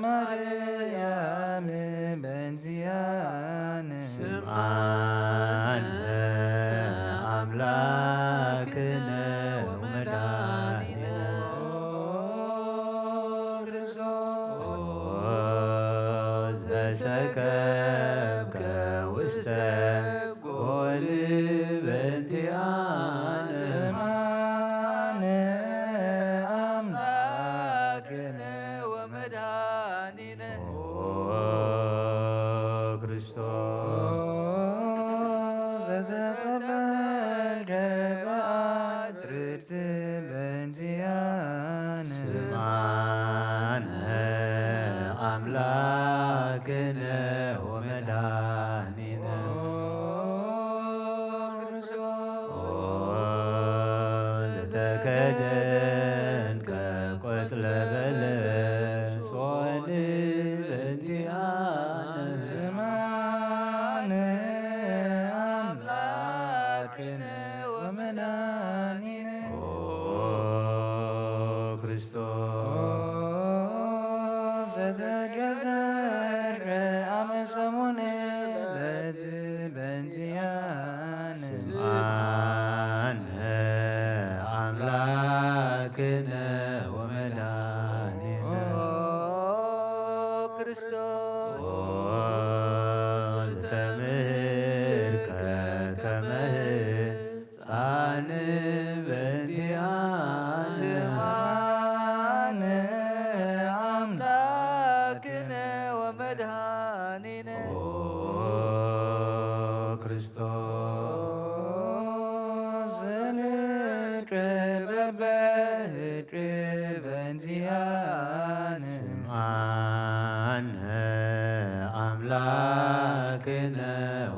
ማርያም በእንቲኣነ ስምዓነ ኣምላክነ ወመድኃኒነ። ኦ ክርስቶስ ዘሰከብከ ውስተ ጎል በእንቲኣነ ስምዓነ ኣምላክነ ወመድኃኒነ። ኦ ክርስቶስ ዘተቀበልከ በአጽርርት በእንቲኣነ ስምዓነ ኣምላክነ ወመድኃኒነ። ኦ ክርስቶስ ኦ ዘተከደንከ ቆጽለ በለስ ኦን በእንቲኣነ ስምዓነ ኣምላክነ ወመድኃኒነ። ኦ ክርስቶስ ኦ ዘተገዘርከ ኣመ ሰሙን ዕለት በእንቲኣነ ስምዓነ ኣምላክነ ወመድኃኒነ። ኦ ክርስቶስ ኦ ዝተምህርከ ከመ ሕፃን በእንቲኣነ ስምዓነ ኣምላክነ ወመድኃኒነ። ኦ ክርስቶስ ዘልቀ በበህቅ በእንቲኣነ ስምዓነ ኣምላክነ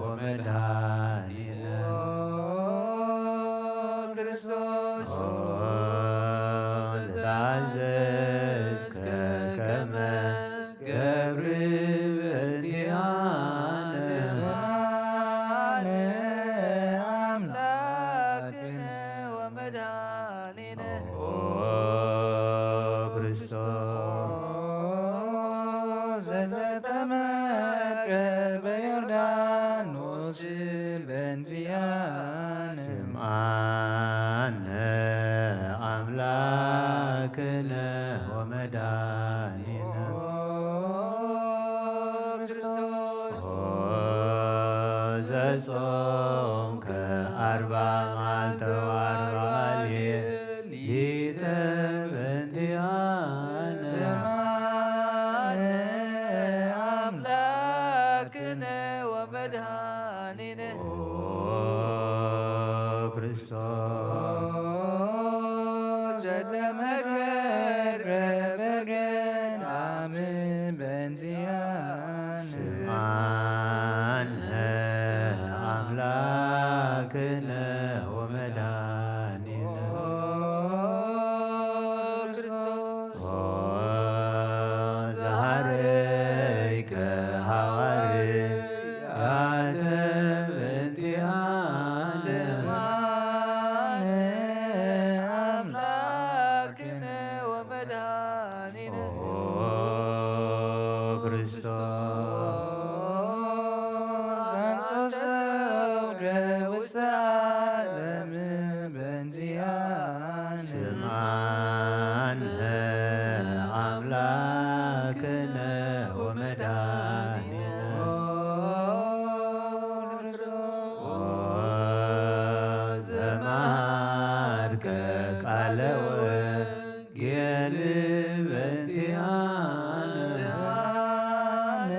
ወመድኃኒነ። ኦ ክርስቶስ ኦ ዘተኣዘዝከ ከመ ገብር በእንቲኣነ ስምዓነ ኣምላክነ ወመድኃኒነ። ኦ ክርስቶስ ዘተጠመቀ በዮርዳኖስ በእንቲኣነ ስምዓነ ዘመከርከ በገናም በንዚያን ስምዓነ ኣምላክነ ወመድኃኒነ። ኦ ክርስቶስ፣ ኦ ዘሃረይከ ሃዋርያተ በንቲኣነ። ስምዓነ ኣምላክነ ወመድኃኒነ። ኦ ክርስቶስ፣ ዘንሶሰው ውስተ ዓለም በንዚያን። ስምዓነ ኣምላክነ ወመድኃኒነ። ኦ ዘመሃርከ ቃለ ወንጌል በንቲኣነ። ስምዓነ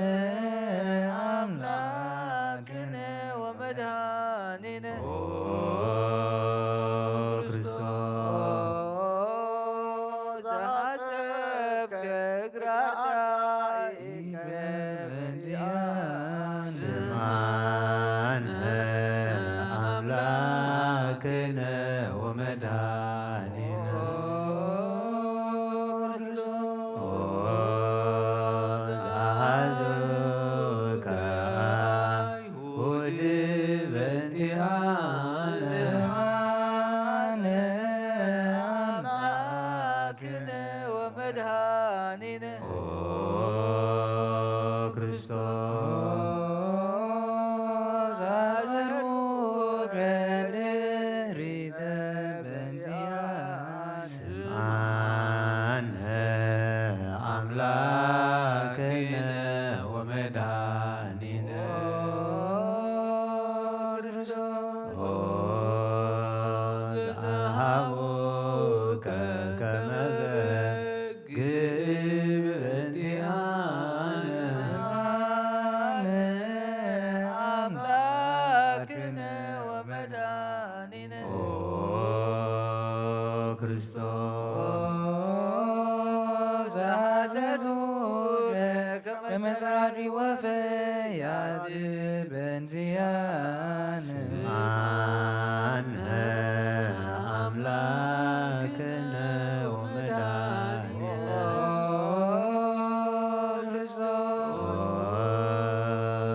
ኣምላክነ ወመድኃኒነ። ኦ ክርስቶስ፣ ዘሓሰብከ እግራ በንዚያን። ስምዓነ ኣምላክነ ወመድኃኒነ። ኦ ዘአሐዙከ አይሁድ በንቲኣነ። ስምዓነ አምላክነ ወመድኃኒነ። ኦ ክርስቶስ፣ አሰሩከ ድሪተ በንቲኣነ። ስምዓነ አምላክነ ወመድኃኒነ። ኦ ክርስቶስ፣ ኦ ዘሃቡከ ከመ በግ ግብ እንቲአነ። ስምዓነ አምላክነ ወመድኃኒነ። ኦ ክርስቶስ፣ ዘአሐሰሱከ ከመ ራዲ ወፈያጅ በንቲአነ። ስምዓነ አምላክነ ወመድኃኒነ። ኦ ክርስቶስ፣ ኦ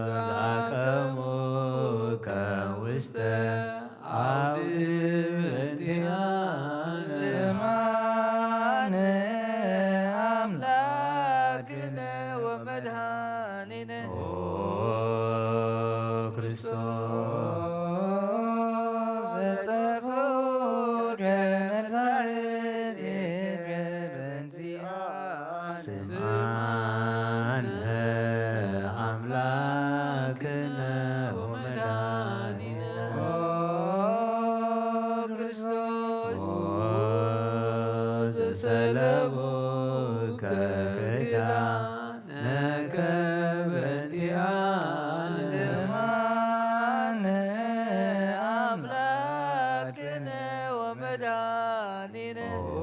ዘአቀሙከ ውስተ አውድ በንቲአነ። ስምዓነ አምላክነ ወመድኃኒነ። ኦ ክርስቶስ፣ ዘጸፍዑ ደመ ዛህድ በንቲአነ። ስምዓነ አምላክነ ወመድኃኒነ። ኦ ክርስቶስ፣ ኦ ዘሰለቡከ ክዳነከ በንቲአነ። ስምዓነ አምላክነ ወመድኃኒነ። ኦ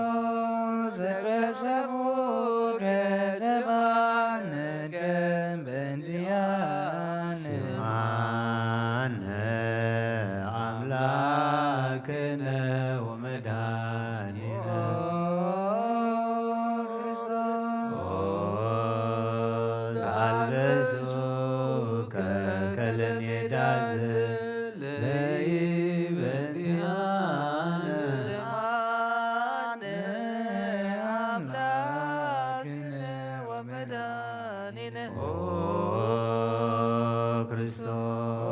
ክርስቶስ፣ ዘቀሰፉ ደተባነከ በንቲአነ። ስምዓነ አምላክነ ወመድኃኒነ። ኦ ክርስቶስ፣ ኦ ዘአልበሱከ ከለሜዳ ዘለይ በንቲአነ። ስምዓነ አምላክነ ወመድኃኒነ። ኦ ክርስቶስ፣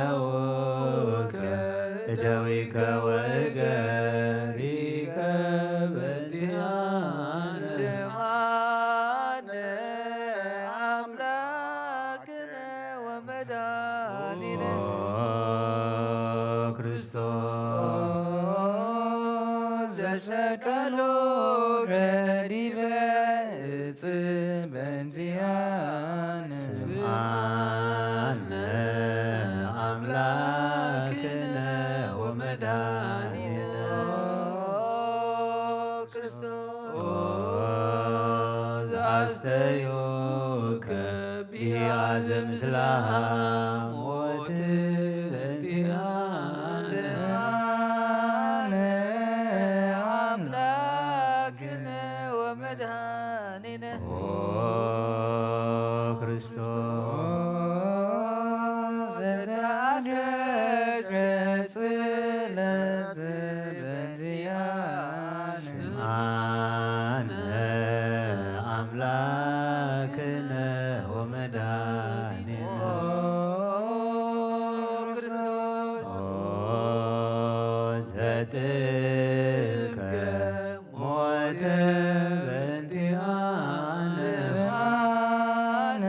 ዘቀነውከ እደዊከ ወእገሪከ በእንቲአነ። ስምዓነ አምላክነ ወመድኃኒነ። ኦ ክርስቶስ ዘሰቀሎ ገዲበ እጽ በእንቲአነ። ስምዓነ አምላክነ ወመድኃኒነ። ክርስቶስ ዘአስተዩከ ቢአዘ ምስላ ሞት በእንቲአነ። ስምዓነ አምላክነ ወመድኃኒነ። ኦ ክርስቶስ ዘተአደሰ ጽለት በእንቲአነ። ስምዓነ አምላክነ ወመድኃኒነ። ኦ ክርስቶስ ኦ ዘጥልከ ሞተ በእንቲአነ። ስምዓነ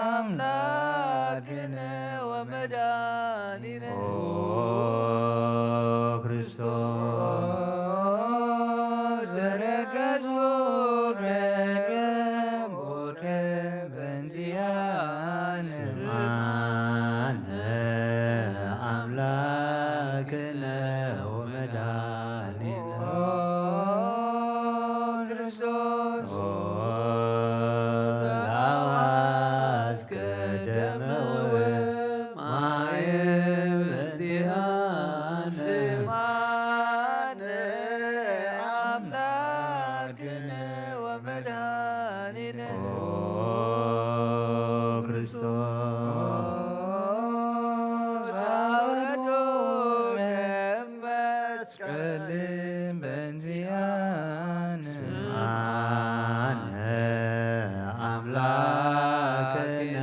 አምላክነ ወመድኃኒነ። ኦ ክርስቶስ ዘረገዝኩ ገንቦት በእንቲአነ። ስምዓነ አምላክነ ወመድኃኒነ። ኦ ክርስቶስ ኦ ዘአውሐዝከ ደመ ወማየ በእንቲአነ። ስምዓነ አምላክነ ወመድኃኒነ። ኦ ክርስቶስ አውረዶ መስቀል በእንቲአነ። ስምዓነ አምላክነ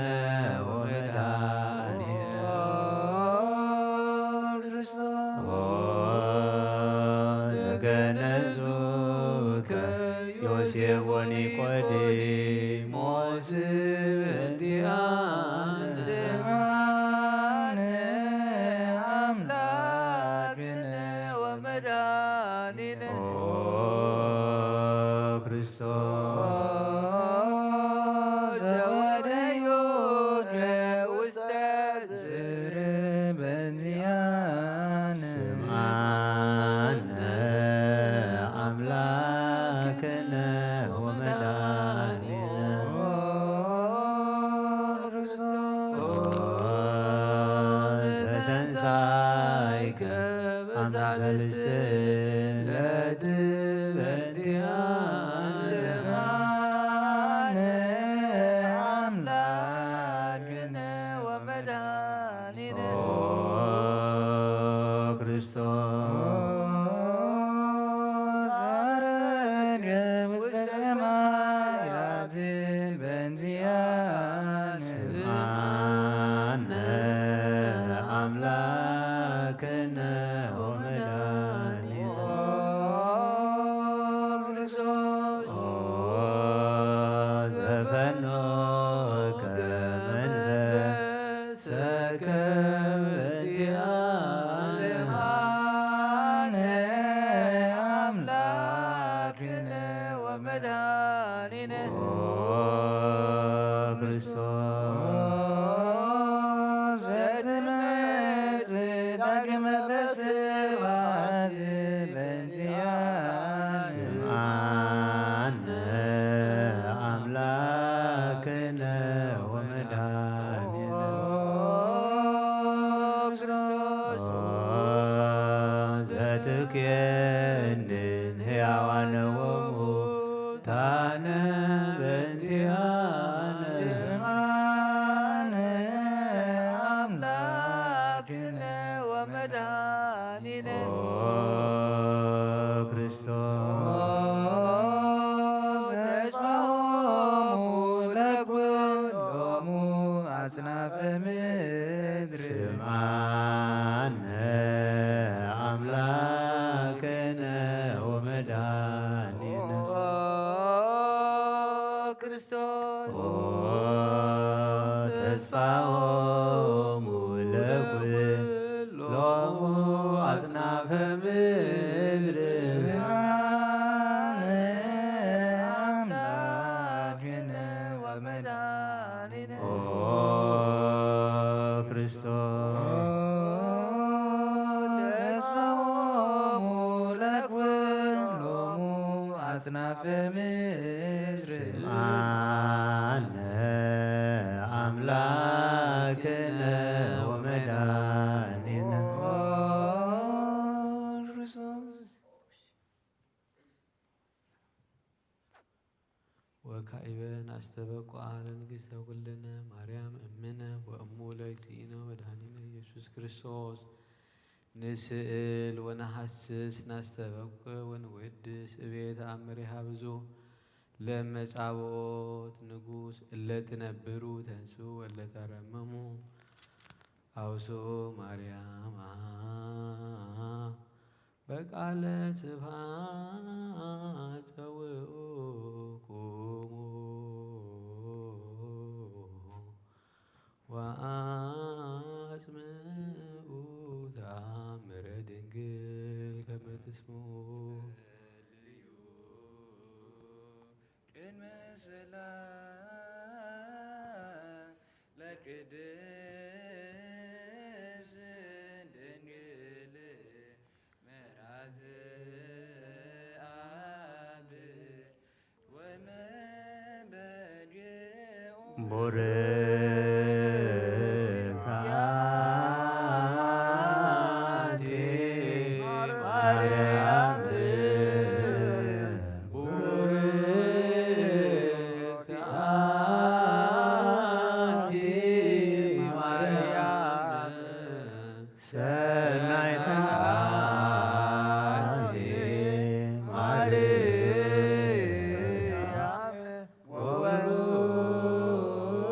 ወመድኃኒነ። ኦ ክርስቶስ ኦ ዘገነዙከ ዮሴፍ ወኒቆዲሞስ በእንቲአነ። ስምዓነ አምላክነ ወመድኃኒነ። ኦ ክርስቶስ ዘወደዮከ ውስተ ዝር በእንቲአነ። ስምዓነ አምላክነ ወመድኃኒነ። ኦ ክርስቶስ ኦ ዘተንሳይከ አምሳልስት ለትበንቲአነ። ስምዓነ አምላክነ ወመድኃኒነ። ኦ ክርስቶስ አረገ ውስተ ሰማያት በእንቲአነ። ስምዓነ አምላክነ ወመድኃኒነ። ኦ ክርስቶስ ኦ ዘፈኖከ መንፈስ ሰከበ በእንቲአነ። ስምዓነ አምላክነ ወመድኃኒነ። ኦ ክርስቶስ ዘትመጽእ ዳግመ በስብሐት በእንቲአነ። ስምዓነ አምላክነ ወመድኃኒነ። ኦ ክርስቶስ ኦ ዘትኬንን ሕያዋነ ወሙታነ በእንቲአነ። ስምዓነ አምላክነ ወመድኃኒነ። ኦ ክርስቶስ ተስፋሆሙ ለኩሉ ሎሙ ኣጽናፈ ምድር። ስምዓነ ኣምላክነ ወመድኃኒነ። ኦ ክርስቶስ። ኦ ተስፋሆሙ ለኩሎሙ ኣጽናፈ ምድር። ስምዓነ ኣምላክነ ወመድኃኒነ። ኦ ክርስቶስ። ተስፋሆሙ ለኩሎሙ ኣጽናፈ ምድር። ስምዓነ ኣምላክነ ወመድኃኒነ። ኦ ክርስቶስ። ወካዕበ ናስተበቁዓ ለንግሥተ ኩልነ ማርያም እምነ ወእሙ ለእግዚእነ መድኃኒነ ኢየሱስ ክርስቶስ። ንስእል ወነሐስስ ናስተበቁ ወንወድስ እቤት አምሪሃ ብዙ ለመጻብኦት ንጉስ እለ ትነብሩ ተንሱ ወለ ተረመሙ አውስኡ ማርያም በቃለ ስብሐት ጸውኡ ቁሙ ወአጽምኡ ተአምረ ድንግል ከመ ትስምዑ። ቅድመ ስላ ለቅድስ ድንግል መራት አብ ወመንበግዑ ቡርክት አንቲ ማርያም ቡርክት አንቲ ማርያም ሰናይት አንቲ ማርያም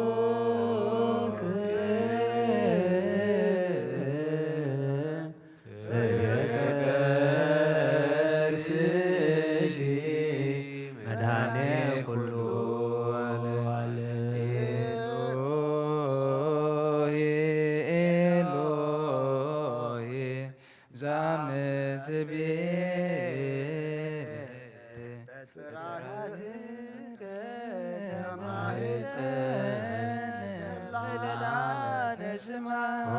ወቡሩክ ፍሬ ከርሥኪ መድኃኔ ኩሉ ዓለም። ኤሎሄ ኤሎሄ ዛመትቤ በጽራርከ ተማህፀን ለዓለመ ስማ። ኦ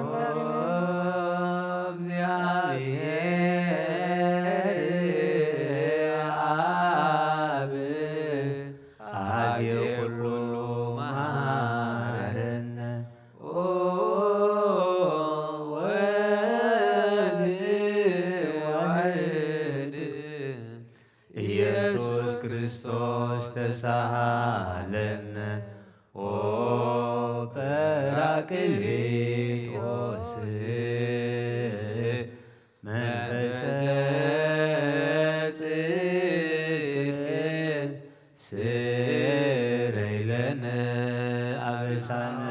እግዚአብሔር አብ አዜ ኩሉ መሐረነ። ኦ ወልድ ዋሕድ ኢየሱስ ክርስቶስ ተሳሃለነ። ኦ ጳራቅሊጦስ መንፈሰ ጽድቅ ስረይ ለነ አበሳነ።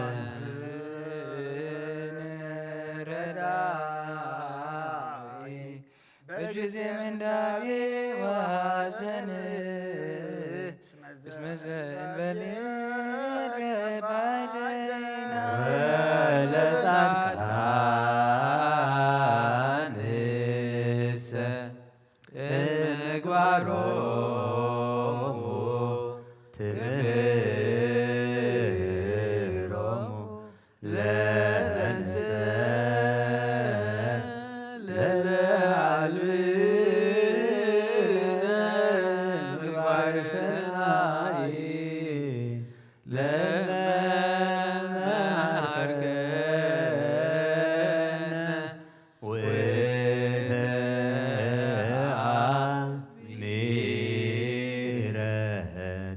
ረዳኢ በጊዜ ምንዳቤ ወሐዘን እስመ ዘእንበሌከ ባይደይና። ወለጻድቃንሰ እምግባሮሙ ትምህሮሙ ለእንሰ ለለዓልብነ ምግባር ሰናይ ለመሃርከነ ውእተ አሚረ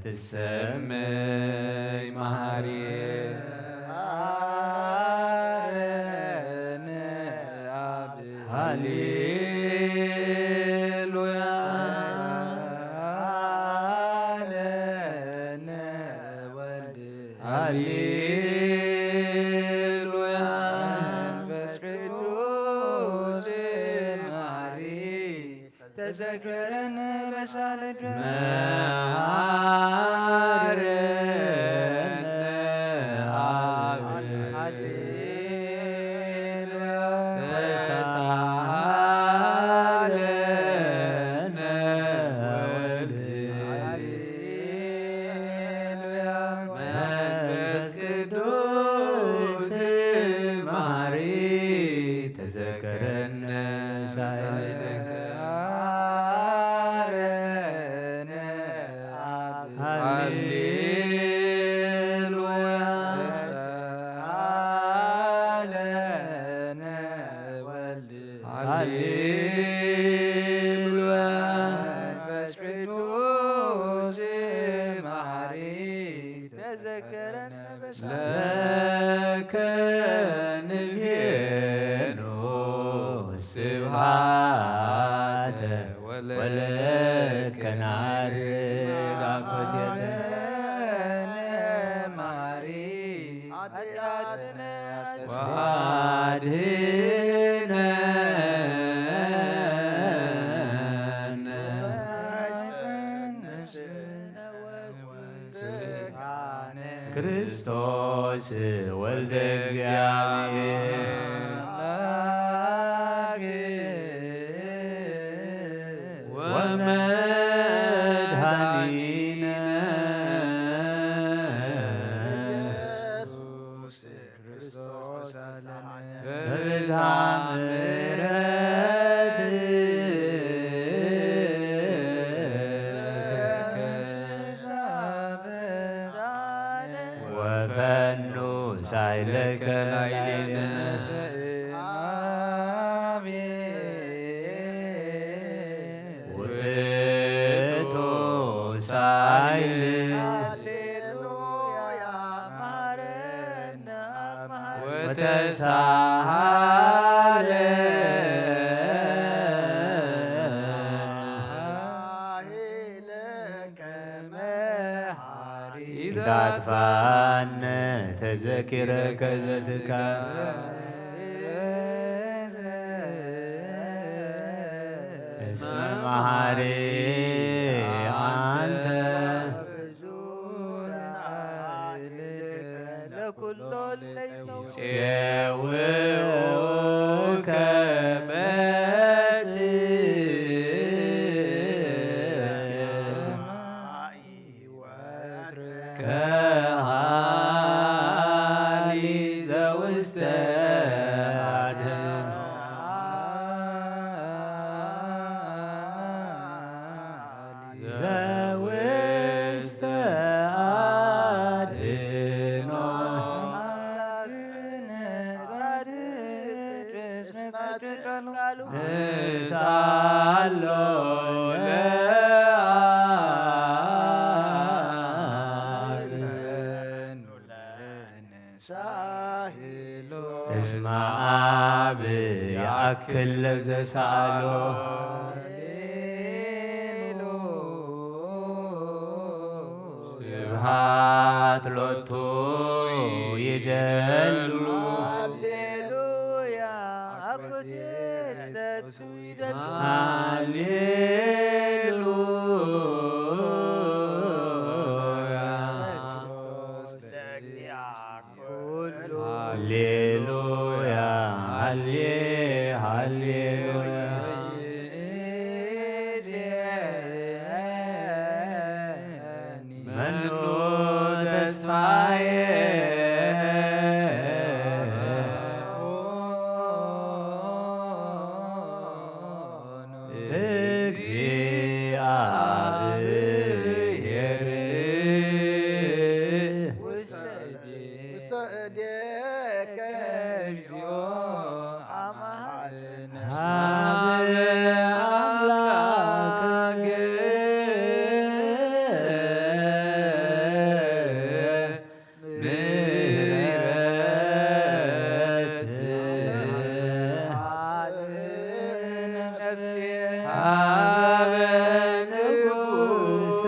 ትሰመይ መሃሪ። ሃሌሉያ። ሃሌ ሃሌሉያ። መንፈስ ቅዱስ መሐሪ ተዘከረነ በሳልደ መሐረነ አብ። ሃሌሉያ። ተሳሃለነ ወልድ። ሃሌሉያ። መንፈስ ቅዱስ መሐሪ ተዘከረነ ሳይለከ። ሃሌሉያ። ተሳሃለነ ወልድ። ሃሌሉያ። መንፈስ ቅዱስ መሐሪ ተዘከረነ በሳልደ። ለከ ንፌኑ ስብሐተ ወለከ ናርግ አኮቴተ። መሐሪ ኃጢአትነ ወአድኅነነ። ክርስቶስ ወልደ እግዚአብሔር ወመድኃኒነ ኢየሱስ ክርስቶስ በብዝኃ ምሕረት ወፈኑ ሳይለከ ላዕሌነ። ውእቱ ሳይል ወተሳሃለ ኢታጥፋነ ተዘኪረከ ዘትካ እስመ መሐሪ አንተ። ለኩሎ ለይተው ጼውኡከ መጽእ ከሃሊ ዘውስተ አድኖ። ዘውስተ አድኖ። ሳሎ ለአብ። እስመ አብ ያአክል ለዘሳሎ። ስብሐት ሎቱ ይደሉ። ሃሌሉያ። አኮቴት ለቱ ይደሉ። ሃሌሉያ። ሃሌሉያ። ሃሌ-፣ ሃሌሉያ። መኑ ተስፋዬ እግዚአብሔር። ውስተ እዴከ እግዚኦ አማጽነ። ሀበ አምላክ ሀበ ንጉሥ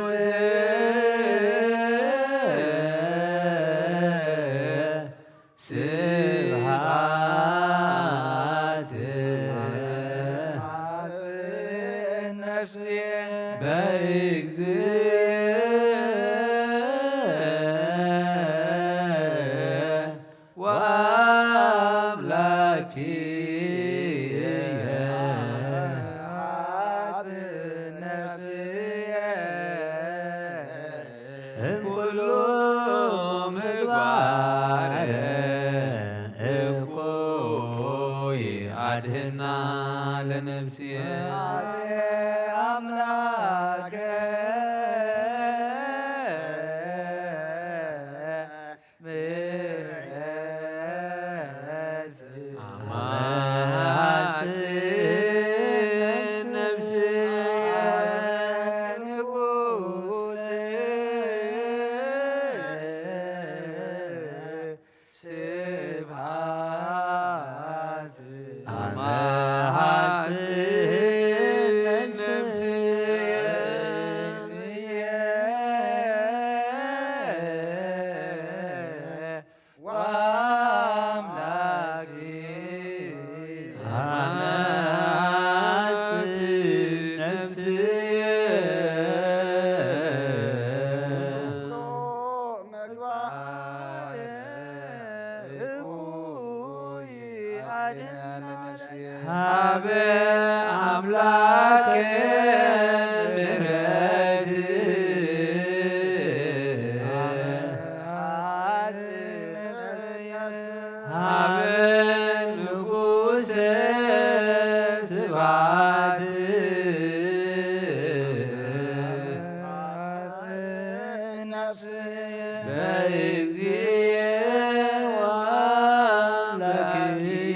እኩይ አድህና ለነፍስየ። አምላከ ምሕረት አማሐጽን ነፍስየ ንጉሥ ስብሐት አማሐጽን ነፍስየ ሀበ አምላክ ምሕረት ሀበ ንጉሰ ስብሐት በእግዚእ ወአምላክየ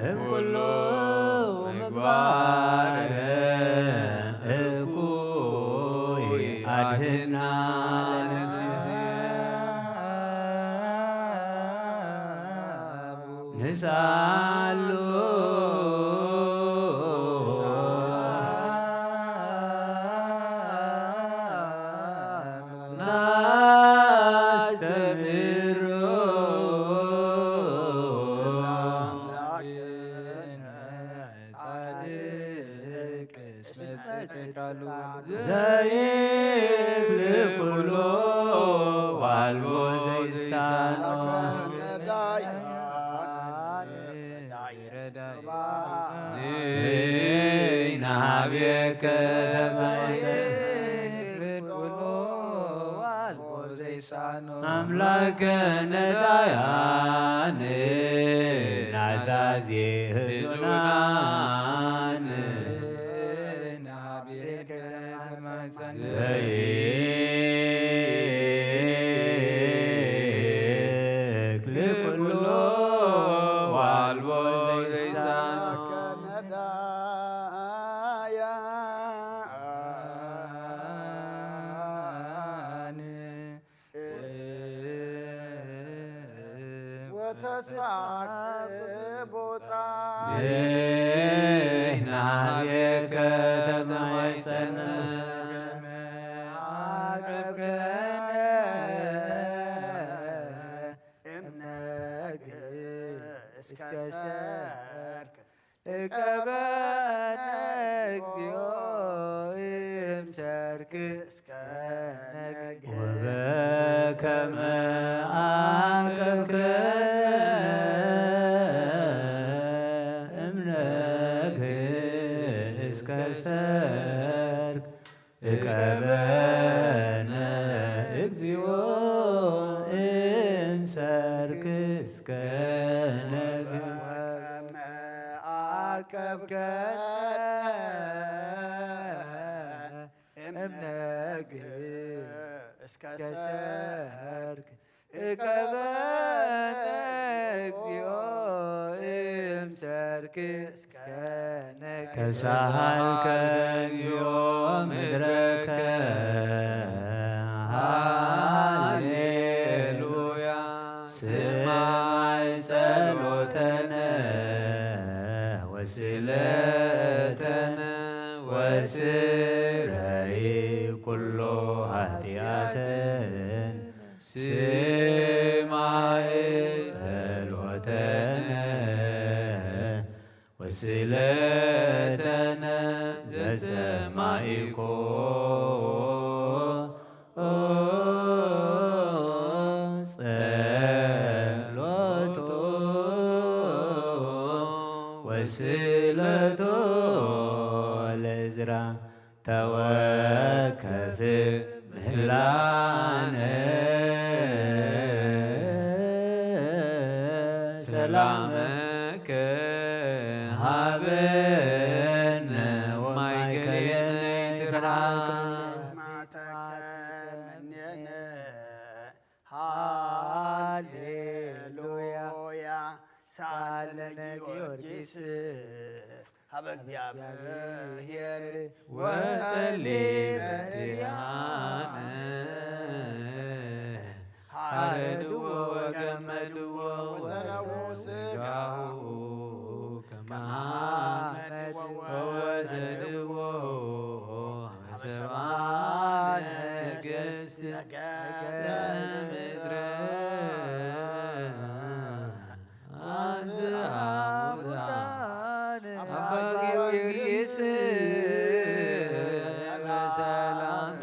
እምኩሉ ምግባር እኩይ አድህና ንስአሎ ናስተምሮ ጻድቅ እስመ ጽድቅ ቃሉ ዘይክል ኩሎ ዋልቦ ዘይሳኖ ናቤከ ተማይሰ ዘይክል ኩሎ ዋልቦ ዘይሳኖ አምላከ ነዳያን ናዛዜ ህዙናን ዘይክል ኩሎ ዋልቦ ዘይሳኖ ወተስፋ ቦታ ናቤከ ተማይጸነ እምነግ እስከ ሰርክ እቀበነ እግዚኦ እምሰርክ እስከ ነግ ወበከመ አቀብከነ እምነግ እስከ ሰርክ እቀበነ እግዚኦ እምሰርክ እስከ ነግ አቀብከነ እምነግ እስከ ሰርክ እቀበነ እግዚኦ እምሰርክ እስከ ነግ ተሳሃልከ እግዚኦ ምድረከ ሃሌሉያ ስማይ ጸሎተነ ወስለተነ ወስረይ ኩሎ ኃጢአተን ስማይ ጸሎተነ ወስለተነ ዘሰማይኮ ጸሎቶ ወስለቶ ለዝራ ተወከፍ ምህላነ ሰላመከ ሃበነ ወማእከሌነ ይትርሃቅ። ሃሌሉያ። ሰዓለነ ጊዮርጊስ ሀበ እግዚአብሔር ወጸሊ በእንቲአነ። ሐረድዎ ወገመድዎ ወዘረዉ ስጋሁ ከመ አመድ ወወሰድዎ ሀበ ሰብአ ነገስት ነገስተ ምድር። አንተ አቡነ አባ ጊዮርጊስ በሰላም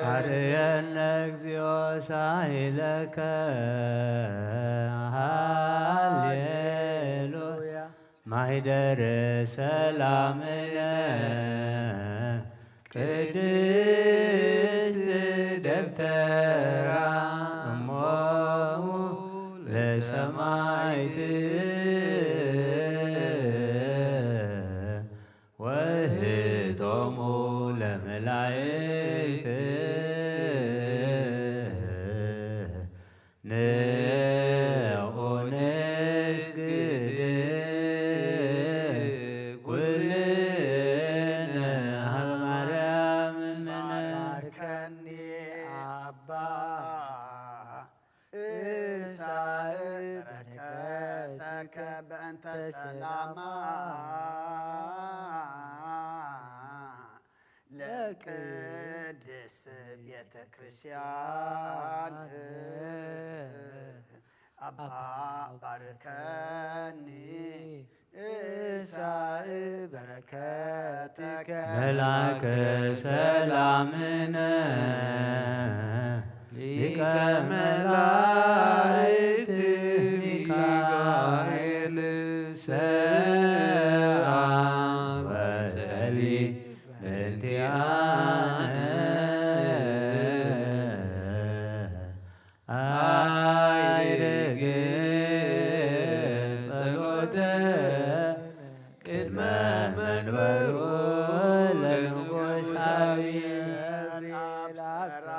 አርየነ እግዚኦ ሳይለከ። ሃሌሉያ። ማይደር ሰላምነ ቅድስት ደብተራ እሞሙ ለሰማይት ወህቶሙ ለመላይት። ንዑ ንስግድ ኩልነ ሀበ ማርያም እምነ። ባርከኒ አባ እሳእ በረከተከ በእንተ ሰላማ ለቅድስት ቤተ ክርስቲያን። አባ ባርከኒ እሳእ በረከተከ። መልአከ ሰላምነ ሊቀ መላእክት ሚካኤል ሰአ ወጸሊ በእንቲአነ። አይርግ ጸሎተ ቅድመ መንበሩ ለንጉሳዊ። አብሰራ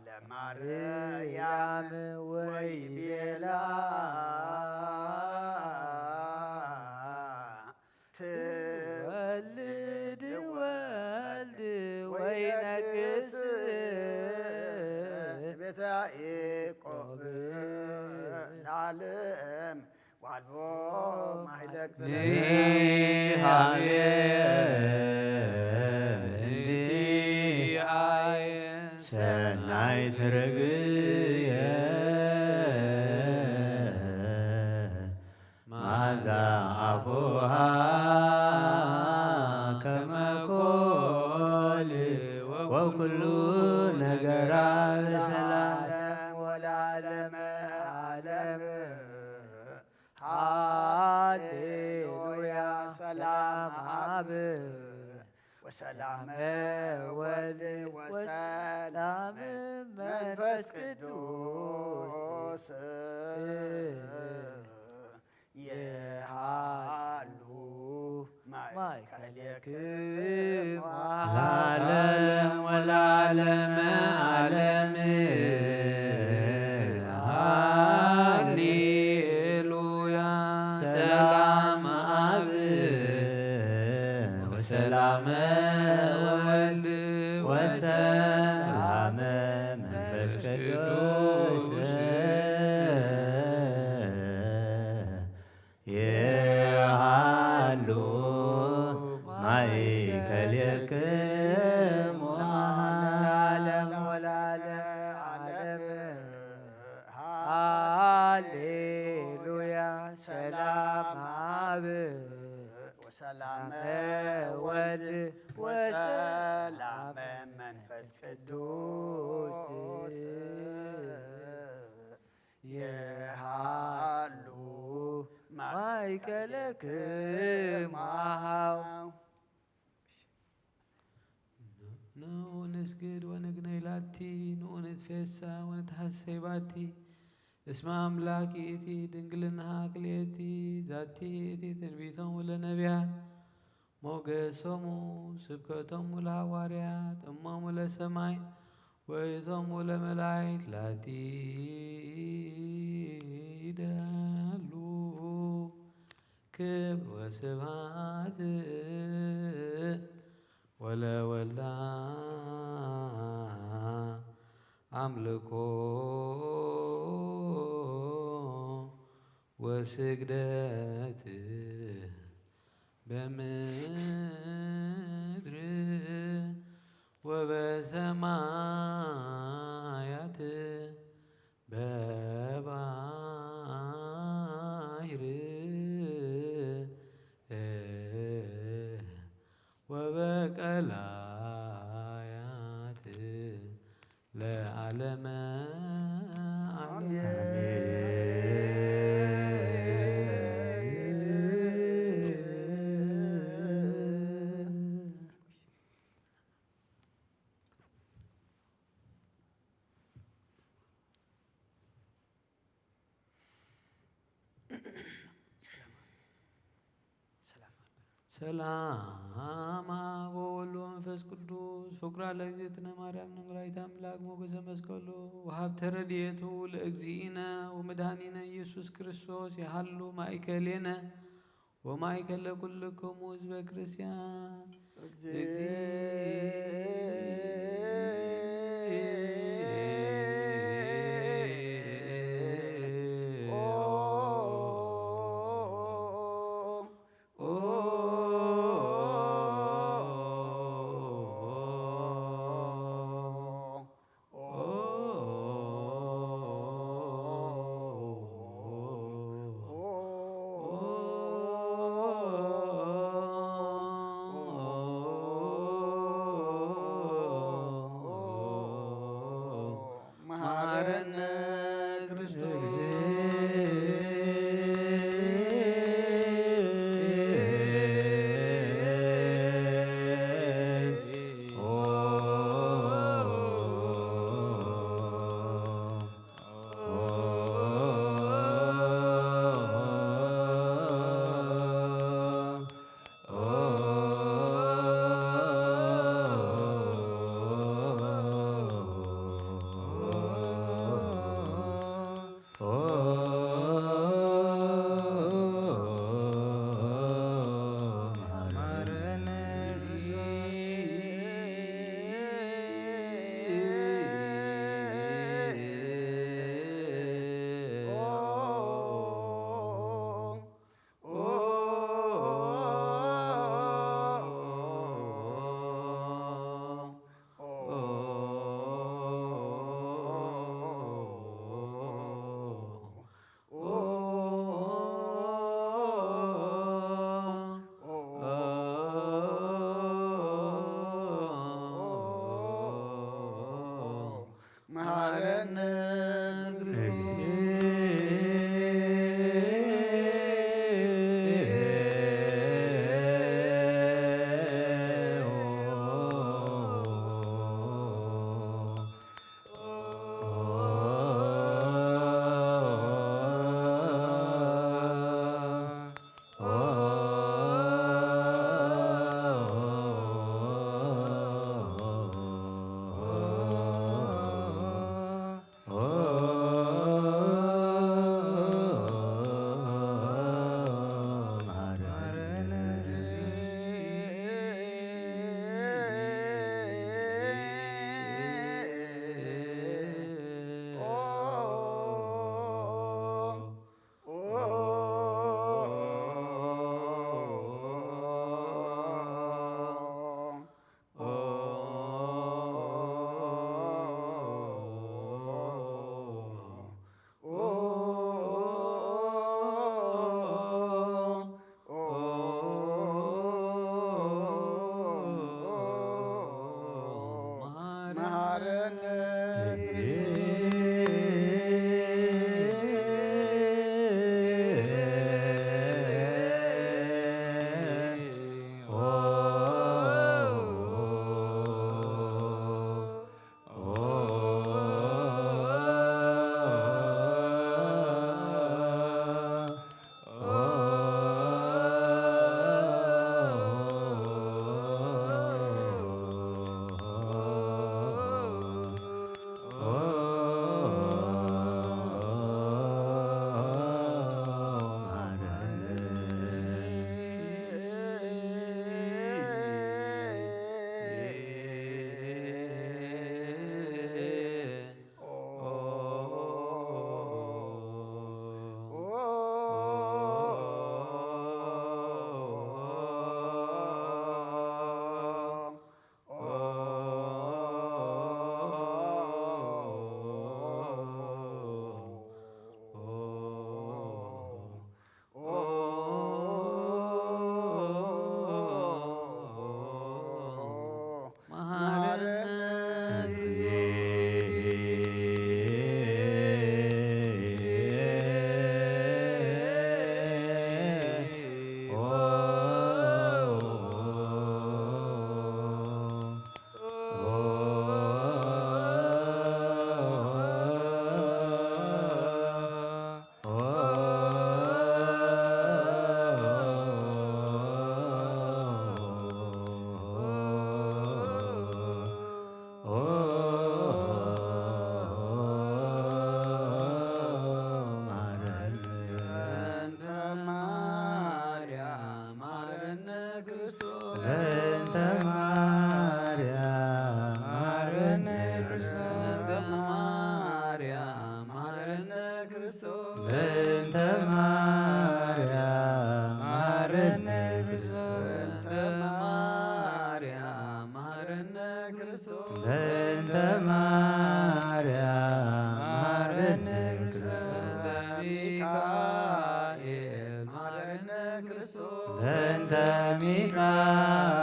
ለማርያም ወይቤላ ትወልድ ወልድ ወይነግስ ቤተ ያዕቆብ ለዓለም ዋልቦ ማይደግ። ንሃቤ እንቲአየ ሰናይ ትርግየ ማዛ አፉሃ ከመ ኮል ወኩሉ ነገራ ለሰላም ወለዓለመ ዓለም። ሃሌሉያ። ሰላም አብ ወሰላመ ወልድ ወሰላመ መንፈስ ቅዱስ የሃሉ ማእከሌክሙ ለዓለም ወለዓለመ ዓለም። ሃሌሉያ። ሰላም አብ ወሰላመ ወልድ ወሰላመ መንፈስ ቅዱስ የሃሉ ማእከሌክሙ ለዓለም ወለዓለመ ዓለም። ሃሌሉያ። ሰላም አብ ወሰላመ ወልድ ወሰላመ መንፈስ ቅዱስ የሃሉ ማእከለክሙ ኣሃው። ንዑ ንስግድ ወንግነይ ላቲ፣ ንዑ ንትፌሳ ወንትሐሰይ ባቲ። እስመ ኣምላክ ይእቲ ድንግልናሃ ክልኤቲ፣ ዛቲ ይእቲ ትንቢቶም ለነቢያት። ሞገሶሙ ስብከቶሙ ለሃዋርያት፣ እሞሙ ለሰማይ ወእቶሙ ለመላእክት ላቲ ይደሉ። ክብር ወስብሐት ወለወልዳ ኣምልኮ ወስግደት በምድር ወበሰማያት በባሕር ወበቀላያት ለዓለመ ዓለም። ሰላም አብ ወወልድ ወመንፈስ ቅዱስ። ፍቁራ ለእግዝእትነ ማርያም ንግላይት አምላክ ሞገሰ መስቀሉ ወሀብተ ረድኤቱ ለእግዚእነ ወመድኃኒነ ኢየሱስ ክርስቶስ የሃሉ ማእከሌነ ወማእከለ ኩልክሙ ህዝበ ክርስቲያን። መሐረነ ክርስቶስ። በእንተ ማርያም መሐረነ ክርስቶስ። በእንተ ማርያም መሐረነ ክርስቶስ። በእንተ ማርያም መሐረነ ክርስቶስ። በእንተ ማርያም መሐረነ ክርስቶስ። በእንተ ማርያም መሐረነ ክርስቶስ። በእንተ ሚካኤል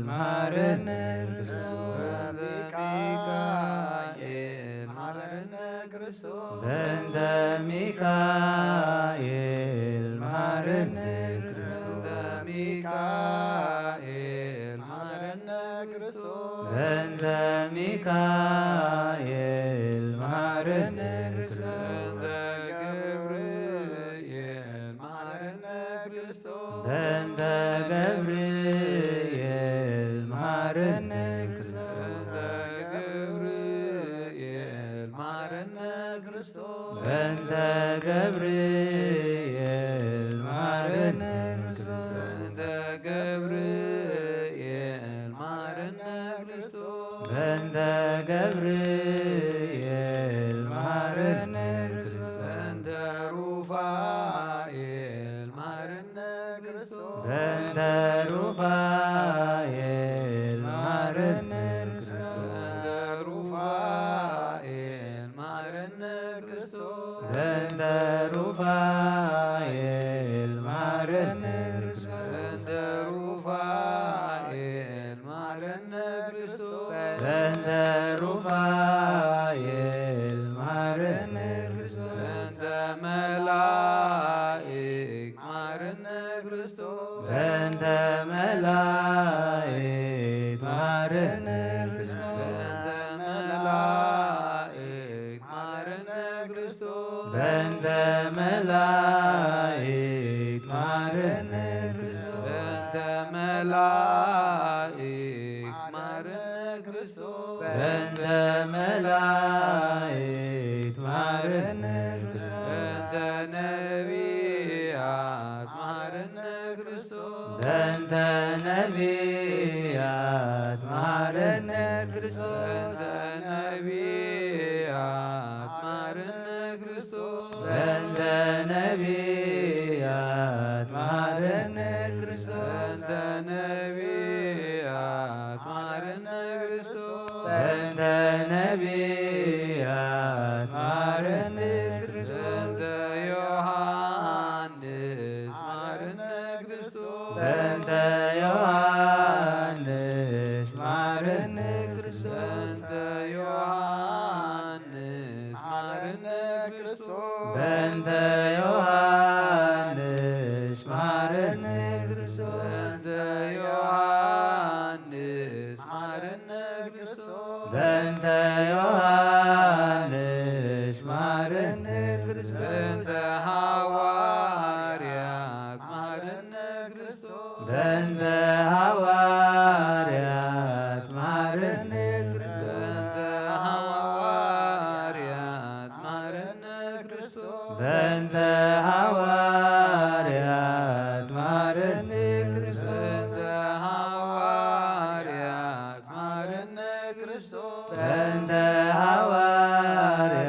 መሐረነ ክርስቶስ። በእንተ ሚካኤል መሐረነ ክርስቶስ። በእንተ ሚካኤል መሐረነ ክርስቶስ። በእንተ ሚካኤል መሐረነ ክርስቶስ። በእንተ ሚካኤል መሐረነ ክርስቶስ። በእንተ ሚካኤል መሐረነ ክርስቶስ። በእንተ ገብርኤል መሐረነ ክርስቶስ። በእንተ ገብርኤል መሐረነ ክርስቶስ። በእንተ ገብርኤል መሐረነ ክርስቶስ። በእንተ ገብርኤል መሐረነ ክርስቶስ። በእንተ ገብርኤል መሐረነ ክርስቶስ። በእንተ ገብርኤል መሐረነ ክርስቶስ። በእንተ ሩፋኤል መሐረነ ክርስቶስ። በእንተ ሩፋኤል መሐረነ ክርስቶስ። በእንተ ሩፋኤል መሐረነ ክርስቶስ። በእንተ ሩፋኤል መሐረነ ክርስቶስ። በእንተ ሩፋኤል መሐረነ ክርስቶስ። በእንተ ሩፋኤል መሐረነ ክርስቶስ። በእንተ መላእክት መሐረነ ክርስቶስ። በእንተ መላእክት መሐረነ ክርስቶስ። በእንተ መላእክት መሐረነ ክርስቶስ። በእንተ መላእክት መሐረነ ክርስቶስ። በእንተ መላእክት መሐረነ ክርስቶስ። በእንተ መላእክት መሐረነ ክርስቶስ። በእንተ ነቢያት መሐረነ ክርስቶስ። በእንተ ነቢያት መሐረነ ክርስቶስ። በእንተ ነቢያት መሐረነ ክርስቶስ። በእንተ ነቢያት መሐረነ ክርስቶስ። በእንተ ነቢያት መሐረነ ክርስቶስ። በእንተ ነቢያት መሐረነ ክርስቶስ። በእንተ ዮሐንስ መሐረነ ክርስቶስ። በእንተ ዮሐንስ መሐረነ ክርስቶስ። በእንተ ዮሐንስ መሐረነ ክርስቶስ። በእንተ ዮሐንስ መሐረነ ክርስቶስ። በእንተ ዮሐንስ መሐረነ ክርስቶስ። በእንተ ዮሐንስ መሐረነ ክርስቶስ። በእንተ ሐዋርያት መሐረነ ክርስቶስ። በእንተ ሐዋርያት መሐረነ ክርስቶስ። በእንተ ሐዋርያት መሐረነ ክርስቶስ። በእንተ ሐዋርያት መሐረነ ክርስቶስ። በእንተ ሐዋርያት መሐረነ ክርስቶስ። በእንተ ሐዋርያት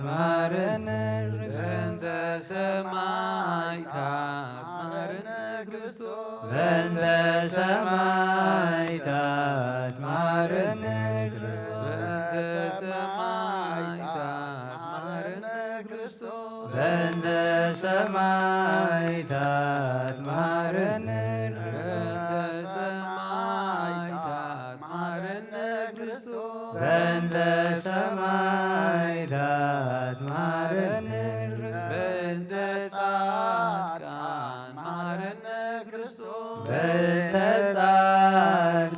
መሐረነ ክርስቶስ። በእንተ ሰማዕታት መሐረነ ክርስቶስ። በእንተ ሰማዕታት መሐረነ ክርስቶስ። በእንተ ሰማዕታት መሐረነ ክርስቶስ። በእንተ ሰማዕታት መሐረነ ክርስቶስ። በእንተ ሰማዕታት መሐረነ ክርስቶስ። በእንተ ሰማዕታት መሐረነ ክርስቶስ። በእንተ ጻድቃን መሐረነ ክርስቶስ። በእንተ ጻድቃን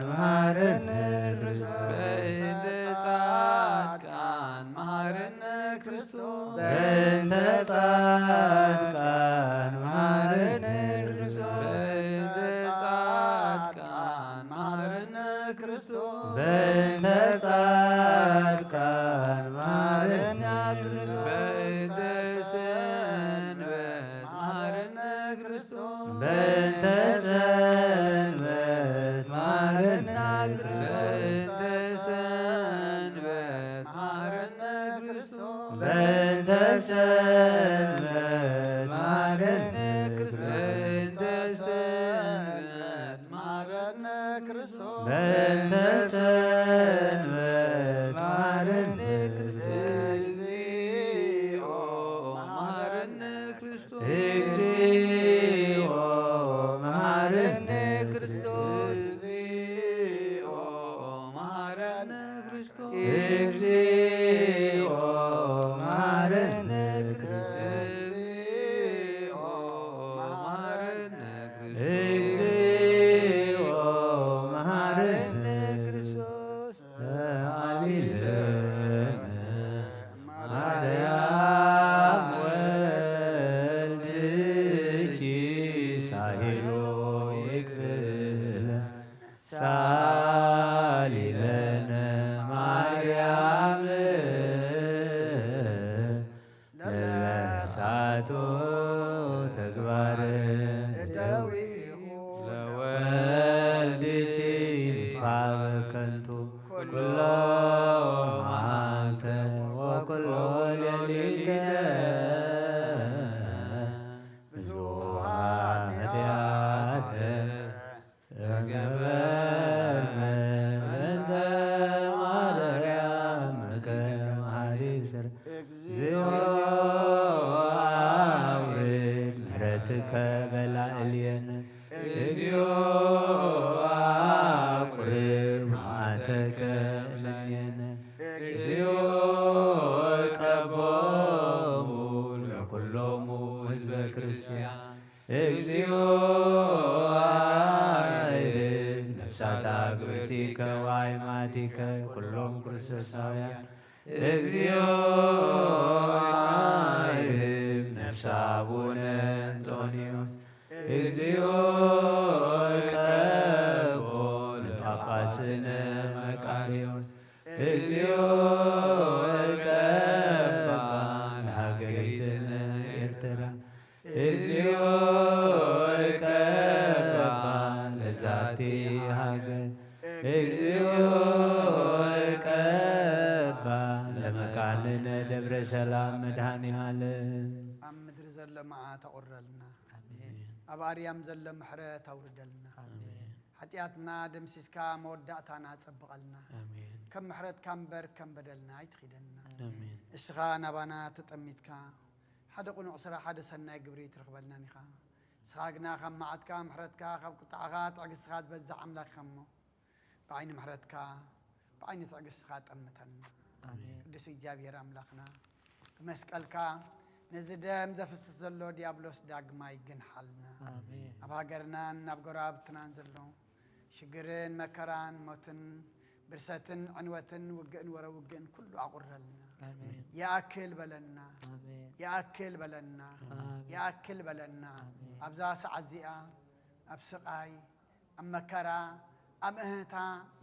መሐረነ ክርስቶስ። በእንተ ጻድቃን መሐረነ ክርስቶስ። በእንተ ጻድቃን መሐረነ ክርስቶስ። በእንተ ጻድቃን መሐረነ ክርስቶስ። በእንተ ጻድቃን መሐረነ ክርስቶስ። በእንተ ሰንበት መሐረነ በእንተ ሰንበት መሐረነ ክርስቶስ። በእንተ ሰንበት መሐረነ ክርስቶስ። በእንተ ሰንበት መሐረነ ክርስቶስ። በእንተ ሰንበት መሐረነ ክርስቶስ። በእንተ ሰንበት መሐረነ ክርስቶስ። እግዚኦ መሐረነ ክርስቶስ። እግዚኦ መሐረነ ክርስቶስ። እግዚኦ መሐረነ ክርስቶስ። እግዚኦ መሐረነ ክርስቶስ። እግዚኦ መሐረነ ክርስቶስ። እግዚኦ መሐረነ ክርስቶስ። ሰአሊ ለነ ማርያም ወልድኪ ሳይሎ ይክፍለ ሳሊ ለነ ማርያም ለበሳቶ ተግባር እደዊሁ ለወልድኪ ይትፋበ ከንቱ ኩሎ መዓልተ ወኩሎ ሌሊተ ብዙኃ ኃጢአተ ተገበረ በእንተ ማርያም ከመሃሪስር። እግዚኦ አውርድ ምሕረትከ በላዕሌነ። እግዚኦ አቁርር መዓተከ እምኔነ። እግዚኦ ቀቦሙ ለኩሎሙ ህዝበ ክርስቲያን። እግዚኦ አዕርፍ ነፍሳት አግብርቲከ ወአይማቲከ ኩሎም ክርስቶሳውያን። እግዚኦ አዕርፍ ነፍሰ አቡነ እንጦንዮስ። እግዚኦ ቀቦ ለጳጳስነ መቃርዮስ። እግዚኦ ቀባ ለሀገሪትነ ኤርትራ። እግዚኦ ቀባ ለዛቲ ሀገር። እግዚኦ ቀባ ለመካንነ ደብረ ሰላም መድኃኔ ዓለም። ኣብ ምድሪ ዘሎ መዓት ኣቑረልና። ኣሜን። ኣብ ኣርያም ዘሎ ምሕረት ኣውርደልና። ኣሜን። ሓጢኣትና ደምሲስካ መወዳእታና ጸብቐልና። ኣሜን። ከም ምሕረትካ እምበር ከም በደልና ኣይትኺደና። ኣሜን። እስኻ ናባና ተጠሚትካ ሓደ ቅኑዕ ስራሕ፣ ሓደ ሰናይ ግብሪ ትረኽበልናን ኢኻ። ንስኻ ግና ካብ መዓትካ ምሕረትካ፣ ካብ ቁጥዓኻ ትዕግስትኻ ዝበዝሕ ኣምላኽ ኢኻ እሞ፣ ብዓይኒ ምሕረትካ፣ ብዓይኒ ትዕግስትኻ ጠምተና። ኣሜን። ቅዱስ እግዚኣብሔር ኣምላኽና፣ ብመስቀልካ ነዚ ደም ዘፍስስ ዘሎ ዲያብሎስ ዳግማይ ግንሓልና። ኣሜን። ኣብ ሃገርናን ኣብ ጎረባብትናን ዘሎ ሽግርን መከራን ሞትን ብርሰትን ዕንወትን ውግእን ወረ ውግእን ኩሉ ኣቑረልና። ኣሜን። ይኣክል በለና። ኣሜን። ይኣክል በለና። ኣሜን። ይኣክል በለና። ኣሜን። ኣብዛ ሰዓት እዚኣ ኣብ ስቓይ፣ ኣብ መከራ፣ ኣብ እህታ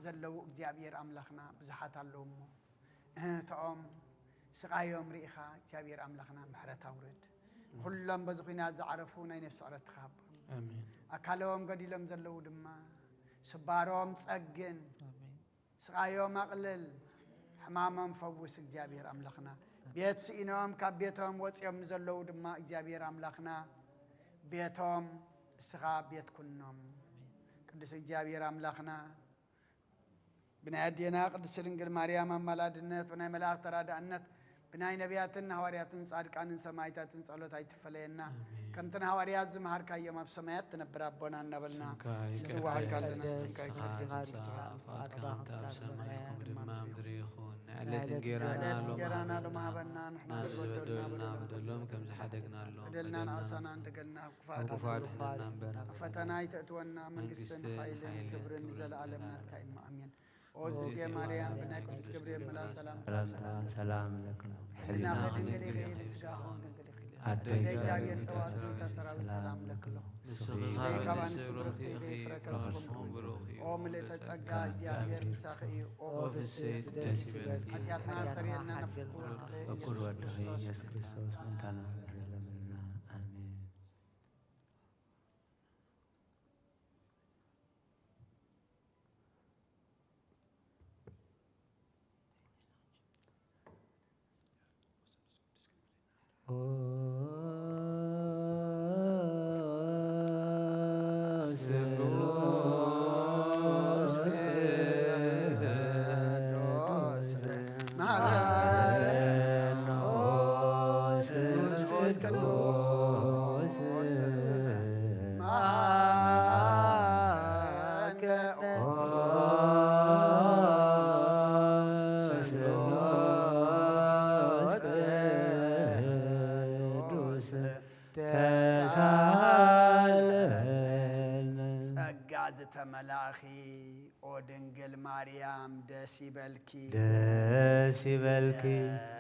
ዘለዉ እግዚኣብሔር ኣምላኽና ብዙሓት ኣለዉ እሞ፣ እህትኦም ስቓዮም ርኢኻ እግዚኣብሔር ኣምላኽና ምሕረት ኣውርድ። ኩሎም በዚ ኲናት ዝዓረፉ ናይ ነፍሲ ዕረፍቲ ክሃቦም። ኣሜን። ኣካሎም ገዲሎም ዘለዉ ድማ ስባሮም ጸግን። ኣሜን። ስቓዮም ኣቕልል፣ ሕማሞም ፈውስ እግዚኣብሔር ኣምላኽና። ቤት ስኢኖም ካብ ቤቶም ወጺኦም ንዘለዉ ድማ እግዚኣብሔር ኣምላኽና ቤቶም እስኻ ቤት ኩኖም። ቅዱስ እግዚኣብሔር ኣምላኽና ብናይ ኣዴና ቅድስት ድንግል ማርያም ኣማላድነት፣ ብናይ መላእኽቲ ተራዳእነት፣ ብናይ ነቢያትን ሃዋርያትን ጻድቃንን ሰማዕታትን ጸሎት ኣይትፈለየና። ኣሜን። ከምቲ ንሃዋርያት ዝመሃርካዮም ኣብ ሰማያት ትነብር ኣቦና እናበልና ስምካ ይቀደስ፣ ንጽውዓካ ኣለና። ስምካ ይቀደስ፣ ምጻእ ፍቓድካ ከምቲ ኣብ ሰማይ ከምኡ ድማ ኣብ ምድሪ ይኹን። ናይ ዕለት እንጌራና ሎሚ ሃበና፣ ንሕና ንበደልና በደሎም ከም ዝሓደግናሎም በደልና ንኣሳና እንደገልና ክፉኣት ክፉኣት ኣድሕነና እምበር። ኣብ ፈተና ኣይተእትወና፣ መንግስትን መንግስትን ሓይልን ሓይልን ክብርን ክብርን ንዘለኣለም ዘለኣለም። ናትካ እዩ። ኣሜን። ኦ ዝእቲ ማርያም፣ ብናይ ቅዱስ ገብርኤል መልኣክ ሰላምታ ሰላምታ ሰላም ለኪ። ህሊናኺ ድንግል ኢኺ፣ ስጋኺ ድንግል ኢኺ። ኣደ ኣደ እግዚኣብሔር፣ ተዋሕዶ ሰራዊት፣ ሰላም ለኪ። ንስኺ ካብ ኣንስቲ ብርኽቲ ኢኺ፣ ፍረ ከርስኪ ብሩኽ እዩ። ኦ ምልእተ ጸጋ፣ እግዚኣብሔር ምሳኺ እዩ። ኦ ፍስሕቲ ደስ ይበልኪ። ሓጢኣትና ሰሪየልና፣ ንፍቁር ወድኺ ኢየሱስ ክርስቶስ ምእንታና ይሕረለልና። ኣሜን። ስሉስ ቅዱስ መሐረነ ስሉስ ቅዱስ መሐረነ ስሉስ ቅዱስ ተሳለነ። ጸጋ ዝተመላእኺ ኦ ድንግል ማርያም ደስ ይበልኪ። ደስ ይበልኪ።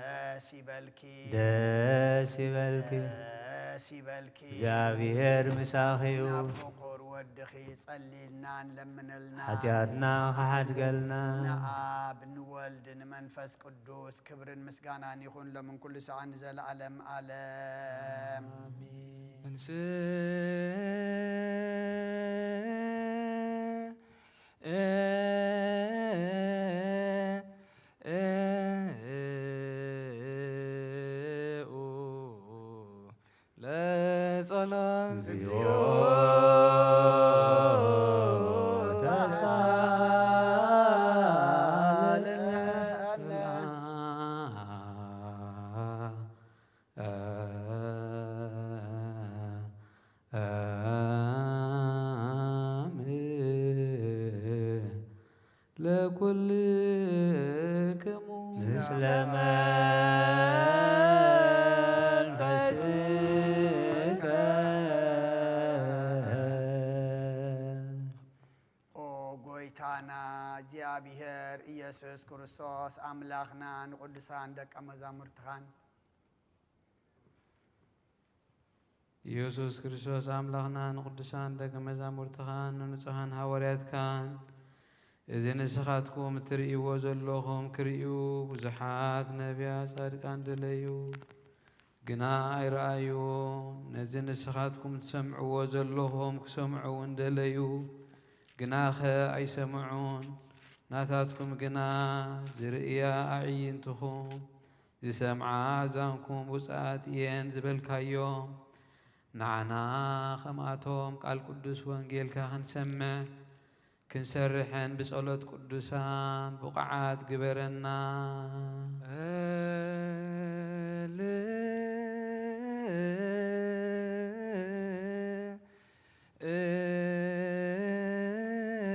ደስ ይበልኪ። ደስ ይበልኪ። ደስ ይበልኪ። እግዚኣብሔር ምሳኺ እዩ። ናብ ፍቁር ወድኺ ጸልይልና ንለምነልና። ሓጢኣትና ክሓድገልና። ንኣብ ንወልድ ንመንፈስ ቅዱስ ክብርን ምስጋናን ይኹን ሎምን ኩሉ ሰዓት ንዘለዓለም ዓለም። ኣሜን። እንስ ለጸሎት እግዚኦ ተሳለነ። ለኩልክሙ ምስለ መንፈስከ። ኦ ጎይታና እግዚኣብሔር ኢየሱስ ክርስቶስ ኣምላኽና ንቅዱሳን ደቀ መዛሙርትኻን ኢየሱስ ክርስቶስ ኣምላኽና ንቅዱሳን ደቀ መዛሙርትኻን ንንጹሃን ሃዋርያትካን እዚ ንስኻትኩም እትርእይዎ ዘለኹም ክርእዩ ብዙሓት ነቢያት ጻድቃን ደለዩ፣ ግና ኣይረኣዩን። ነዚ ንስኻትኩም ትሰምዕዎ ዘለኹም ክሰምዑ እውን ደለዩ፣ ግናኸ ኣይሰምዑን። ናታትኩም ግና ዝርእያ ኣዕይንትኹም ዝሰምዓ ኣእዛንኩም ብፁዓት እየን ዝበልካዮም፣ ንዓና ከምኣቶም ቃል ቅዱስ ወንጌልካ ክንሰምዕ ክንሰርሕን ብጸሎት ቅዱሳን ብቑዓት ግበረና።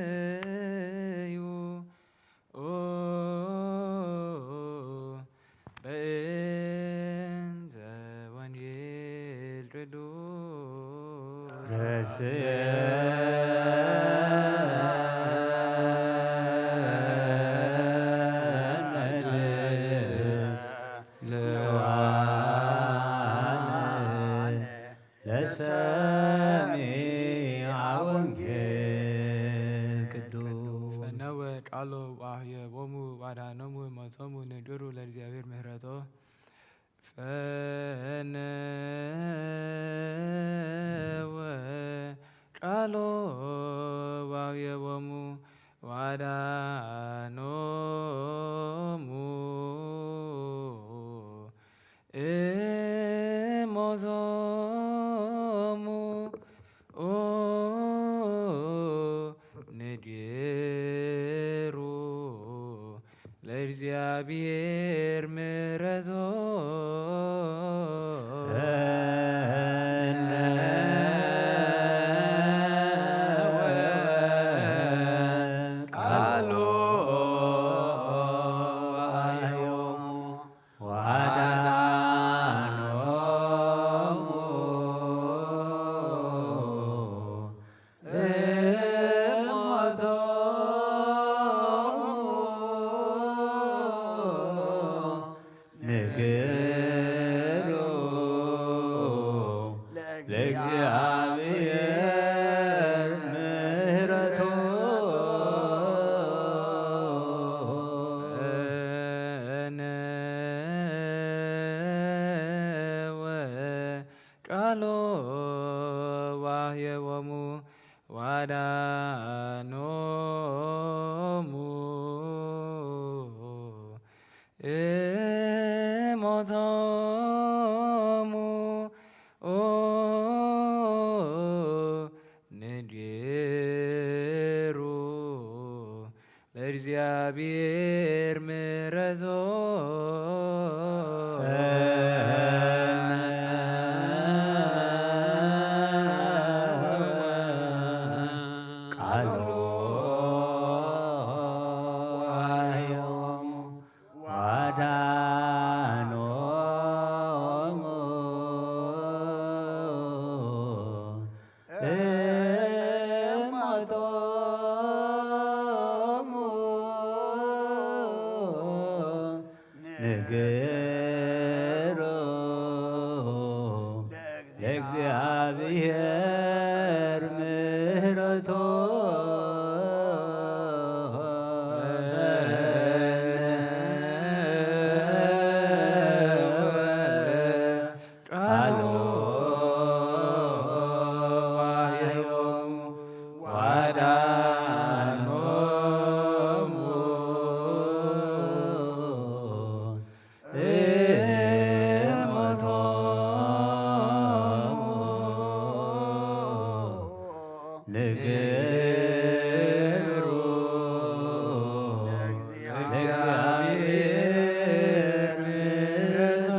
ጸልዩ በእንተ ወንጌል ቅዱስ። ለሰሚዐ ወንጌል ቅዱስ። ፈነወ ቃሎ ወአህየቦሙ ባዕዳኖሙ ሞቶሙ ንግሩ ለእግዚአብሔር ምህረቶ። ፈነወ ቃሎ ወአህየቦሙ ወአዳኖሙ እሞቶሙ። ንገሩ ለእግዚአብሔር ምሕረቶ። ቃሎ ወአህዮሙ ወአዳኖሙ እሞቶሙ። ንገሩ ለእግዚአብሔር ምሕረቱ። ፈነወ ቃሎ ወአህየቦሙ ወአዳኖሙ እሞቶሙ። ኦ ንዴ እግዚኣብሔር ምሕረቱ ቃሉ ዋህዮም ዋዳኖሙ እሞቶሙ ንግሩ ለእግዚኣብሔር ምሕረቶ ቃሉ ዋህዮም ዋዳኖሙ እሞቶሙ ንግሩ ለእግዚኣብሔር ምሕረቶ።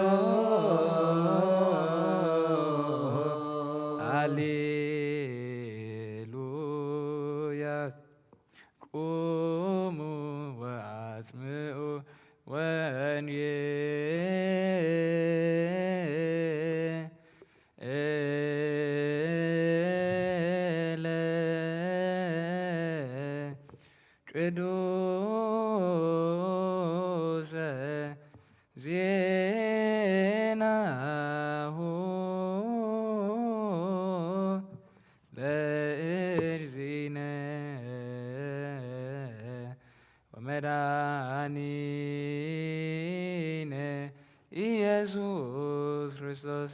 ሃሌሉያ። ቁሙ ወአስምዑ ወንጌለ ቅዱሰ ዜናሁ ለእግዚእነ ወመድኃኒነ ኢየሱስ ክርስቶስ።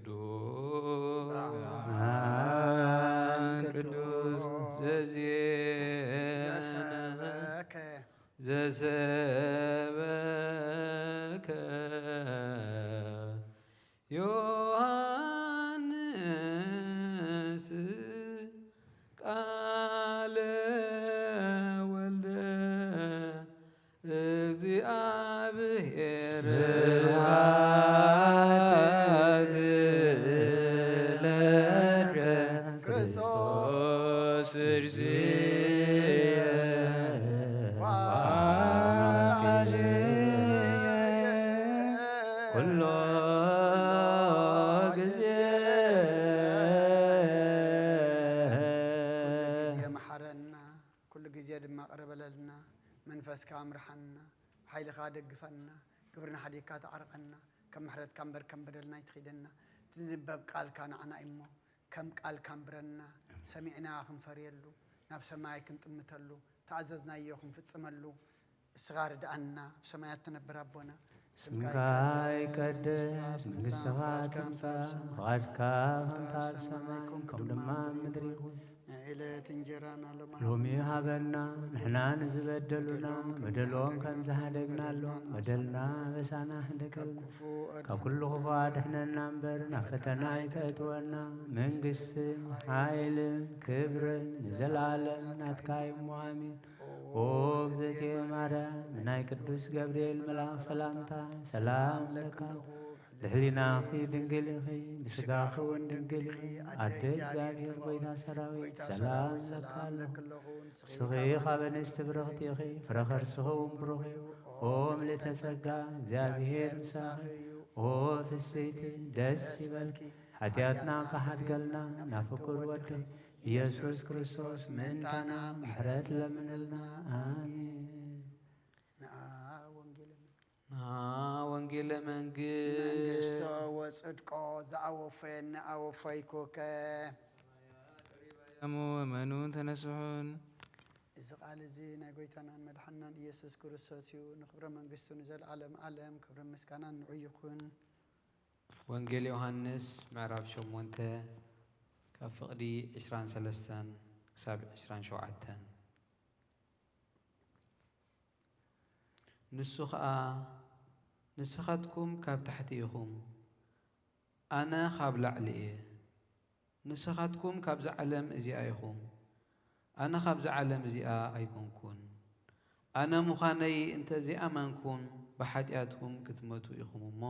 ቅዱስ ቅዱስ ዘዜነ ዘሰበከ ዘሰበከ ዮሐንስ ቃለ ወልደ እግዚአብሔር ስብሐት ለከ ክርስቶስ ርዝየ ወአቃዝየ ኩሎ ግዜ። ኩሉ ግዜ መሓረና፣ ኩሉ ግዜ ድማ ቅረ በለልና። መንፈስካ ኣምርሓና፣ ብሓይልኻ ደግፈና፣ ግብርና ሓዲግካ ተዓርቐና፣ ከም ምሕረትካ እምበር ከም በደልና ኣይትኺደና። እቲ ዝንበብ ቃልካ ንዓና እዩ እሞ፣ ከም ቃልካ ኣንብረና፣ ኣሜን። ሰሚዕና ክንፈርየሉ፣ ናብ ሰማይ ክንጥምተሉ፣ ተኣዘዝናዮ ክንፍጽመሉ፣ እስኻ ርድኣና። ኣብ ሰማያት ትነብር ኣቦና፣ ስምካ ስምካ ይቀደስ፣ ይቀደስ፣ መንግስትኻ መንግስትኻ ትምጻእ፣ ትምጻእ፣ ፍቓድካ ፍቓድካ ከምታ ኣብ ሰማይ ከምታ ኣብ ሰማይ፣ ከምኡ ከምኡ ድማ ድማ ኣብ ኣብ ምድሪ ምድሪ ይኹን። ይኹን። ናይ ዕለት እንጀራና ሎሚ ሎሚ ሃበና፣ ንሕና ንዝበደሉና በደሎም ከም በደሎም ከም ዝሃደግናሎም፣ ዝሃደግናሎም፣ በደልና ኣበሳና ካብ ሕደገልና፣ ክፉእ ካብ ኣድሕነና። ኩሉ ክፉእ ኣድሕነና እምበር፣ ናብ ፈተና ኣይተእትወና። መንግስትን ሓይልን ክብርን ንዘለኣለም ናትካ እዩ እሞ፣ ኣሜን። ኦ እግዝእትየ ማርያም፣ ናይ ቅዱስ ገብርኤል መልኣኽ ሰላምታ ሰላም ለካ። ብሕሊናኺ ድንግል ኢኺ፣ ብስጋኺ እውን ድንግል ኢኺ። ኣደ እግዚኣብሔር፣ ጐይታ ሰራዊት፣ ሰላም ለካ ኣለኹ። ንስኺ ካብ ኣንስቲ ብርኽቲ ኢኺ፣ ፍረ ከርስኺ እውን ብሩኽ እዩ። ኦ ምልእተ ጸጋ፣ እግዚኣብሔር ምሳኺ እዩ። ኦ ፍስሕቲ፣ ደስ ይበልኪ፣ ሓጢኣትና ክሓድገልና ናብ ፍቁር ወድኺ ኢየሱስ ክርስቶስ ምእንታና ምሕረት ለምንልና። ኣሜን። ንኣ ወንጌለ ንኣ ወንጌለ መንግስት መንግስቶ ወጽድቆ ዘኣወፈየኒ ኣወፈይኩከ። ሰማያት ሪባያሙ እመኑ ተነስሑን። እዚ ቃል እዚ ናይ ጐይታናን መድሓንናን ኢየሱስ ክርስቶስ እዩ። ንኽብረ መንግስቱ ንዘለዓለም ዓለም ክብርን ምስጋናን ንዑ ይኹን። ወንጌል ዮሃንስ ምዕራፍ ሸሞንተ ካብ ፍቕዲ ዕስራን ሰለስተን ክሳብ ዕስራን ሸውዓተን። ንሱ ኸኣ፣ "ንስኻትኩም ካብ ታሕቲ ኢኹም፣ ኣነ ኻብ ላዕሊ እየ። ንስኻትኩም ካብዛ ዓለም እዚኣ ኢኹም፣ ኣነ ኻብዛ ዓለም እዚኣ ኣይኮንኩን። ኣነ ምዃነይ እንተ ዘይኣመንኩም፣ ብሓጢኣትኩም ክትመቱ ኢኹም እሞ፣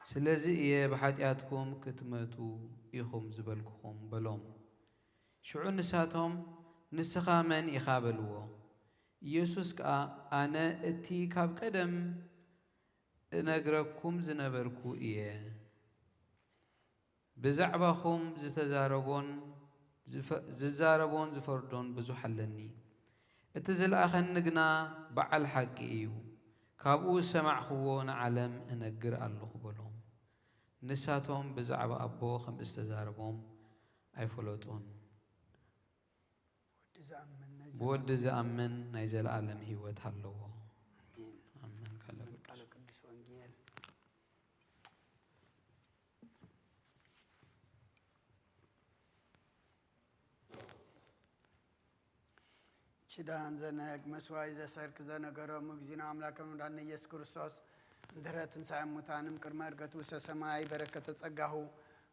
ስለዚ እየ ብሓጢኣትኩም ክትመቱ ኢኹም ዝበልኩኹም" በሎም። ሽዑ ንሳቶም፣ "ንስኻ መን ኢኻ?" በልዎ። ኢየሱስ ከኣ፣ "ኣነ እቲ ካብ ቀደም እነግረኩም ዝነበርኩ እየ። ብዛዕባኹም ዝተዛረቦን ዝፈ-፣ ዝዛረቦን ዝፈርዶን ብዙሕ ኣለኒ። እቲ ዝለኣኸኒ ግና በዓል ሓቂ እዩ። ካብኡ ዝሰማዕኽዎ ንዓለም እነግር ኣለኹ" በሎም። ንሳቶም ብዛዕባ ኣቦ ከም ዝተዛረቦም ኣይፈለጡን። ወዲ ዝኣምን ናይ ብወዲ ዘላለም ዝኣምን ናይ ዘለኣለም ህይወት ኣለዎ። ኣሜን። ኣሜን። ቃለ ቃለ ቅዱስ። ቅዱስ ወንጌል። ኪዳን ዘነግ መስዋይ ዘሰርክ ዘነገሮም እግዚእነ ኣምላከ መድኃኒነ ኢየሱስ ክርስቶስ እንድሕረ ትንሣኤ ሙታንም ቅድመ ዕርገቱ ውስተ ሰማይ በረከተ ጸጋሁ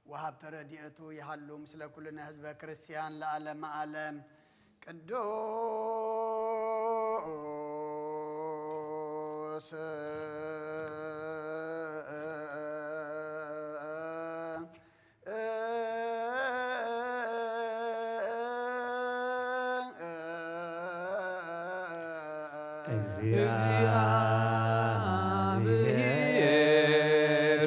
ወሀብተ ረድኤቱ ይሃሉ ምስለ ኩልነ ህዝበ ክርስቲያን ለዓለመ ዓለም። ቅዱስ እግዚአብሔር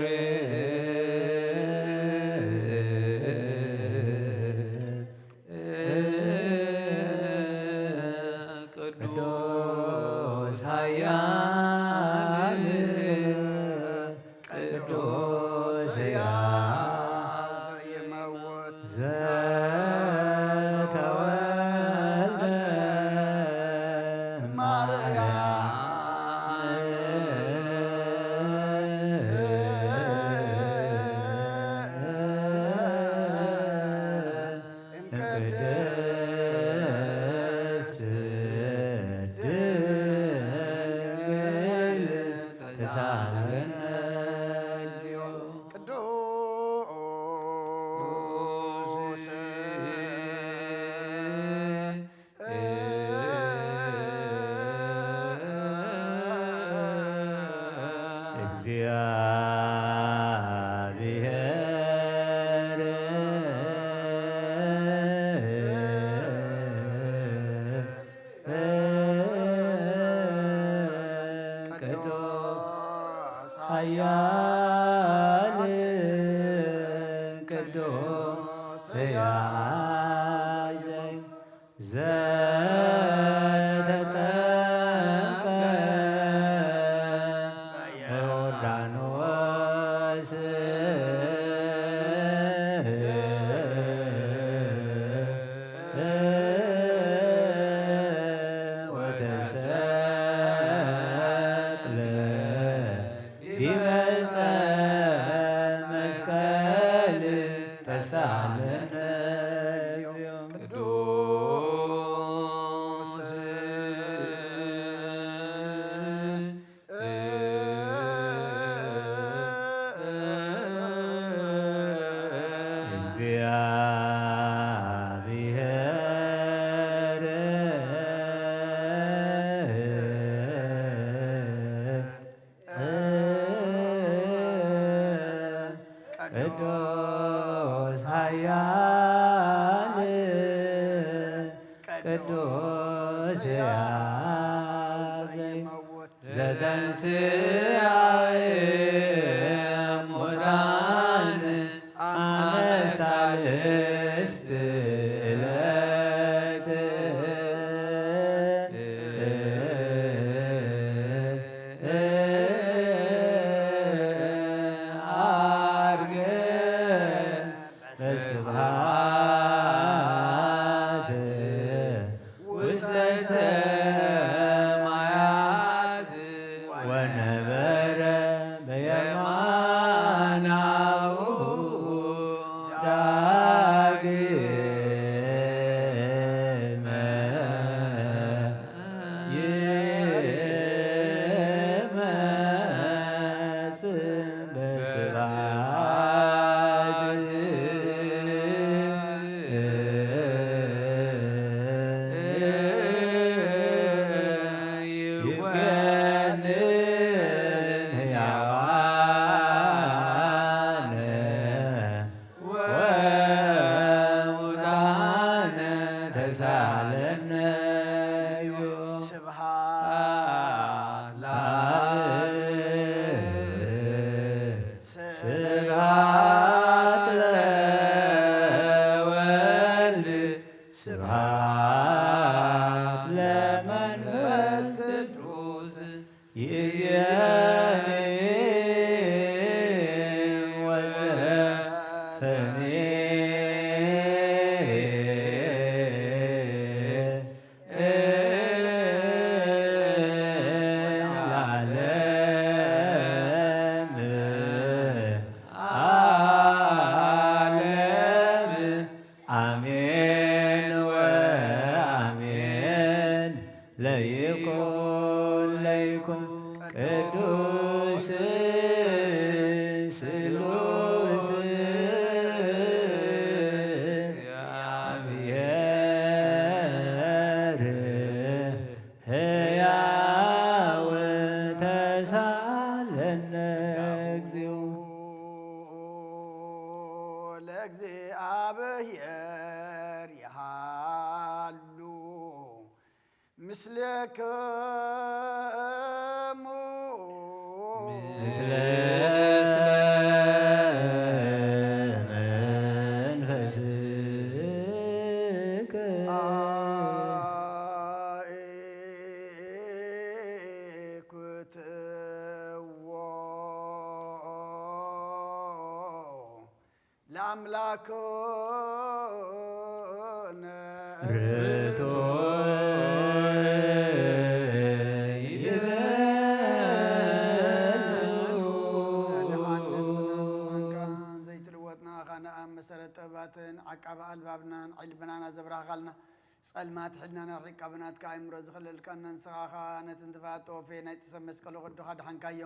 ቅዱስ ኃያል ቅዱስ ሕያው ዘይመውት ዘተወልደ ማርያም እምቅድስት ድንግል ተሳለነ እግዚኦ። ቅዱስ እግዚአብሔር ቅዱስ ኃያል ቅዱስ ሕያው ዘተጠምቀ ዮርዳኖስ ወተሰቅለ ዲበ ዕፀ መስቀል ተሳለነ። ቅዱስ እግዚአብሔር ቅዱስ ኃያል ቅዱስ ሕያው ዘተንሥአ እሙታን አመ ሣልስት ዕለት ዐርገ በስብሐት ውስተ ሰማያት ወነበረ በየማና ወዘተኒ ለዓለም ዓለም። ኣሜን ወኣሜን። ለይኩን ለይኩን ቅዱስ ስሉስ እግዚአብሔር ሕያው ተሳለነ እግዚኦ። ለእግዚአብሔር ይሃሉ ምስሌክሙ ምስለ መንፈስከ። አኢኩትዎ ለአምላክነ ርቱዕ ይበሉ። ለዓለም ስነ ዙፋንካ ዘይትልወጥ ንኣኻ ነኣም መሰረት ጥበባትን ዓቃቢ ኣልባብናን ዕልብናን ኣዘብራህኻልና። ጸልማት ሕልናና ኣርሒቕካ ብናትካ ኣእምሮ ዝኸለልካና ንስኻ ኸኣ ነቲ ንጥፍኣት ተወፈየ ናይቲ ሰብ መስቀሉ ቅዱኻ ኣድሓንካዮ።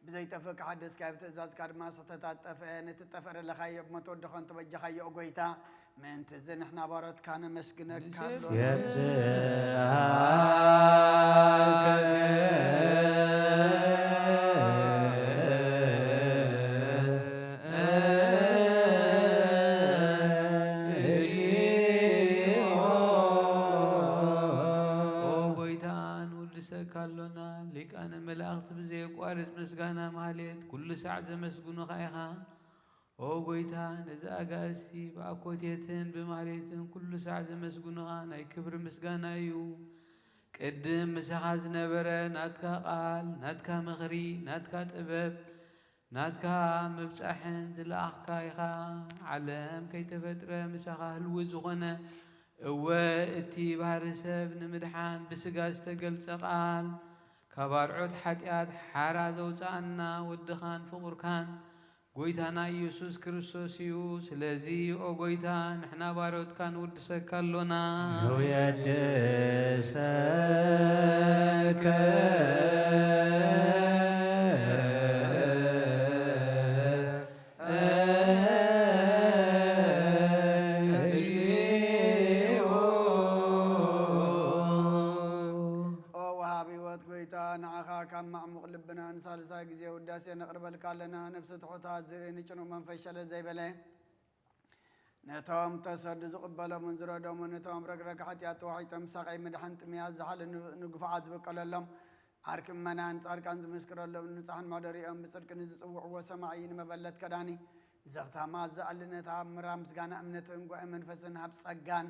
ብዘይጠፍእ ከሓደስካዮ ብትእዛዝካ ድማ ስሕተታት ጠፍአ። ነቲ ጠፍአ ዘለኻዮ ብሞት ወድኻ እንተበጃኻዮ ኦ ጐይታ። ምእንቲ እዚ ንሕና ባሮትካ ነመስግነካ ኣሎ። ንሴብሐካ ኦ ጐይታ፣ ንውድሰካ ኣሎና። ሊቃነ መላእኽቲ ብዘየቋርጽ ምስጋና ማህሌት ኩሉ ሳዕ ዘመስግኑኻ ኢኻ። ኦ ጐይታ፣ ነዚ ኣጋእዝቲ ብኣኮቴትን ብማህሌትን ኩሉ ሳዕ ዘመስግኑኻ ናይ ክብሪ ምስጋና እዩ። ቅድም ምሳኻ ዝነበረ ናትካ ቃል፣ ናትካ ምኽሪ፣ ናትካ ጥበብ፣ ናትካ ምብጻሕን ዝለኣኽካ ኢኻ። ዓለም ከይተፈጥረ ምሳኻ ህልዊ ዝኾነ፣ እወ፣ እቲ ባህሪ ሰብ ንምድሓን ብስጋ ዝተገልጸ ቃል፣ ካብ ኣርዑት ሓጢኣት ሓራ ዘውጽኣና ወድኻን ፍቑርካን ጐይታና ኢየሱስ ክርስቶስ እዩ። ስለዚ ኦ ጐይታ፣ ንሕና ባሮትካ ንውድሰካ ኣሎና። ንውየድሰከ። ኦ ወሃቢ ህይወት ጐይታ፣ ንዓኻ ካብ ማዕሙቕ ልብና ንሳልሳይ ግዜ ውዳሴ ነቕርበልካ ኣለና። ነፍሲ ትሑታት ዝርኢ ንጭኑቕ መንፈስ ሸለል ዘይበለ፣ ነቶም ተሰዱ ዝቕበሎምን ዝረዶምን፣ ነቶም ረግረግ ሓጢኣት ተዋሒጦም ሳቐይ ምድሓን ጥምያት ዝሓሉ ን-፣ ንግፉዓት ዝበቀለሎም፣ ዓርኪ ምእመናን ጻድቃን ዝምስክረሎም፣ ንንጹሓን መሕደሪኦም ብጽድቂ ንዝጽውዕዎ ሰማዒ ንመበለት ከዳኒ ዘኽታማት ዝኣሊ ነታ ምራ ምስጋና እምነትን ጉባኤ መንፈስን ሃብ ጸጋን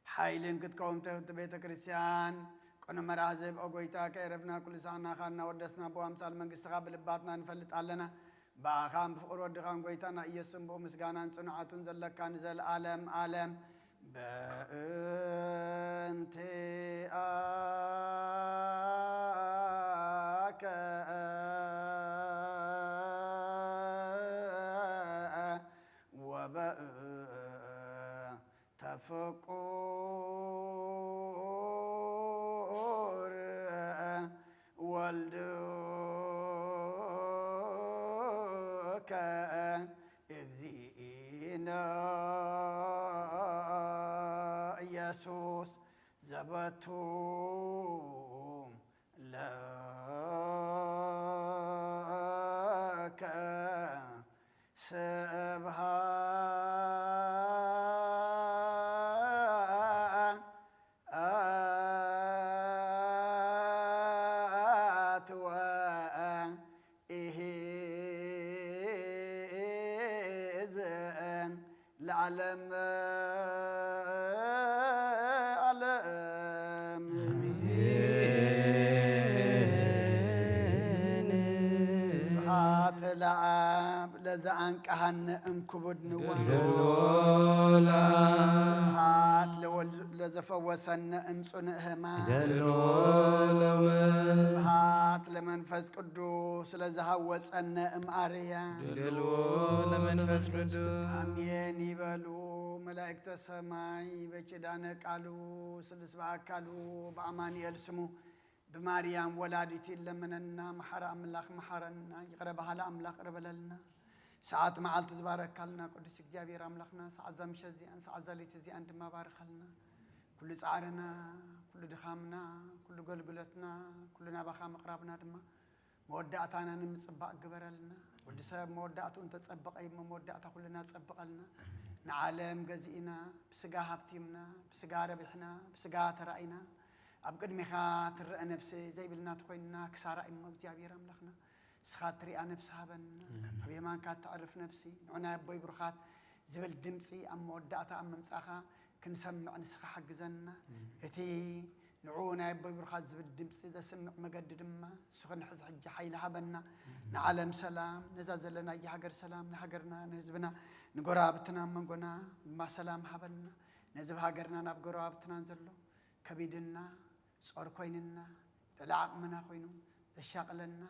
ሓይልን ክትከውን ትህብቲ ቤተ ክርስቲያን ቅኑዕ መርሃ ዝህብ ኦ ጐይታ፣ ከየረፍና ኩሉ ሳዕ ንዓኻ እናወደስና ብኣምሳል መንግስትኻ ብልባትና ንፈልጥ ኣለና። ብኣኻን ብፍቕሪ ወድኻን ጐይታና ኢየሱስን ብኡ ምስጋናን ጽኑዓቱን ዘለካ ንዘለኣለም ኣለም። በእንቲአከ ወበእንተ ፍቁር ወልድከ እግዚእነ ኢየሱስ ዘበቱ ለከ ስብሐት ወኢሕዝን ለዓለመ ዓለም። ለአብ ለዘአንቀሃነ እምክቡድ ንዋ። ገልዎ ለአብ። ስብሐት ለወልድ ለዘፈወሰነ እምጽኑዕ ህማም። ገልዎ ለወልድ። ስብሐት ለመንፈስ ቅዱስ ለዘሃወጸነ እምአርያ። ገልዎ ለመንፈስ ቅዱስ። አሜን ይበሉ። መላእክተ ሰማይ በኪዳነ ቃሉ ስሉስ በአካሉ በአማኑኤል ስሙ ብማርያም ወላዲት ይለመነና። መሓሪ ኣምላኽ መሓረና፣ ይቕረ በሃሊ ኣምላኽ ይቕረ በለልና። ሰዓት መዓልቲ ዝባረካልና ቅዱስ እግዚኣብሔር ኣምላኽና፣ ሰዓት እዛ ምሸት እዚኣን ሰዓት እዛ ለይቲ እዚኣን ድማ ባርኸልና። ኩሉ ጻዕርና፣ ኩሉ ድኻምና፣ ኩሉ ገልግሎትና፣ ኩሉ ናባኻ ምቕራብና ድማ መወዳእታና ንምጽባቕ ግበረልና። ወዲ ሰብ መወዳእትኡ እንተጸበቐ እዩ እሞ መወዳእታ ኩልና ጸብቐልና። ንዓለም ገዚእና፣ ብስጋ ሃብቲምና፣ ብስጋ ረቢሕና፣ ብስጋ ተራኢና፣ ኣብ ቅድሜኻ ትረአ ነብሲ ዘይብልና ተኾይንና ክሳራ እሞ እግዚኣብሔር ኣምላኽና፣ ንስኻ እትሪኣ ነብሲ ሃበና። ኣብ የማንካ እተዕርፍ ነብሲ፣ ንዑ ናይ ኣቦይ ብሩኻት ዝብል ድምፂ ኣብ መወዳእታ ኣብ ምምጻኻ ክንሰምዕ ንስኻ ሓግዘና። እቲ ንዑ ናይ ኣቦይ ብሩኻት ዝብል ድምፂ ዘስምዕ መገዲ ድማ ንሱ ክንሕዝ ሕጂ ሓይሊ ሃበና። ንዓለም ሰላም፣ ነዛ ዘለናያ ሃገር ሰላም፣ ንሃገርና፣ ንህዝብና፣ ንጎረባብትና፣ ኣብ መንጎና ድማ ሰላም ሃበና። ነዚ ኣብ ሃገርናን ኣብ ጎረባብትናን ዘሎ ከቢድና፣ ጾር ኮይንና፣ ልዕሊ ዓቕምና ኮይኑ ዘሻቕለና፣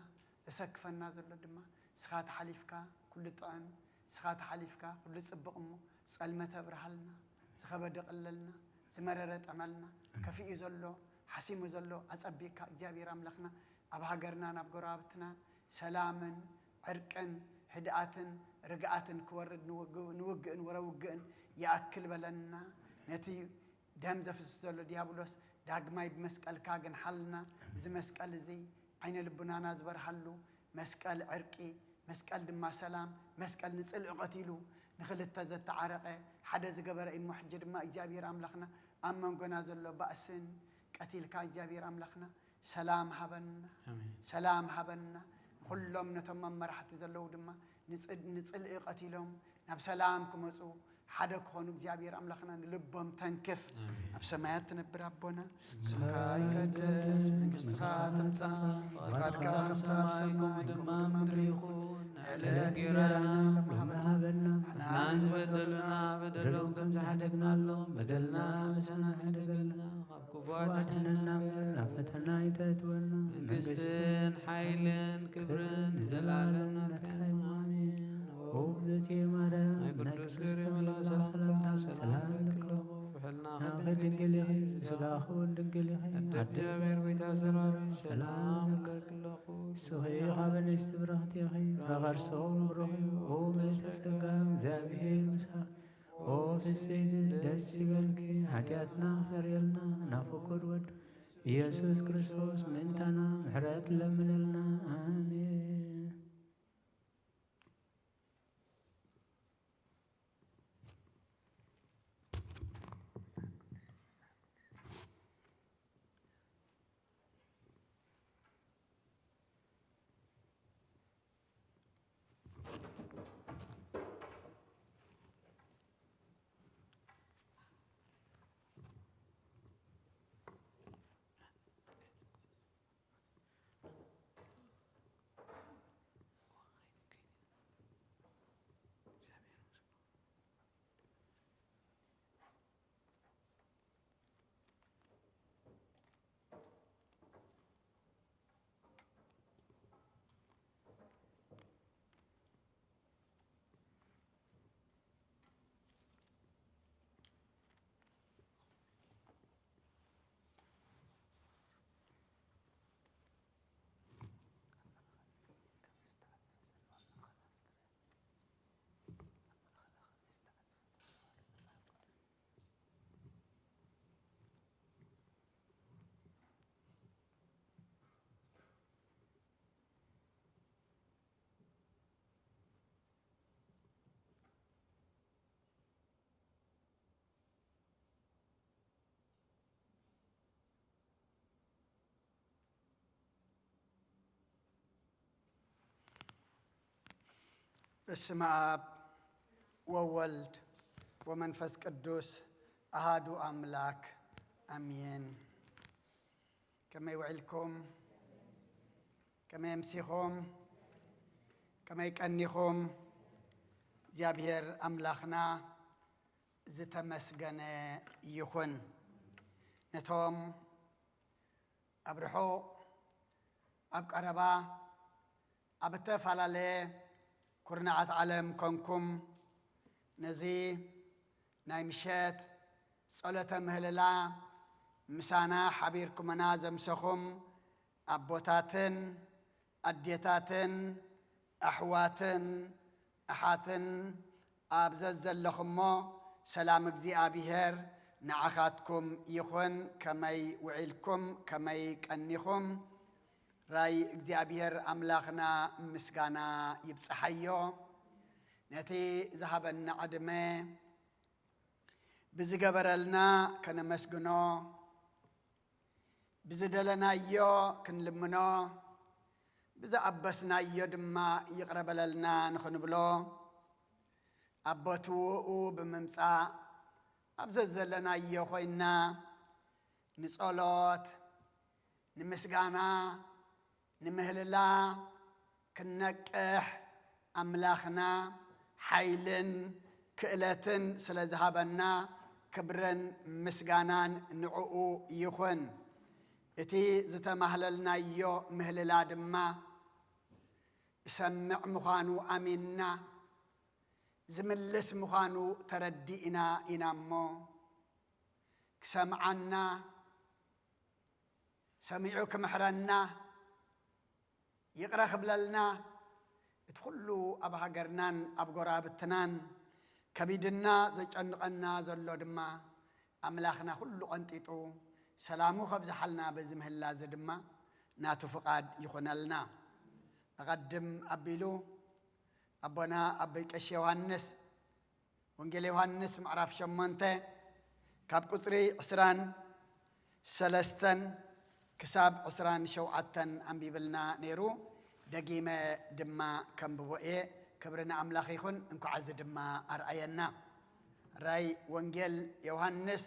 ዘሰክፈና ዘሎ ድማ ንስኻ ተሓሊፍካ ኩሉ ጥዕም፣ ንስኻ ተሓሊፍካ ኩሉ ጽብቕ እሞ፣ ጸልመተ ኣብርሃልና፣ ዝኸበደ ቅለልና፣ ዝመረረ ጠመልና፣ ከፊኡ ዘሎ፣ ሓሲሙ ዘሎ ኣጸቢቕካ እግዚኣብሔር ኣምላኽና ኣብ ሃገርናን ኣብ ጎረባብትናን ሰላምን ዕርቅን ህድኣትን ርግኣትን ክወርድ ንውግ-፣ ንውግእን ወረ ውግእን ይኣክል በለና። ነቲ ደም ዘፍስስ ዘሎ ዲያብሎስ ዳግማይ ብመስቀልካ ግንሓልና። እዚ መስቀል እዚ ዓይነ ልቡናና ዝበርሃሉ መስቀል ዕርቂ፣ መስቀል ድማ ሰላም፣ መስቀል ንጽልኢ ቀቲሉ ንኽልተ ዘተዓረቐ ሓደ ዝገበረ እዩ። እሞ ሕጂ ድማ እግዚኣብሔር ኣምላኽና ኣብ መንጎና ዘሎ ባእስን ቀቲልካ እግዚኣብሔር ኣምላኽና ሰላም ሃበና፣ ኣሜን። ሰላም ሃበና። ንኹሎም ነቶም ኣብ መራሕቲ ዘለዉ ድማ ንጽ-፣ ንጽልኢ ቀቲሎም ናብ ሰላም ክመጹ ሓደ ክኾኑ እግዚኣብሔር ኣምላኽና ንልቦም ተንክፍ። ኣሜን። ኣብ ሰማያት ትነብር ኣቦና፣ ስምካ ይቀደስ፣ መንግስትኻ ትምጻእ፣ ፍቓድካ ከምታ ኣብ ሰማይ ከምኡ ድማ ኣብ ምድሪ ይኹን። ዕለት እንጀራና ሎሚ ሃበና፣ ንሕና ንዝበደሉና በደሎም ከም ዝሓደግናሎም በደልና መሰና ሓደገልና፣ ካብ ክፉ ኣድሕነና እምበር ናብ ፈተና ኣይተእትወና። መንግስትን ሓይልን ክብርን ንዘለኣለም ናትካ እዩ። ኣሜን። ኦ እግዝእትየ ማርያም፣ ናይ ቅዱስ ገብርኤል መልኣክ ሰላምታ ሰላም እብለኪ ኣለኹ። ብሕልናኺ ድንግል ኢኺ፣ ብስጋኺ እውን ድንግል ኢኺ። ኣደ እግዚኣብሔር ጎይታ ሰራዊት ሰላም እብለኪ ኣለኹ። ንስኺ ካብ ኣንስቲ ብርኽቲ ኢኺ፣ ፍረ ከርሥኺ እውን ብሩኽ እዩ። ኦ ምልዕተ ጸጋ፣ እግዚኣብሔር ምሳኺ። ኦ ፍስሕቲ ደስ ይበልኪ፣ ሓጢኣትና ክሰርየልና ናብ ፍቁር ወዱ ኢየሱስ ክርስቶስ ምእንታና ምሕረት ለምነልና። ኣሜን። በስመ አብ ወወልድ ወመንፈስ ቅዱስ አሃዱ አምላክ አሜን። ከመይ ውዒልኩም? ከመይ ኣምሲኹም? ከመይ ቀኒኹም? እግዚኣብሔር ኣምላኽና ዝተመስገነ ይኹን። ነቶም ኣብ ርሑቕ፣ ኣብ ቀረባ፣ ኣብ እተፈላለየ ኩርናዓት ዓለም ኮንኩም ነዚ ናይ ምሸት ጸሎተ ምህልላ ምሳና ሓቢርኩምና ዘምሰኹም ኣቦታትን ኣዴታትን ኣሕዋትን ኣሓትን ኣብ ዘዘለኹሞ ሰላም እግዚኣብሔር ንዓኻትኩም ይኹን። ከመይ ውዒልኩም? ከመይ ቀኒኹም? ራይ እግዚኣብሔር ኣምላኽና ምስጋና ይብጽሓዮ። ነቲ ዝሃበና ዕድመ ብዝገበረልና ከነመስግኖ፣ ብዝደለናዮ ክንልምኖ፣ ብዝኣበስናዮ ድማ ይቕረ በለልና ንኽንብሎ፣ ኣብ ቦትኡ ብምምጻእ፣ ኣብ ዘዘለናዮ ኮይንና ንጸሎት፣ ንምስጋና፣ ንምህልላ ክንነቅሕ ኣምላኽና ሓይልን ክእለትን ስለ ዝሃበና ክብርን ምስጋናን ንዕኡ ይኹን። እቲ ዝተማህለልናዮ ምህልላ ድማ ዝሰምዕ ምዃኑ ኣሚንና፣ ዝምልስ ምዃኑ ተረዲእና ኢና እሞ፣ ክሰምዓና፣ ሰሚዑ ክምሕረና፣ ይቕረ ክብለልና፣ እቲ ኩሉ ኣብ ሃገርናን ኣብ ጎራብትናን ከቢድና ዘጨንቐና ዘሎ ድማ ኣምላኽና ኩሉ ቀንጢጡ ሰላሙ ከብዝሓልና በዚ ምህላዚ ድማ ናቱ ፍቓድ ይኹነልና። ኣቐድም ኣቢሉ ኣቦና ኣቦይ ቀሺ ዮሃንስ ወንጌል ዮሃንስ ምዕራፍ ሸሞንተ ካብ ቁጽሪ ዕስራን ሰለስተን ክሳብ ዕስራን ሸውዓተን ኣንቢብልና ነይሩ። ደጊመ ድማ ከንብቦ እየ። ክብሪ ንኣምላኽ ይኹን። እንኳዕ እዚ ድማ ኣርኣየና። ራይ ወንጌል ዮሃንስ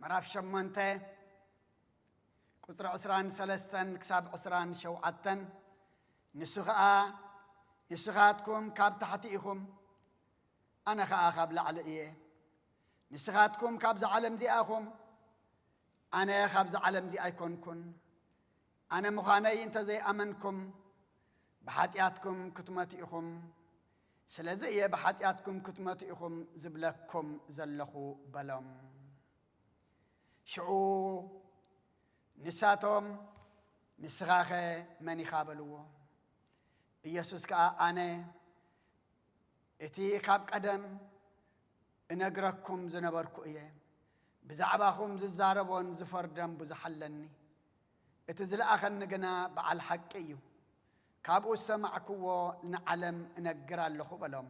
ምዕራፍ ሸሞንተ ቁጽሪ ዕስራን ሰለስተን ክሳብ ዕስራን ሸውዓተን፣ ንሱ ኸኣ፣ ንስኻትኩም ካብ ታሕቲ ኢኹም፣ ኣነ ኸኣ ካብ ላዕሊ እየ። ንስኻትኩም ካብዛ ዓለም እዚኣ ኢኹም፣ ኣነ ካብዛ ዓለም እዚኣ ኣይኮንኩን። ኣነ ምዃነይ እንተ ዘይኣመንኩም፣ ብሓጢኣትኩም ክትመቱ ኢኹም። ስለዚ እየ ብሓጢኣትኩም ክትመቱ ኢኹም ዝብለኩም ዘለኹ በሎም። ሽዑ ንሳቶም፣ "ንስኻኸ መን ኢኻ?" በልዎ። ኢየሱስ ከኣ፣ "ኣነ እቲ ካብ ቀደም እነግረኩም ዝነበርኩ እየ። ብዛዕባኹም ዝዛረቦን ዝፈርዶን ብዙሕ ኣለኒ። እቲ ዝለኣኸኒ ግና በዓል ሓቂ እዩ። ካብኡ ዝሰማዕክዎ ንዓለም እነግር ኣለኹ" በሎም።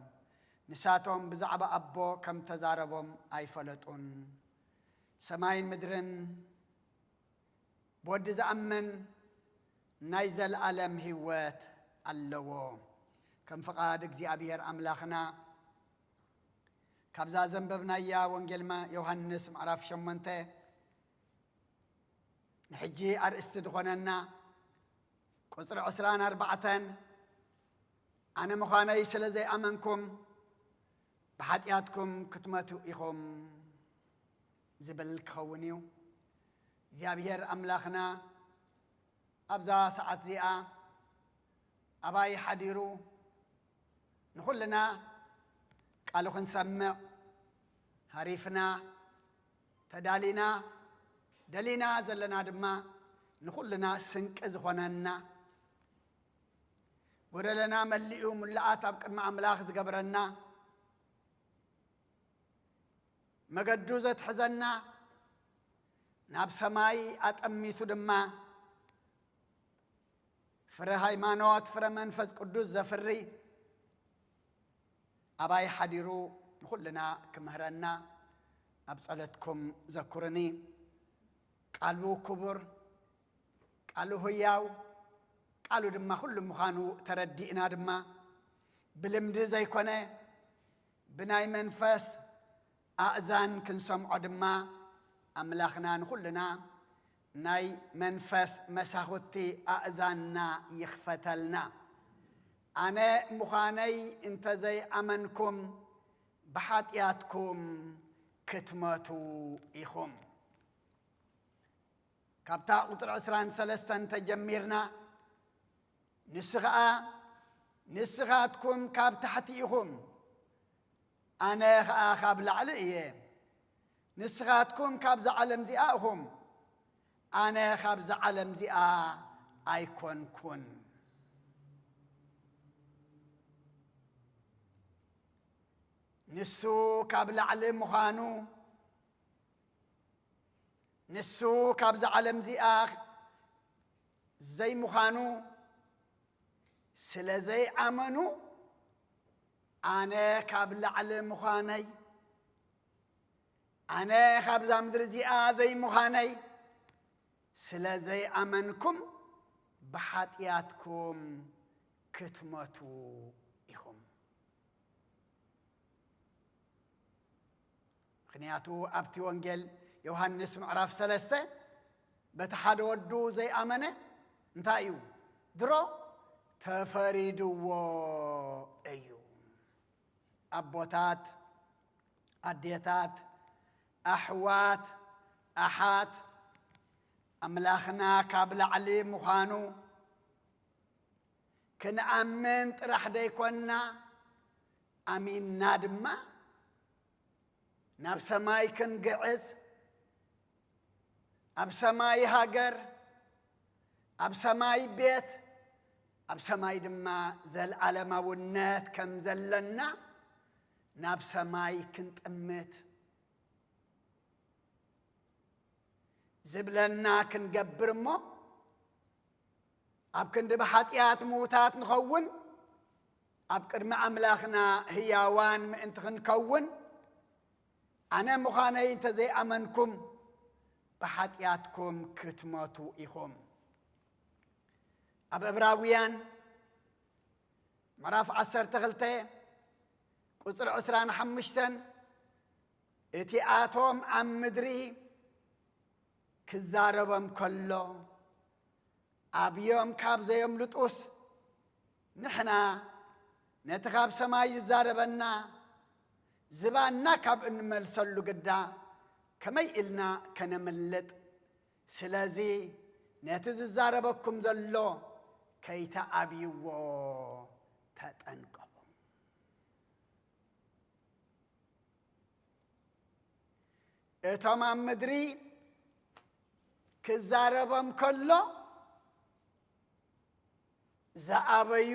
ንሳቶም ብዛዕባ ኣቦ ከም ተዛረቦም ኣይፈለጡን። ሰማይን ምድርን ብወዲ ዝኣምን ናይ ዘለኣለም ህይወት ኣለዎ። ከም ፍቓድ እግዚኣብሔር ኣምላኽና፣ ካብዛ ዘንበብናያ ወንጌል ማ-፣ ዮሃንስ ምዕራፍ ሸሞንተ ንሕጂ ኣርእስቲ ዝኾነና ቁጽሪ ዕስራን ኣርባዕተን፣ "ኣነ ምዃነይ ስለ ዘይኣመንኩም ብሓጢኣትኩም ክትመቱ ኢኹም" ዝብል ክኸውን እዩ። እግዚኣብሔር ኣምላኽና ኣብዛ ሰዓት እዚኣ ኣባይ ሓዲሩ ንኹልና ቃሉ ክንሰምዕ ሃሪፍና፣ ተዳሊና፣ ደሊና ዘለና ድማ ንኹልና ስንቂ ዝኾነና፣ ጎደለና መሊኡ ምሉኣት ኣብ ቅድሚ ኣምላኽ ዝገብረና፣ መገዱ ዘትሕዘና፣ ናብ ሰማይ ኣጠሚቱ ድማ ፍረ ሃይማኖት፣ ፍረ መንፈስ ቅዱስ ዘፍሪ ኣባይ ሓዲሩ ንኹልና ክምህረና ኣብ ጸሎትኩም ዘኩርኒ። ቃሉ ክቡር፣ ቃሉ ህያው፣ ቃሉ ድማ ኩሉ ምዃኑ ተረዲእና ድማ ብልምዲ ዘይኮነ ብናይ መንፈስ ኣእዛን ክንሰምዖ ድማ ኣምላኽና ንኹልና ናይ መንፈስ መሳኹቲ ኣእዛንና ይኽፈተልና። ኣነ ምዃነይ እንተ ዘይኣመንኩም፣ ብሓጢኣትኩም ክትመቱ ኢኹም። ካብታ ቁጽሪ ዕስራን ሰለስተን ተጀሚርና፣ ንሱ ኸኣ፣ "ንስኻትኩም ካብ ታሕቲ ኢኹም፣ ኣነ ኸኣ ካብ ላዕሊ እየ። ንስኻትኩም ካብዛ ዓለም እዚኣ ኢኹም፣ ኣነ ካብዛ ዓለም እዚኣ ኣይኮንኩን።" ንሱ ካብ ላዕሊ ምዃኑ፣ ንሱ ካብዛ ዓለም እዚኣ ዘይምዃኑ ስለ ዘይኣመኑ፣ ኣነ ካብ ላዕሊ ምዃነይ፣ ኣነ ካብዛ ምድሪ እዚኣ ዘይምዃነይ ስለ ዘይኣመንኩም፣ ብሓጢኣትኩም ክትመቱ ኢኹም። ምኽንያቱ ኣብቲ ወንጌል ዮሃንስ ምዕራፍ ሰለስተ፣ በቲ ሓደ ወዱ ዘይኣመነ እንታይ እዩ? ድሮ ተፈሪድዎ እዩ። ኣቦታት፣ ኣዴታት፣ ኣሕዋት፣ ኣሓት፣ ኣምላኽና ካብ ላዕሊ ምዃኑ ክንኣምን ጥራሕ ደይኮንና፣ ኣሚንና ድማ ናብ ሰማይ ክንግዕዝ፣ ኣብ ሰማይ ሃገር፣ ኣብ ሰማይ ቤት፣ ኣብ ሰማይ ድማ ዘልኣለማውነት ከም ዘለና ናብ ሰማይ ክንጥምት ዝብለና ክንገብር እሞ፣ ኣብ ክንዲ ብሓጢኣት ምዉታት ንኸውን፣ ኣብ ቅድሚ ኣምላኽና ህያዋን ምእንቲ ክንከውን፣ ኣነ ምዃነይ እንተ ዘይኣመንኩም፣ ብሓጢኣትኩም ክትሞቱ ኢኹም። ኣብ ዕብራውያን ምዕራፍ ዓሰርተ ክልተ ቁጽሪ ዕስራን ሓሙሽተን፣ እቲ ኣቶም ኣብ ምድሪ ክዛረቦም ከሎ ኣብዮም ካብ ዘየምልጡስ፣ ንሕና ነቲ ካብ ሰማይ ዝዛረበና ዝባንና ካብ እንመልሰሉ ግዳ ከመይ ኢልና ከነምልጥ? ስለዚ ነቲ ዝዛረበኩም ዘሎ ከይተኣብይዎ ተጠንቀቑ። እቶም ኣብ ምድሪ ክዛረቦም ከሎ ዝኣበዩ፣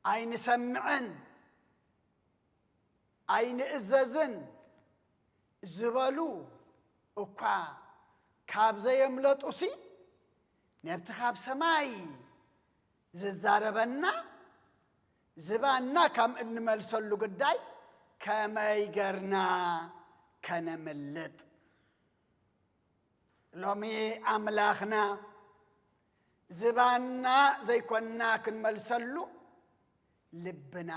ኣይንሰምዕን ኣይንእዘዝን ዝበሉ እኳ ካብ ዘየምለጡሲ፣ ነብቲ ካብ ሰማይ ዝዛረበና ዝባንና ከም እንመልሰሉ ግዳይ ከመይ ገርና ከነምልጥ? ሎሚ ኣምላኽና ዝባንና ዘይኮንና ክንመልሰሉ፣ ልብና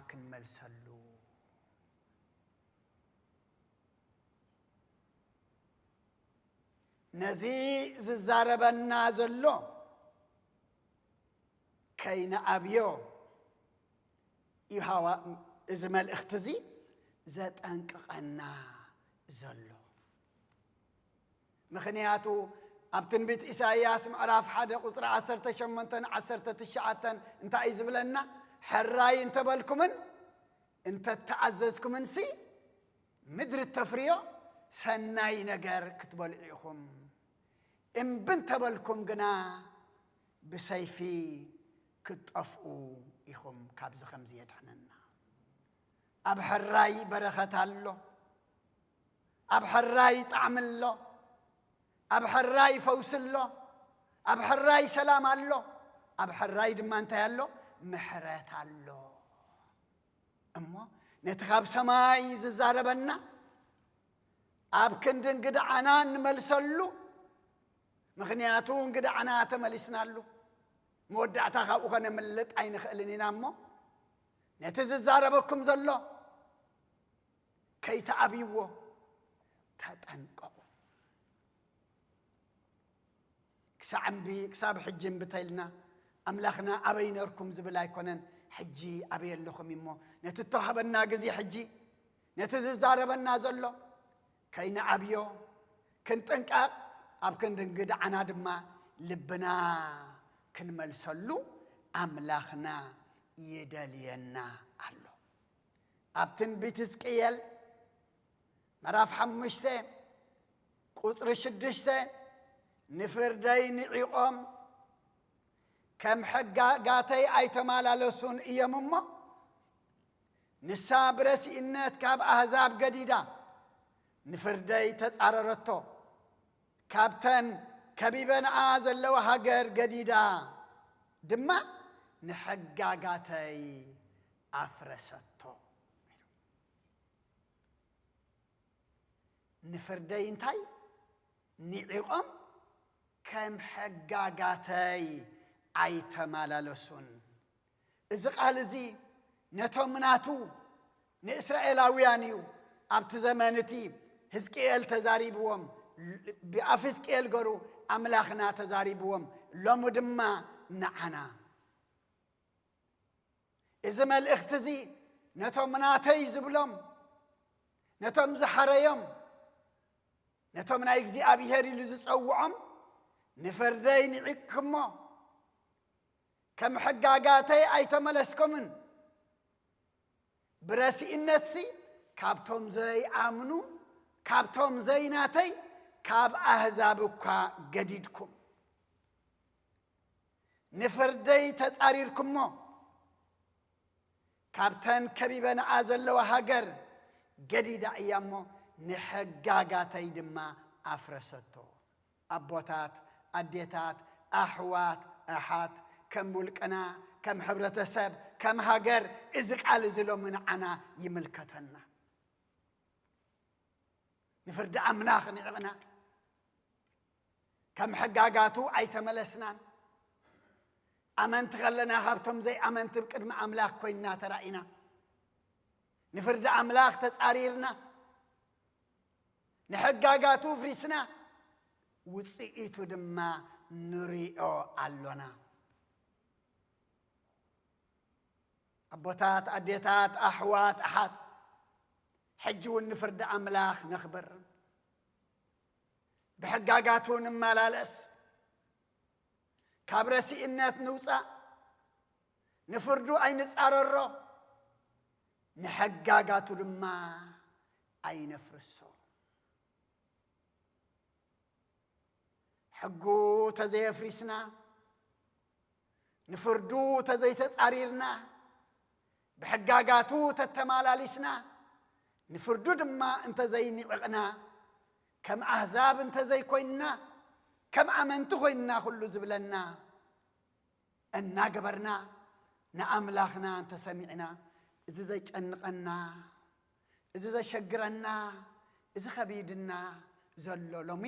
ክንመልሰሉ። ነዚ ዝዛረበና ዘሎ ከይንኣብዮ እዩ ሃዋ-፣ እዚ መልእኽቲ እዚ ዘጠንቅቐና ዘሎ። ምኽንያቱ ኣብ ትንቢት ኢሳይያስ ምዕራፍ ሓደ ቁጽሪ ዓሰርተ ሸሞንተን ዓሰርተ ትሽዓተን እንታይ እዩ ዝብለና? "ሕራይ እንተበልኩምን እንተተኣዘዝኩምንሲ ምድሪ እተፍርዮ ሰናይ ነገር ክትበልዑ ኢኹም። እምቢ እንተበልኩም ግና ብሰይፊ ክትጠፍኡ ኢኹም። ካብዚ ከምዚ የድሕነና። ኣብ ሕራይ በረኸት ኣሎ፣ ኣብ ሕራይ ጣዕሚ ኣሎ፣ ኣብ ሕራይ ፈውሲ ኣሎ፣ ኣብ ሕራይ ሰላም ኣሎ፣ ኣብ ሕራይ ድማ እንታይ ኣሎ? ምሕረት ኣሎ። እሞ ነቲ ካብ ሰማይ ዝዛረበና ኣብ ክንዲ እንግድዓና እንመልሰሉ፣ ምኽንያቱ እንግድዓና ተመሊስናሉ፣ መወዳእታ ካብኡ ኸነምልጥ ኣይንኽእልን ኢና። እሞ ነቲ ዝዛረበኩም ዘሎ ከይትኣብይዎ ተጠንቀቑ። ክሳዕ እምቢ፣ ክሳብ ሕጂ እምቢ ተኢልና፣ ኣምላኽና ኣበይ ነርኩም ዝብል ኣይኮነን፣ ሕጂ ኣበይ ኣለኹም እሞ፣ ነቲ እተዋህበና ግዜ ሕጂ፣ ነቲ ዝዛረበና ዘሎ ከይንኣብዮ፣ ክንጥንቀቕ፣ ኣብ ክንዲ እንግድዓና ድማ ልብና ክንመልሰሉ ኣምላኽና ይደልየና ኣሎ። ኣብ ትንቢት ሕዝቅኤል ምዕራፍ ሓሙሽተ ቁጽሪ ሽዱሽተ፣ "ንፍርደይ ንዒቖም፣ ከም ሕጋጋተይ ኣይተመላለሱን እዮም እሞ፣ ንሳ ብረሲእነት ካብ ኣህዛብ ገዲዳ፣ ንፍርደይ ተጻረረቶ፣ ካብተን ከቢበንኣ ዘለዋ ሃገር ገዲዳ ድማ ንሕጋጋተይ ኣፍረሰቶ።" ንፍርደይ እንታይ ንዒቖም፣ ከም ሕጋጋተይ ኣይተመላለሱን። እዚ ቃል እዚ ነቶም ናቱ ንእስራኤላውያን እዩ ኣብቲ ዘመን እቲ ህዝቅኤል ተዛሪብዎም፣ ብኣፍ ህዝቅኤል ገሩ ኣምላኽና ተዛሪብዎም፣ ሎሚ ድማ ንዓና። እዚ መልእኽቲ እዚ ነቶም ናተይ ዝብሎም፣ ነቶም ዝሓረዮም፣ ነቶም ናይ እግዚኣብሔር ኢሉ ዝጸውዖም፣ "ንፍርደይ ንዒቕኩሞ፣ ከም ሕጋጋተይ ኣይተመለስኩምን፣ ብረሲእነትሲ ካብቶም ዘይኣምኑ፣ ካብቶም ዘይናተይ፣ ካብ ኣህዛብ እኳ ገዲድኩም፣ ንፍርደይ ተጻሪርኩሞ፣ ካብተን ከቢበንኣ ዘለዋ ሃገር ገዲዳ እያ እሞ፣ ንሕጋጋተይ ድማ ኣፍረሰቶ።" ኣቦታት፣ ኣዴታት፣ ኣሕዋት፣ ኣሓት፣ ከም ውልቅና፣ ከም ሕብረተሰብ፣ ከም ሃገር፣ እዚ ቃል እዚ ሎሚ ንዓና ይምልከተና። ንፍርዲ ኣምላኽ ንዕቕና፣ ከም ሕጋጋቱ ኣይተመለስናን። ኣመንቲ ከለና፣ ካብቶም ዘይኣመንቲ ቅድሚ ኣምላኽ ኮይንና ተራኢና። ንፍርዲ ኣምላኽ ተጻሪርና። ንሕጋጋቱ ፍሪስና። ውጽኢቱ ድማ ንሪኦ ኣሎና። ኣቦታት፣ ኣዴታት፣ ኣሕዋት፣ ኣሓት፣ ሕጂ እውን ንፍርዲ ኣምላኽ ነኽብር። ብሕጋጋቱ ንመላለስ። ካብ ረሲእነት ንውጻእ። ንፍርዱ ኣይንጻረሮ። ንሕጋጋቱ ድማ ኣይነፍርሶ። ሕጉ ተዘየፍሪስና፣ ንፍርዱ ተዘይተጻሪርና፣ ብሕጋጋቱ ተተማላሊስና፣ ንፍርዱ ድማ እንተዘይንዕቕና፣ ከም ኣህዛብ እንተዘይኮይንና፣ ከም ኣመንቲ ኮይንና ኩሉ ዝብለና እናገበርና ንኣምላኽና እንተሰሚዕና፣ እዚ ዘጨንቐና፣ እዚ ዘሸግረና፣ እዚ ኸቢድና ዘሎ ሎሚ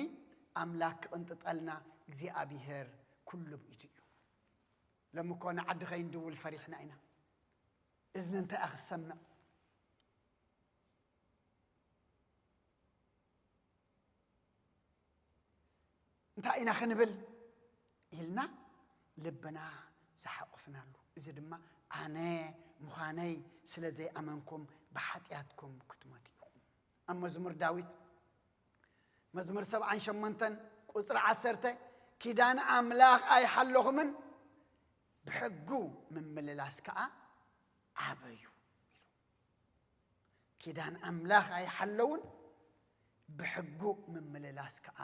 ኣምላኽ ክቕንጥጠልና እግዚኣብሔር ኩሉ ብኢዱ እዩ። ሎሚ እኮ ንዓዲ ኸይንድውል ፈሪሕና ኢና። እዝኒ እንታይ እያ ክትሰምዕ? እንታይ ኢና ክንብል ኢልና ልብና ዝሓቑፍናሉ። እዚ ድማ ኣነ ምዃነይ ስለ ዘይኣመንኩም ብሓጢኣትኩም ክትሞቱ ኢኹም። ኣብ መዝሙር ዳዊት መዝሙር ሰብዓን ሸሞንተን ቁጽሪ ዓሰርተ፣ "ኪዳን ኣምላኽ ኣይሓለኹምን፣ ብሕጉ ምምልላስ ከኣ ኣበዩ" ኢሉ። ኪዳን ኣምላኽ ኣይሓለውን፣ ብሕጉ ምምልላስ ከኣ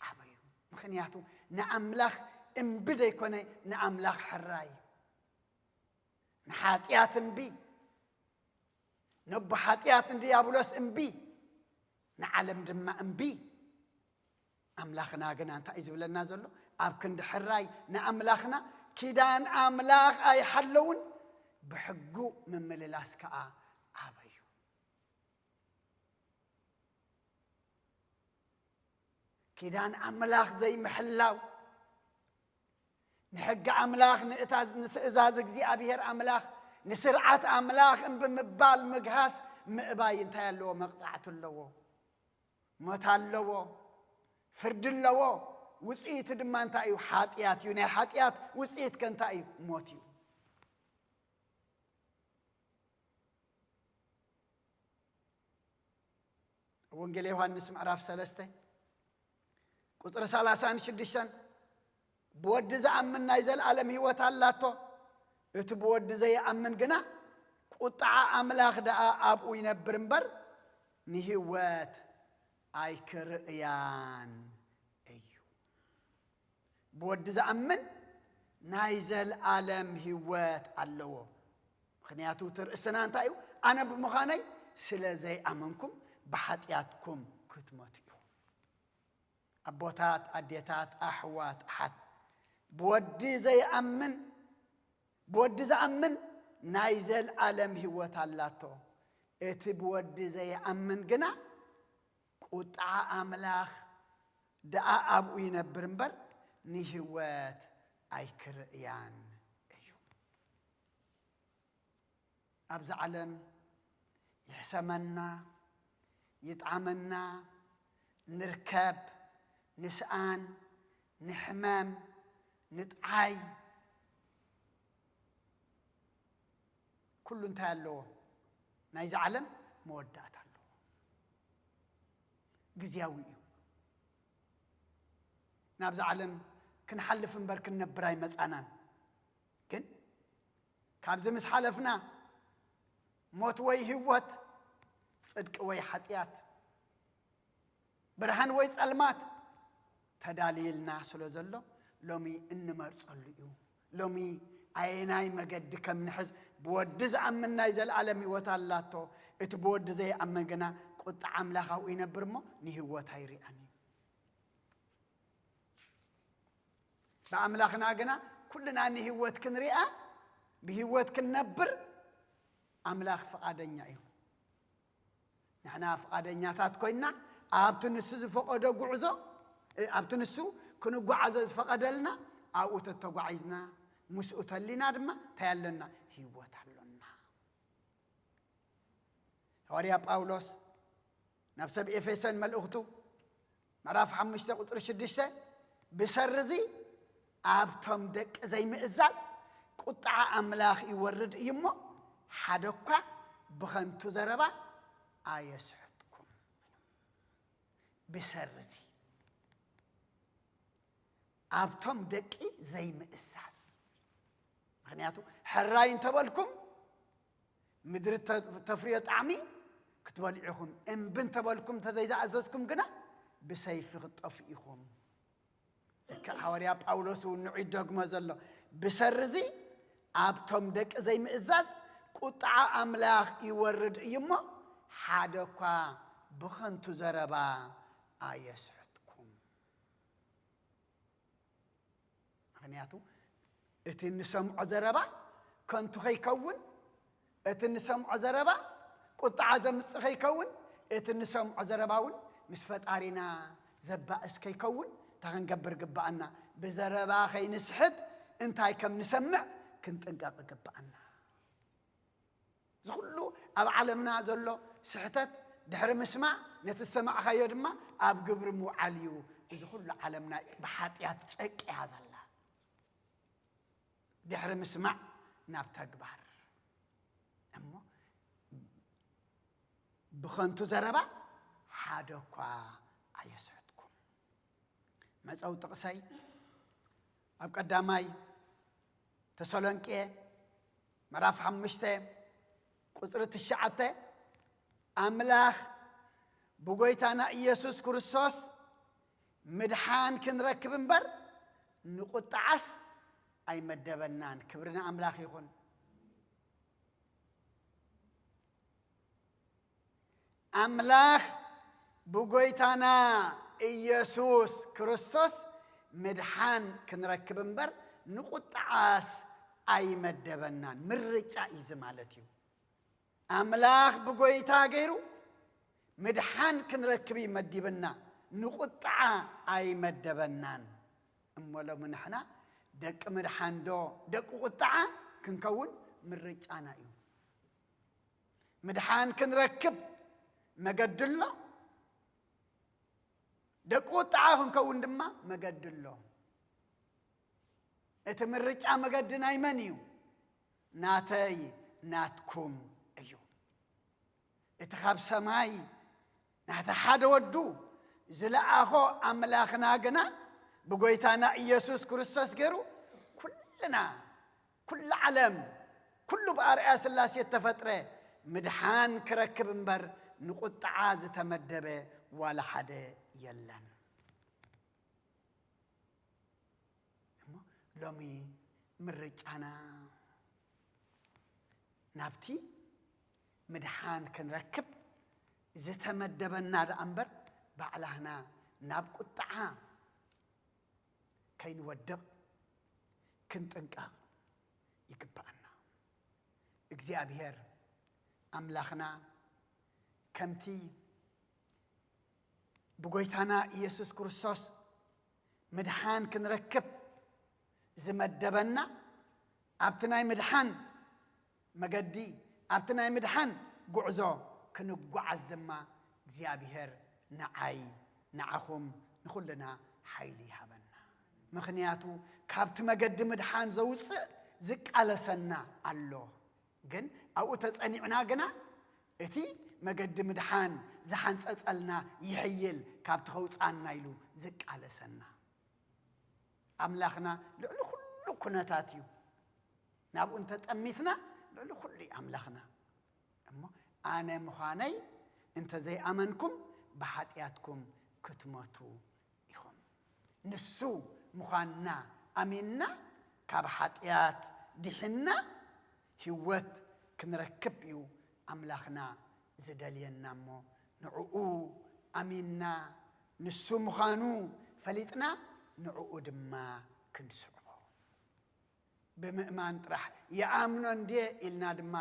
ኣበዩ። ምኽንያቱ ንኣምላኽ እምቢ ደይኮነ፣ ንኣምላኽ ሕራይ። ንሓጢኣት እምቢ፣ ነቦ ሓጢኣት ንድያብሎስ እምቢ፣ ንዓለም ድማ እምቢ። ኣምላኽና ግና እንታይ እዩ ዝብለና ዘሎ? ኣብ ክንዲ ሕራይ ንኣምላኽና፣ "ኪዳን ኣምላኽ ኣይሓለውን፣ ብሕጉ ምምልላስ ከኣ ኣበዩ።" ኪዳን ኣምላኽ ዘይምሕላው፣ ንሕጊ ኣምላኽ፣ ንእታ-፣ ንትእዛዝ እግዚኣብሔር ኣምላኽ፣ ንስርዓት ኣምላኽ እምቢ ምባል፣ ምግሃስ፣ ምእባይ እንታይ ኣለዎ? መቕጻዕቲ ኣለዎ። ሞት ኣለዎ፣ ፍርዲ ኣለዎ። ውጽኢቱ ድማ እንታይ እዩ? ሓጢኣት እዩ። ናይ ሓጢኣት ውጽኢት ከ እንታይ እዩ? ሞት እዩ። ኣብ ወንጌል ዮሃንስ ምዕራፍ ሰለስተ ቁጽሪ ሰላሳን ሽዱሽተን፣ "ብወዲ ዝኣምን ናይ ዘለኣለም ህይወት ኣላቶ፣ እቲ ብወዲ ዘይኣምን ግና ቁጥዓ ኣምላኽ ደኣ ኣብኡ ይነብር እምበር፣ ንህይወት ኣይክርእያን እዩ።" ብወዲ ዝኣምን ናይ ዘለኣለም ህይወት ኣለዎ። ምኽንያቱ እቲ ርእስና እንታይ እዩ? ኣነ ብምዃነይ ስለ ዘይኣመንኩም ብሓጢኣትኩም ክትሞቱ ኢኹም። ኣቦታት፣ ኣዴታት፣ ኣሕዋት፣ ኣሓት፣ ብወዲ ዘይኣምን፣ ብወዲ ዝኣምን ናይ ዘለኣለም ህይወት ኣላቶ። እቲ ብወዲ ዘይኣምን ግና ቁጥዓ ኣምላኽ ደኣ ኣብኡ ይነብር እምበር፣ ንህይወት ኣይክርእያን እዩ። ኣብዚ ዓለም ይሕሰመና፣ ይጥዓመና፣ ንርከብ፣ ንስኣን፣ ንሕመም፣ ንጥዓይ፣ ኩሉ እንታይ ኣለዎ? ናይዚ ዓለም መወዳእታ ኣለዎ። ግዝያዊ እዩ። ናብዚ ዓለም ክንሓልፍ እምበር ክንነብር ኣይመጻናን። ግን ካብዚ ምስ ሓለፍና፣ ሞት ወይ ህይወት፣ ጽድቂ ወይ ሓጢኣት፣ ብርሃን ወይ ጸልማት ተዳልይልና ስለ ዘሎ፣ ሎሚ እንመርጸሉ እዩ። ሎሚ ኣየናይ መገዲ ከም ንሕዝ? ብወዲ ዝኣምን ናይ ዘለኣለም ህይወት ኣላቶ፣ እቲ ብወዲ ዘይኣምን ግና ቁጥዓ ኣምላኽ ኣብኡ ይነብር እሞ ንህይወት ኣይርኣን እዩ። ብኣምላኽና ግና ኩልና ንህይወት ክንሪኣ፣ ብህይወት ክንነብር ኣምላኽ ፍቓደኛ እዩ። ንሕና ፍቓደኛታት ኮይንና ኣብቲ ንሱ ዝፈቐዶ ጉዕዞ፣ እ፣ ኣብቲ ንሱ ክንጓዓዞ ዝፈቐደልና ኣብኡ ተተጓዒዝና፣ ምስኡ ተሊና ድማ እንታይ ኣለና? ህይወት ኣሎና። ሃዋርያ ጳውሎስ ናብ ሰብ ኤፌሶን መልእኽቱ ምዕራፍ ሓሙሽተ ቁጽሪ ሽዱሽተ፣ "ብሰሪ እዚ ኣብቶም ደቂ ዘይምእዛዝ ቁጥዓ ኣምላኽ ይወርድ እዩ እሞ፣ ሓደ እኳ ብኸንቱ ዘረባ ኣየስሕትኩም።" ብሰሪ እዚ ኣብቶም ደቂ ዘይምእዛዝ። ምኽንያቱ ሕራይ እንተበልኩም ምድሪ ተ-፣ ተፍርዮ ጣዕሚ ክትበልዑ ኢኹም፣ እምቢ እንተበልኩም እንተዘይተኣዘዝኩም ግና ብሰይፊ ክትጠፍኡ ኢኹም። ልክዕ ሃዋርያ ጳውሎስ እውን ንዑ ይደግሞ ዘሎ። ብሰሪ እዚ ኣብቶም ደቂ ዘይምእዛዝ ቁጥዓ ኣምላኽ ይወርድ እዩ እሞ፣ ሓደ እኳ ብኸንቱ ዘረባ ኣየስሕትኩም። ምኽንያቱ እቲ እንሰምዖ ዘረባ ከንቱ ከይከውን፣ እቲ እንሰምዖ ዘረባ ቁጥዓ ዘምጽእ ከይከውን፣ እቲ እንሰምዖ ዘረባ እውን ምስ ፈጣሪና ዘባእስ ከይከውን እንታይ ክንገብር ግብኣና? ብዘረባ ከይንስሕት እንታይ ከም ንሰምዕ ክንጥንቀቕ ግብኣና። እዚ ኩሉ ኣብ ዓለምና ዘሎ ስሕተት ድሕሪ ምስማዕ ነቲ ዝሰማዕካዮ ድማ ኣብ ግብሪ ምውዓል እዩ። እዚ ኩሉ ዓለምና ብሓጢኣት ጨቂያ ዘላ። ድሕሪ ምስማዕ ናብ ተግባር። እሞ ብኸንቱ ዘረባ ሓደ እኳ ኣየስሕትኩም። መጸው ጥቕሰይ ኣብ ቀዳማይ ተሰሎንቄ ምዕራፍ ሓሙሽተ ቁጽሪ ትሽዓተ፣ ኣምላኽ ብጎይታና ኢየሱስ ክርስቶስ ምድሓን ክንረክብ እምበር ንቁጥዓስ ኣይመደበናን። ክብሪ ንኣምላኽ ይኹን። ኣምላኽ ብጎይታና ኢየሱስ ክርስቶስ ምድሓን ክንረክብ እምበር ንቁጥዓስ ኣይመደበናን። ምርጫ እዩ እዚ ማለት እዩ። ኣምላኽ ብጎይታ ገይሩ ምድሓን ክንረክብ እዩ መዲብና፣ ንቁጥዓ ኣይመደበናን። እሞ ሎሚ ንሕና ደቂ ምድሓን ዶ ደቂ ቁጥዓ ክንከውን ምርጫና እዩ። ምድሓን ክንረክብ መገዲ ኣሎ። ደቂ ቁጥዓ ክንከውን ድማ መገዲ ኣሎ። እቲ ምርጫ መገዲ ናይ መን እዩ? ናተይ፣ ናትኩም እዩ። እቲ ካብ ሰማይ ናቲ ሓደ ወዱ ዝለኣኾ ኣምላኽና ግና ብጎይታና ኢየሱስ ክርስቶስ ገይሩ ኩልና፣ ኩሉ ዓለም፣ ኩሉ ብኣርኣያ ስላሴ እተፈጥረ ምድሓን ክረክብ እምበር ንቁጥዓ ዝተመደበ ዋላ ሓደ የለን። እሞ ሎሚ ምርጫና ናብቲ ምድሓን ክንረክብ ዝተመደበና ደኣ እምበር ባዕላህና ናብ ቁጥዓ ከይንወድቕ ክንጥንቀቕ ይግብኣና። እግዚኣብሔር ኣምላኽና ከምቲ ብጎይታና ኢየሱስ ክርስቶስ ምድሓን ክንረክብ ዝመደበና፣ ኣብቲ ናይ ምድሓን መገዲ፣ ኣብቲ ናይ ምድሓን ጉዕዞ ክንጓዓዝ ድማ እግዚኣብሔር ንዓይ፣ ንዓኹም፣ ንኹልና ሓይሊ ይሃበና። ምኽንያቱ ካብቲ መገዲ ምድሓን ዘውፅእ ዝቃለሰና ኣሎ። ግን ኣብኡ ተጸኒዕና ግና እቲ መገዲ ምድሓን ዝሓንጸጸልና ይሕይል፣ ካብቲ ከውጽኣና ኢሉ ዝቃለሰና። ኣምላኽና ልዕሊ ኩሉ ኩነታት እዩ። ናብኡ እንተጠሚትና ልዕሊ ኩሉ እዩ ኣምላኽና። እሞ ኣነ ምዃነይ እንተ ዘይኣመንኩም ብሓጢኣትኩም ክትሞቱ ኢኹም። ንሱ ምዃንና ኣሚንና ካብ ሓጢኣት ድሒንና ህይወት ክንረክብ እዩ ኣምላኽና ዝደልየና። እሞ ንዕኡ ኣሚንና ንሱ ምዃኑ ፈሊጥና ንዕኡ ድማ ክንስዕቦ። ብምእማን ጥራሕ ይኣምኖ እንድየ ኢልና ድማ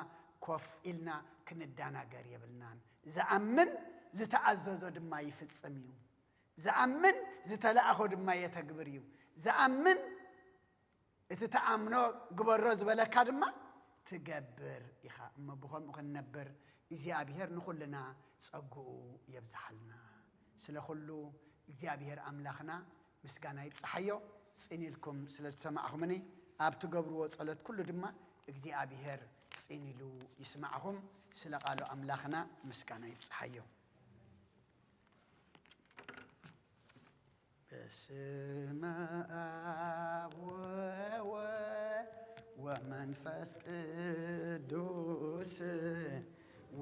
ኮፍ ኢልና ክንዳናገር የብልናን። ዝኣምን ዝተኣዘዞ ድማ ይፍጽም እዩ። ዝኣምን ዝተላእኾ ድማ የተግብር እዩ። ዝኣምን እቲ ተኣምኖ ግበሮ ዝበለካ ድማ ትገብር ኢኻ። እሞ ብኸምኡ ክንነብር እግዚኣብሔር ንኹልና ጸግኡ የብዝሓልና። ስለ ኩሉ እግዚኣብሔር ኣምላኽና ምስጋና ይብጽሓዮ። ጽን ኢልኩም ስለ ዝሰማዕኹምኒ፣ ኣብ ትገብርዎ ጸሎት ኩሉ ድማ እግዚኣብሔር ጽን ኢሉ ይስማዕኹም። ስለ ቃሉ ኣምላኽና ምስጋና ይብጽሓዮ። በስመ አብ ወወልድ ወመንፈስ ቅዱስ፣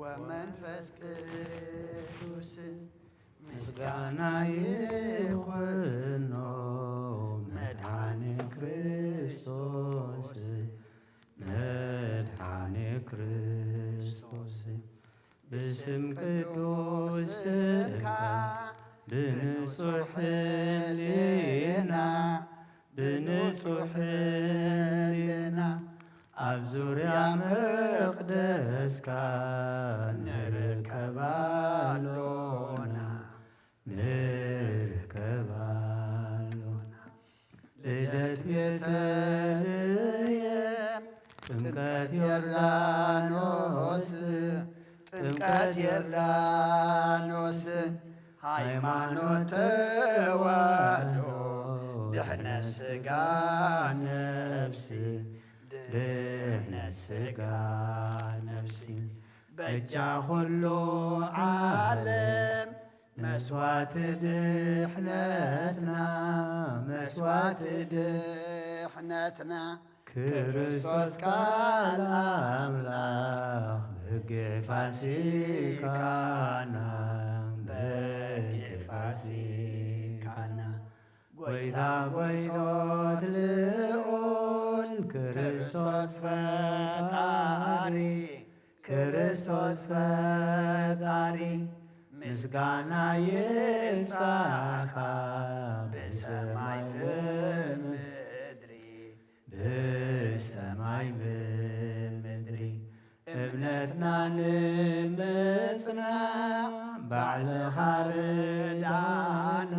ወመንፈስ ቅዱስ ምስጋና ይኹኖ መድኃኒ ክርስቶስ፣ መድኃኒ ክርስቶስ። ብስም ቅዱስ ስምካ ብንጹሕ ህሊና፣ ብንጹሕ ህሊና ኣብ ዙርያ መቕደስካ ንርከብ ኣሎና፣ ንርከብ ኣሎና። ልደት ቤተልሔም፣ ጥምቀት ዮርዳኖስ፣ ጥምቀት ዮርዳኖስ፣ ሃይማኖት ተዋህዶ፣ ድሕነት ሥጋ ነፍሲ፣ ድሕነት ሥጋ ነፍሲ፣ በጃ ኩሉ ዓለም መስዋዕቲ ድሕነትና፣ መስዋዕቲ ድሕነትና፣ ክርስቶስ ቃል ኣምላኽ በጊዕ ፋሲካና፣ በጊዕ ፋሲካና፣ ጎይታ ጎይቶት ልዑል ክርስቶስ ፈጣሪ፣ ክርስቶስ ፈጣሪ፣ ምስጋና ይብጻሕካ ብሰማይ ብምድሪ፣ ብሰማይ ብምድሪ። እምነትና ንምጽና ባዕልኻ ርዳና፣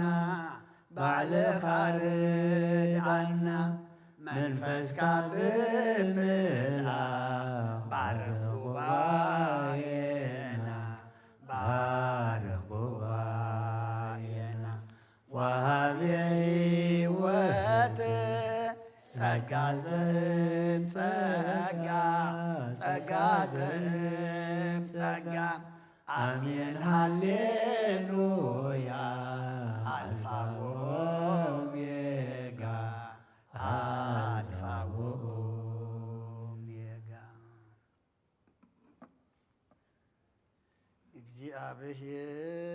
ባዕልኻ ርዳና፣ መንፈስካ ብምልኣኽ ባርኽ ጉባኤና፣ ባርኽ ጉባኤና። ጸጋ ዘእም ጸጋ፣ ጸጋ ዘእም ጸጋ። ኣሜን ሃሌሉያ። ኣልፋ ወኦሜጋ፣ ኣልፋ ወኦሜጋ።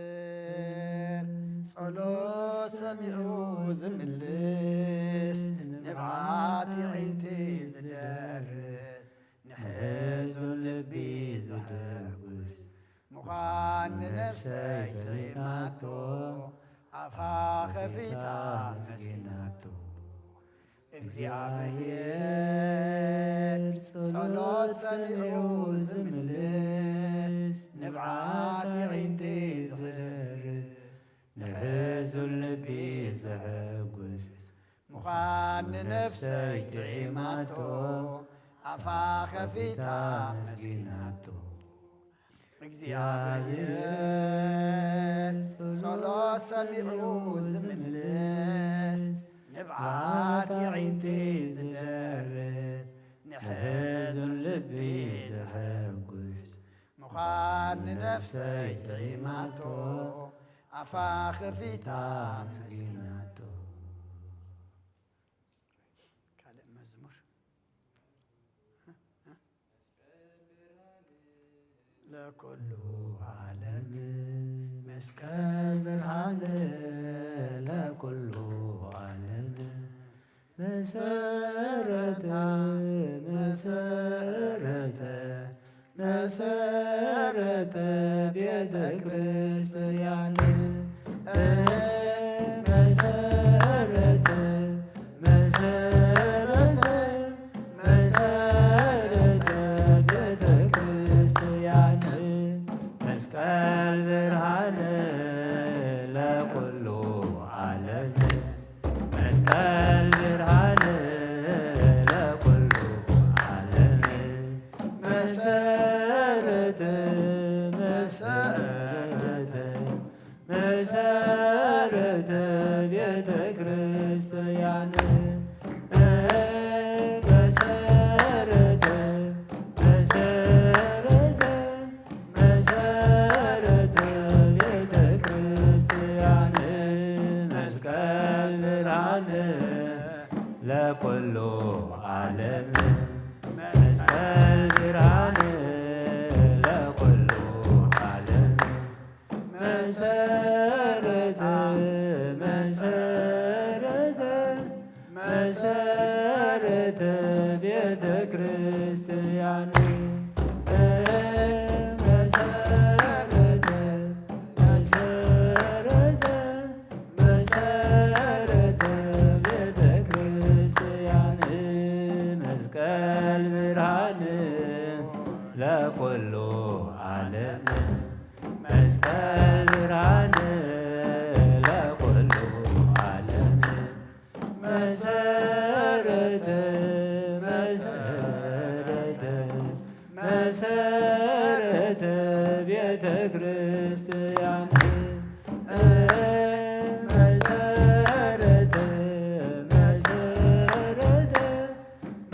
እግዚኣብሔር ጸሎት ሰሚዑ ዝምልስ፣ ንብዓት የዒንቲ ዝደርስ፣ ንሕዙን ልቢ ዘሐጉስ ምዃን ንነፍሰይ ጥዒማቶ፣ ኣፋ ኸፊታ መስኪናቶ። እግዚኣብሔር ጸሎት ሰሚዑ ዝምልስ፣ ንብዓት የዒንቲ ዝሕብስ፣ ንሕዙን ልቢ ዘሐጉስ ምዃን ንነፍሰይ ጥዒማቶ፣ ኣፋ ኸፊታ መስኪናቶ። እግዚኣብሔር ጸሎት ሰሚዑ ዝምልስ፣ ንብዓት የዒንቲ ዝደርስ፣ ንሕዙን ልቢ ዘሐጉስ ምዃን ንነፍሰይ ጥዒማቶ፣ ኣፋ ኸፊታ መስኪናቶ። ካልእ መዝሙር። ለኩሉ ዓለም መስቀል ብርሃን፣ ለኩሉ ዓለም መሰረተ፣ መሰረተ፣ መሰረተ ቤተ ክርስቲያን። መሰረተ፣ መሰረተ፣ መሰረተ ቤተ ክርስቲያን። መስቀል ብርሃን ለኩሉ ዓለም፣ መስቀል ብርሃን ለኩሉ ዓለም። መሰረተ፣ መሰረተ፣ መሰረተ ቤተ ክርስቲያን። መሰረተ፣ መሰረተ፣ መሰረተ ቤተ ክርስቲያን። መስቀል ብርሃን ለኩሉ ዓለም፣ መስቀል ብርሃን ለኩሉ ዓለም። መሰረተ፣ መሰረተ፣ መሰረተ ቤተ ክርስቲያን። መሰረተ፣ መሰረተ፣ መሰረተ ቤተ ክርስቲያን። መስቀል ብርሃን ለኩሉ ዓለም፣ መስቀል ብርሃን ለኩሉ ዓለም። መሰረተ፣ መሰረተ፣ መሰረተ ቤተ ክርስቲያን። መሰረተ፣ መሰረተ፣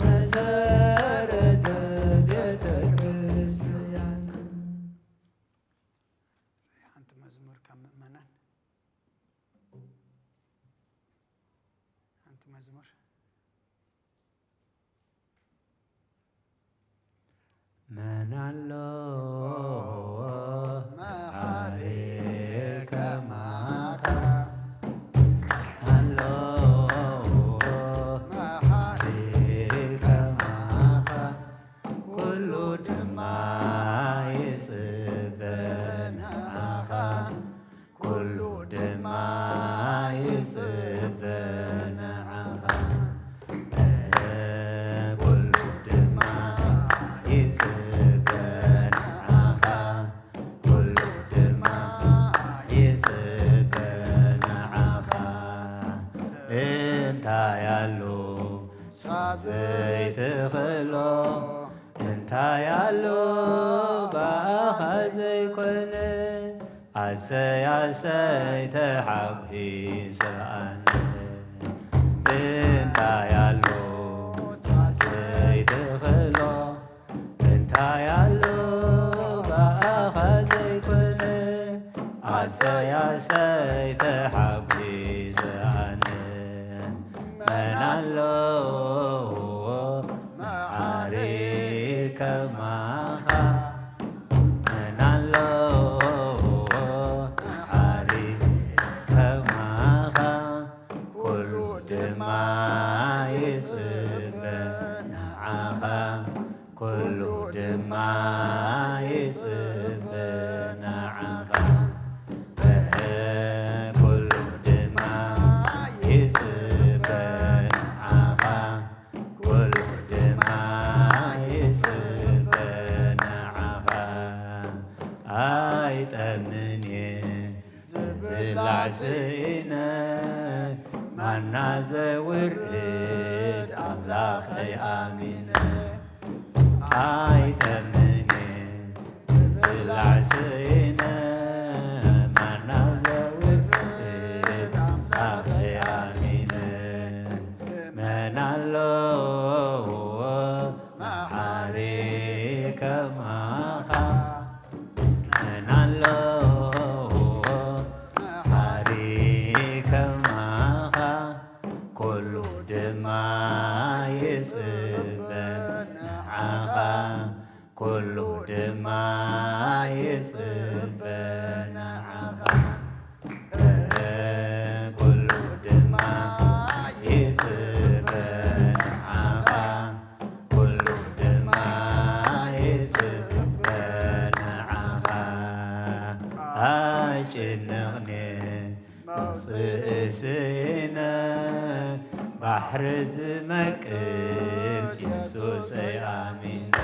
መሰረተ ቤተ ክርስቲያን። ሓንቲ መዝሙር ካብ ምእመናን፣ ሓንቲ መዝሙር። መን ኣሎ መሓሪ ከማኻ? ኣሎ መሓሪ ከማኻ? ኩሉ ድማ ይጽበ ንዓኻ፣ ኩሉ ድማ ይጽበ ንዓኻ። ኩሉ ድማ ይጽበ ንዓኻ፣ ኩሉ ድማ ይጽበ ንዓኻ። እንታይ ኣሎ ሳዘይ ትኽእሎ? እንታይ ኣሎ ብኣኻ ዘይኮነ? ኣሰይ ኣሰይ ተሓጒሰ ኣነ። እንታይ ኣሎ ሰያሰይ ተሓጒሰ ኣነ። መን ኣሎ መሓሪ ከማኻ? መን ኣሎ መሓሪ ከማኻ? ኩሉ ድማ ይጽበ ንዓኻ። ኩሉ ድማ ይጽበ ንዓኻ። እህ፣ ኩሉ ድማ ይጽበ ንዓኻ። ኩሉ ድማ ይጽበ ንዓኻ። ኣይጠምን እየ ዝብላዕ ስኢነ፣ ማና ዘውርድ ኣምላኸይ ኣሚነ። ኣይጠምን እየ ዝብላዕ ስኢነ፣ ማና ዘውርድ ኣምላኸይ ኣሚነ። መን ኣሎ መሓሪ ከማኻ? መን ኣሎ መሓሪ ከማኻ? ኩሉ ድማ ይጽበ ንዓኻ። ኩሉ ድማ ይጽበ ንዓኻ። እህ፣ ኩሉ ድማ ይጽበ ንዓኻ። ኩሉ ድማ ይጽበ ንዓኻ። ኣይጭነቕኒ መውጽኢ ስኢነ፣ ባሕሪ ዝመቅል የሱሰይ ኣሚነ።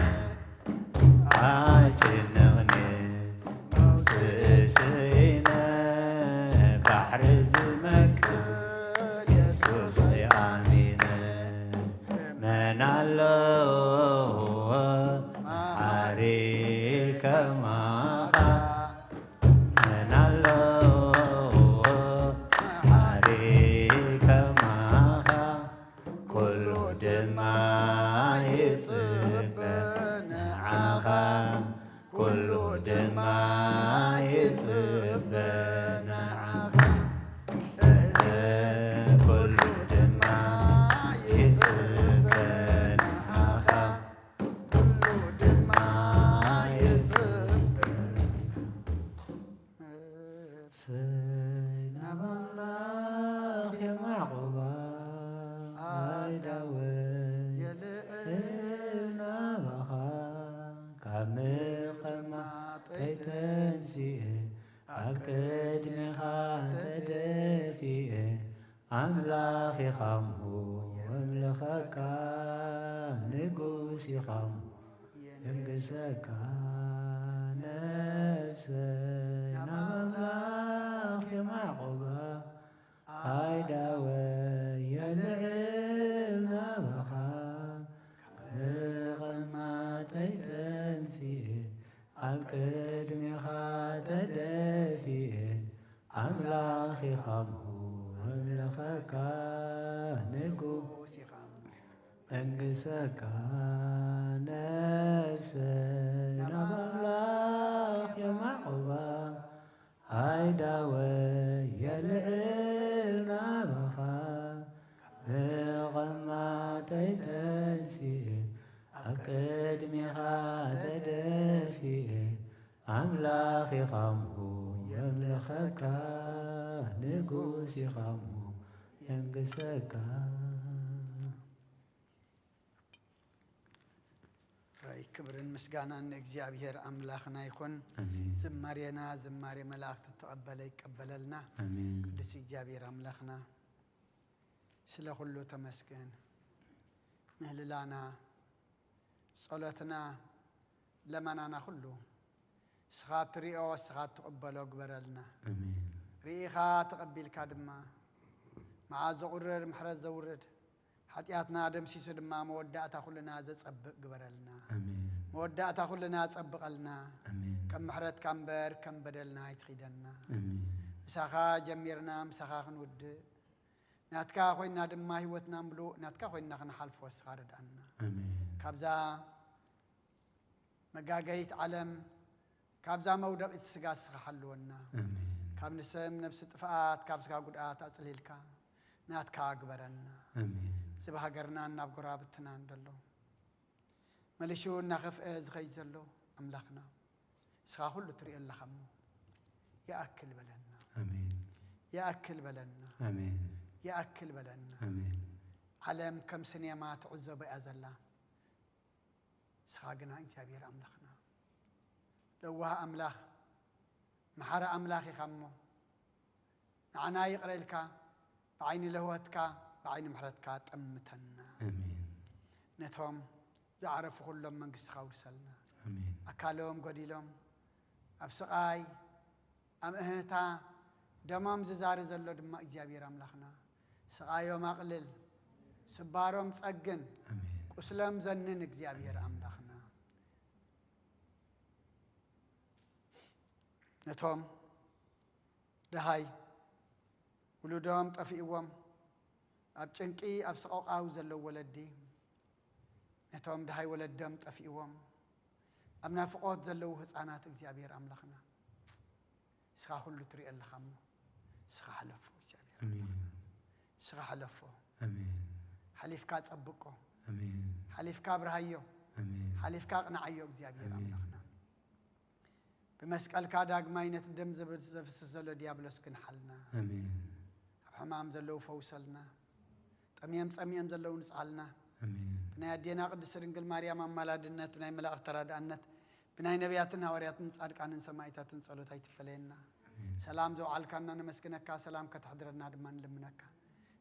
ኣይጭነቕኒ መውጽኢ ስኢነ፣ ባሕሪ ዝመቅል የሱሰይ ኣሚነ። መን ኣሎ መሓሪ ከማኻ? መን ኣሎ መሓሪ ከማኻ? ኩሉ ድማ ይጽበ ንዓኻ። ኩሉ ድማ ይጽበ ንዓኻ። እህ፣ ኩሉ ድማ ይጽበ ንዓኻ። ኩሉ ድማ ይጽበ። ነፍሰይ ናብ ኣምላኽ የማዕቑባ፣ ኣእዳወይ የልዕል ናባኻ። ካብ ምቕማጠይ ተንሲኤ፣ ኣብ ቅድሜኻ ተደፊኤ፣ ኣምላኽ ኢኻ እሞ የምልኸካ፣ ንጉስ ኢኻ እሞ የንግሰካ። ነፍሰይ ናብ ኣምላኽ የማዕቑባ፣ ኣእዳወይ የልዕል ናባኻ። ካብ ምቕማጠይ ተንሲኤ፣ ኣብ ቅድሜኻ ተደፊኤ፣ ኣምላኽ ኢኻ እሞ የምልኸካ፣ ንጉስ ኢኻ እሞ የንግሰካ። ነፍሰይ ናብ ኣምላኽ የማዕቑባ፣ ኣእዳወይ የልዕል ናባኻ። ካብ ምቕማጠይ ተንሲኤ፣ ኣብ ቅድሜኻ ተደፊኤ፣ ኣምላኽ ኢኻ እሞ የምልኸካ፣ ንጉስ ኢኻ እሞ የንግሰካ። ራይ ክብርን ምስጋናን ንእግዚኣብሔር ኣምላኽና ይኹን። ኣሜን። ዝማሬና ዝማሬ መላእኽቲ ተቐበለ ይቀበለልና። ኣሜን። ቅዱስ እግዚኣብሔር ኣምላኽና ስለ ኩሉ ተመስገን። ምህልላና፣ ጸሎትና፣ ለመናና ኩሉ ንስኻ ትሪኦ፣ ንስኻ ትቕበሎ ግበረልና። ኣሜን። ርኢኻ ተቐቢልካ ድማ መዓት ዘቑርር ምሕረት ዘውርድ፣ ሓጢኣትና ደምሲሱ ድማ መወዳእታ ኩልና ዘጸብቕ ግበረልና። ኣሜን። መወዳእታ ኩልና ጸብቐልና። ኣሜን። ከም ምሕረትካ እምበር ከም በደልና ኣይትኺደና። ኣሜን። ምሳኻ ጀሚርና ምሳኻ ክንውድእ፣ ናትካ ኮይና ድማ ህይወትና ምሉእ ናትካ ኮይና ክንሓልፎ ንስኻ ርድኣና። ኣሜን። ካብዛ መጋገይት ዓለም፣ ካብዛ መውደቂት ስጋ ንስኻ ሓልወና። ኣሜን። ካብ ንሰም ነብሲ ጥፍኣት፣ ካብ ስጋ ጉድኣት ኣጽሊልካ ናትካ ግበረና። ኣሜን። እዚ ብሃገርናን ናብ ጎረባብትናን ዘሎ መሊሹ እናኸፍአ ዝኸይድ ዘሎ ኣምላኽና፣ ንስኻ ኩሉ ትሪኦ ኣለኻ እሞ፣ ይኣክል በለና። ኣሜን። ይኣክል በለና። ኣሜን። ይኣክል በለና። ኣሜን። ዓለም ከም ስኔማ ትዕዘቦ እያ ዘላ። ንስኻ ግና እግዚኣብሔር ኣምላኽና፣ ለዋህ ኣምላኽ፣ መሓሪ ኣምላኽ ኢኻ እሞ፣ ንዓና ይቕረ ኢልካ፣ ብዓይኒ ለህወትካ፣ ብዓይኒ ምሕረትካ ጠምተና። ኣሜን። ነቶም ዝዓረፉ ኩሎም መንግስትኻ ኣውርሰልና። ኣሜን። ኣካሎም ጎዲሎም፣ ኣብ ስቓይ፣ ኣብ እህታ፣ ደሞም ዝዛሪ ዘሎ ድማ እግዚኣብሔር ኣምላኽና፣ ስቓዮም ኣቕልል፣ ስባሮም ጸግን፣ ኣሜን። ቁስሎም ዘንን እግዚኣብሔር ኣምላኽና። ነቶም ደሃይ ውሉዶም ጠፊእዎም፣ ኣብ ጭንቂ፣ ኣብ ሰቆቃው ዘለዉ ወለዲ፣ ነቶም ደሃይ ወለዶም ጠፊእዎም፣ ኣብ ናፍቆት ዘለዉ ህፃናት እግዚኣብሔር ኣምላኽና፣ ንስኻ ኩሉ ትሪኦ ኣለኻ እሞ፣ ንስኻ ሓለፎ እግዚኣብሔር ኣሜን። ኣምላኽና። ንስኻ ሓለፎ። ኣሜን። ሓሊፍካ ጸብቆ። ኣሜን። ሓሊፍካ ኣብርሃዮ። ኣሜን። ሓሊፍካ ኣቕንዓዮ እግዚኣብሔር ኣሜን። ኣምላኽና። ብመስቀልካ ዳግማይ ነቲ ደም ዘብ-፣ ዘፍስስ ዘሎ ዲያብሎስ ግንሓልና። ኣሜን። ኣብ ሕማም ዘለዉ ፈውሰልና። ጠምዮም ጸሚኦም ዘለዉ ንጽሃልና። ኣሜን። ብናይ ኣዴና ቅድስቲ ድንግል ማርያም ኣማላድነት፣ ብናይ መላእኽቲ ተራድኣነት፣ ብናይ ነቢያትን ሃዋርያትን ጻድቃንን ሰማዕታትን ጸሎት ኣይትፈለየና። ኣሜን። ሰላም ዘውዓልካና ነመስግነካ፣ ሰላም ከተሕድረና ድማ ንልምነካ።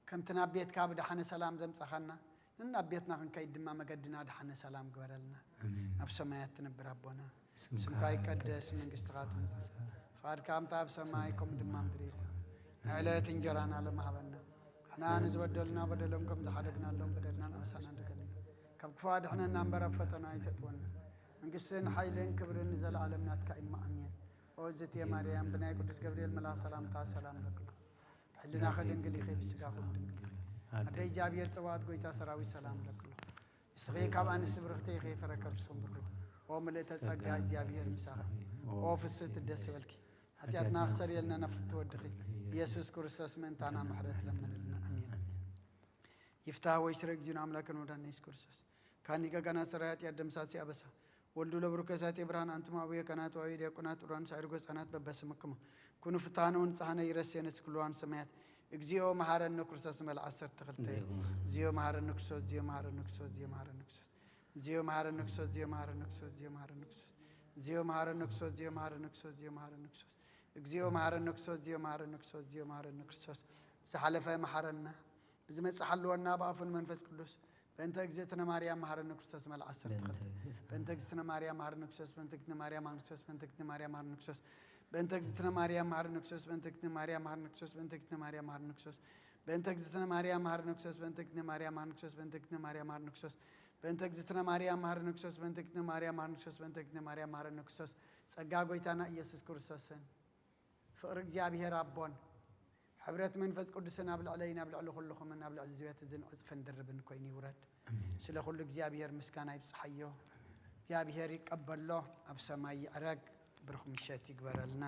ከምቲ ናብ ቤትካ ብደሓነ ሰላም ዘምጻኻና፣ ንናብ ቤትና ክንከይድ ድማ መገድና ደሓነ ሰላም ግበረልና። ኣሜን። ኣብ ሰማያት ትነብር ኣቦና፣ ስምካ ስምካ ይቀደስ፣ ይቀደስ፣ መንግስትኻ ትምጻእ፣ ፍቓድካ ከምታ ኣብ ሰማይ ከምኡ ድማ ምድሪ ይኹን። ንዕለት እንጀራና ሎሚ ሃበና። ንሕና ንዝበደሉና በደሎም ከም ዝሓደግናሎም በደልና ንኣሳና እንደገና። ካብ ክፉ ኣድሕነና እምበር ኣብ ፈተና ኣይተእትወና። መንግስትን ሓይልን ክብርን ንዘለኣለም ናትካ እዩ። ኣሜን። ኦ ዝትየ ማርያም፣ ብናይ ቅዱስ ገብርኤል መልኣኽ ሰላምታ ሰላም ለክሎ። ብሕልናኺ ድንግል ኢኺ፣ ብስጋኺ እውን ድንግል ኢኺ። ኣደ እግዚኣብሔር ጸባኦት፣ ጎይታ ሰራዊት ሰላም ለክሎ። ንስኺ ካብ ኣንስቲ ብርኽቲ ኢኺ፣ ፍረ ከርስኽን ብሩኽ እዩ። ኦ ምልእተ ጸጋ፣ እግዚኣብሔር ምሳኺ። ኦ ፍስሕቲ ደስ ይበልኪ። ሓጢኣትና ክሰርየልና ናብ ፍትወድኺ ኢየሱስ ክርስቶስ ምእንታና ምሕረት ለምንልና። ኣሜን። ይፍታህ ወይ ስረ እግዚእነ አምላክነ ወመድኃኒነ ኢየሱስ ክርስቶስ ካኒ ገጋና ሰራይ ኃጢአት ደምሳሲ አበሳ ወልዱ ለብሩከ ሳቴ ብርሃን አንቱም አቡየ ካህናት ወአቡየ ዲያቆናት ዑራን ሳይርጎ ህፃናት በበስምክሙ ኩኑ ፍትሐነ ወንጽሐነ ይረሴነ ስክልዋን ሰማያት እግዚኦ መሐረነ ክርስቶስ ንበል ዓሰርተ ክልተ እግዚኦ መሐረነ ክርስቶስ እግዚኦ መሐረነ ክርስቶስ እግዚኦ መሐረነ ክርስቶስ እግዚኦ መሐረነ ክርስቶስ እግዚኦ መሐረነ ክርስቶስ እግዚኦ መሐረነ ክርስቶስ እግዚኦ መሐረነ ክርስቶስ እግዚኦ መሐረነ ክርስቶስ እግዚኦ መሐረነ ክርስቶስ እግዚኦ መሐረነ ክርስቶስ እግዚኦ መሐረነ ክርስቶስ ዝሓለፈ መሐረና ብዝመጽእ ሓልወና ብኣፉን መንፈስ ቅዱስ በእንተ እግዝእትነ ማርያም መሐረነ ክርስቶስ መልዓ ዓሰርተ ክልተ በእንተ እግዝእትነ ማርያም መሐረነ ክርስቶስ በእንተ እግዝእትነ ማርያም መሐረነ ክርስቶስ በእንተ እግዝእትነ ማርያም መሐረነ ክርስቶስ በእንተ እግዝእትነ ማርያም መሐረነ ክርስቶስ በእንተ እግዝእትነ ማርያም መሐረነ ክርስቶስ በእንተ እግዝእትነ ማርያም መሐረነ ክርስቶስ በእንተ እግዝእትነ ማርያም መሐረነ ክርስቶስ በእንተ እግዝእትነ ማርያም መሐረነ ክርስቶስ በእንተ እግዝእትነ ማርያም መሐረነ ክርስቶስ በእንተ እግዝእትነ ማርያም መሐረነ ክርስቶስ በእንተ እግዝእትነ ማርያም መሐረነ ክርስቶስ ጸጋ ጎይታና ኢየሱስ ክርስቶስን ፍቕሪ እግዚኣብሔር ኣቦን ሕብረት መንፈስ ቅዱስን ኣብ ልዕለይን ኣብ ልዕሊ ኩልኹምን ኣብ ልዕሊ እዚ ቤት እዝን ዕጽፍን ድርብን ኮይኑ ይውረድ። ኣሜን። ስለ ኩሉ እግዚኣብሔር ምስጋና ይብጽሓዮ። እግዚኣብሔር ይቀበሎ፣ ኣብ ሰማይ ይዕረግ። ብሩኽ ምሸት ይግበረልና።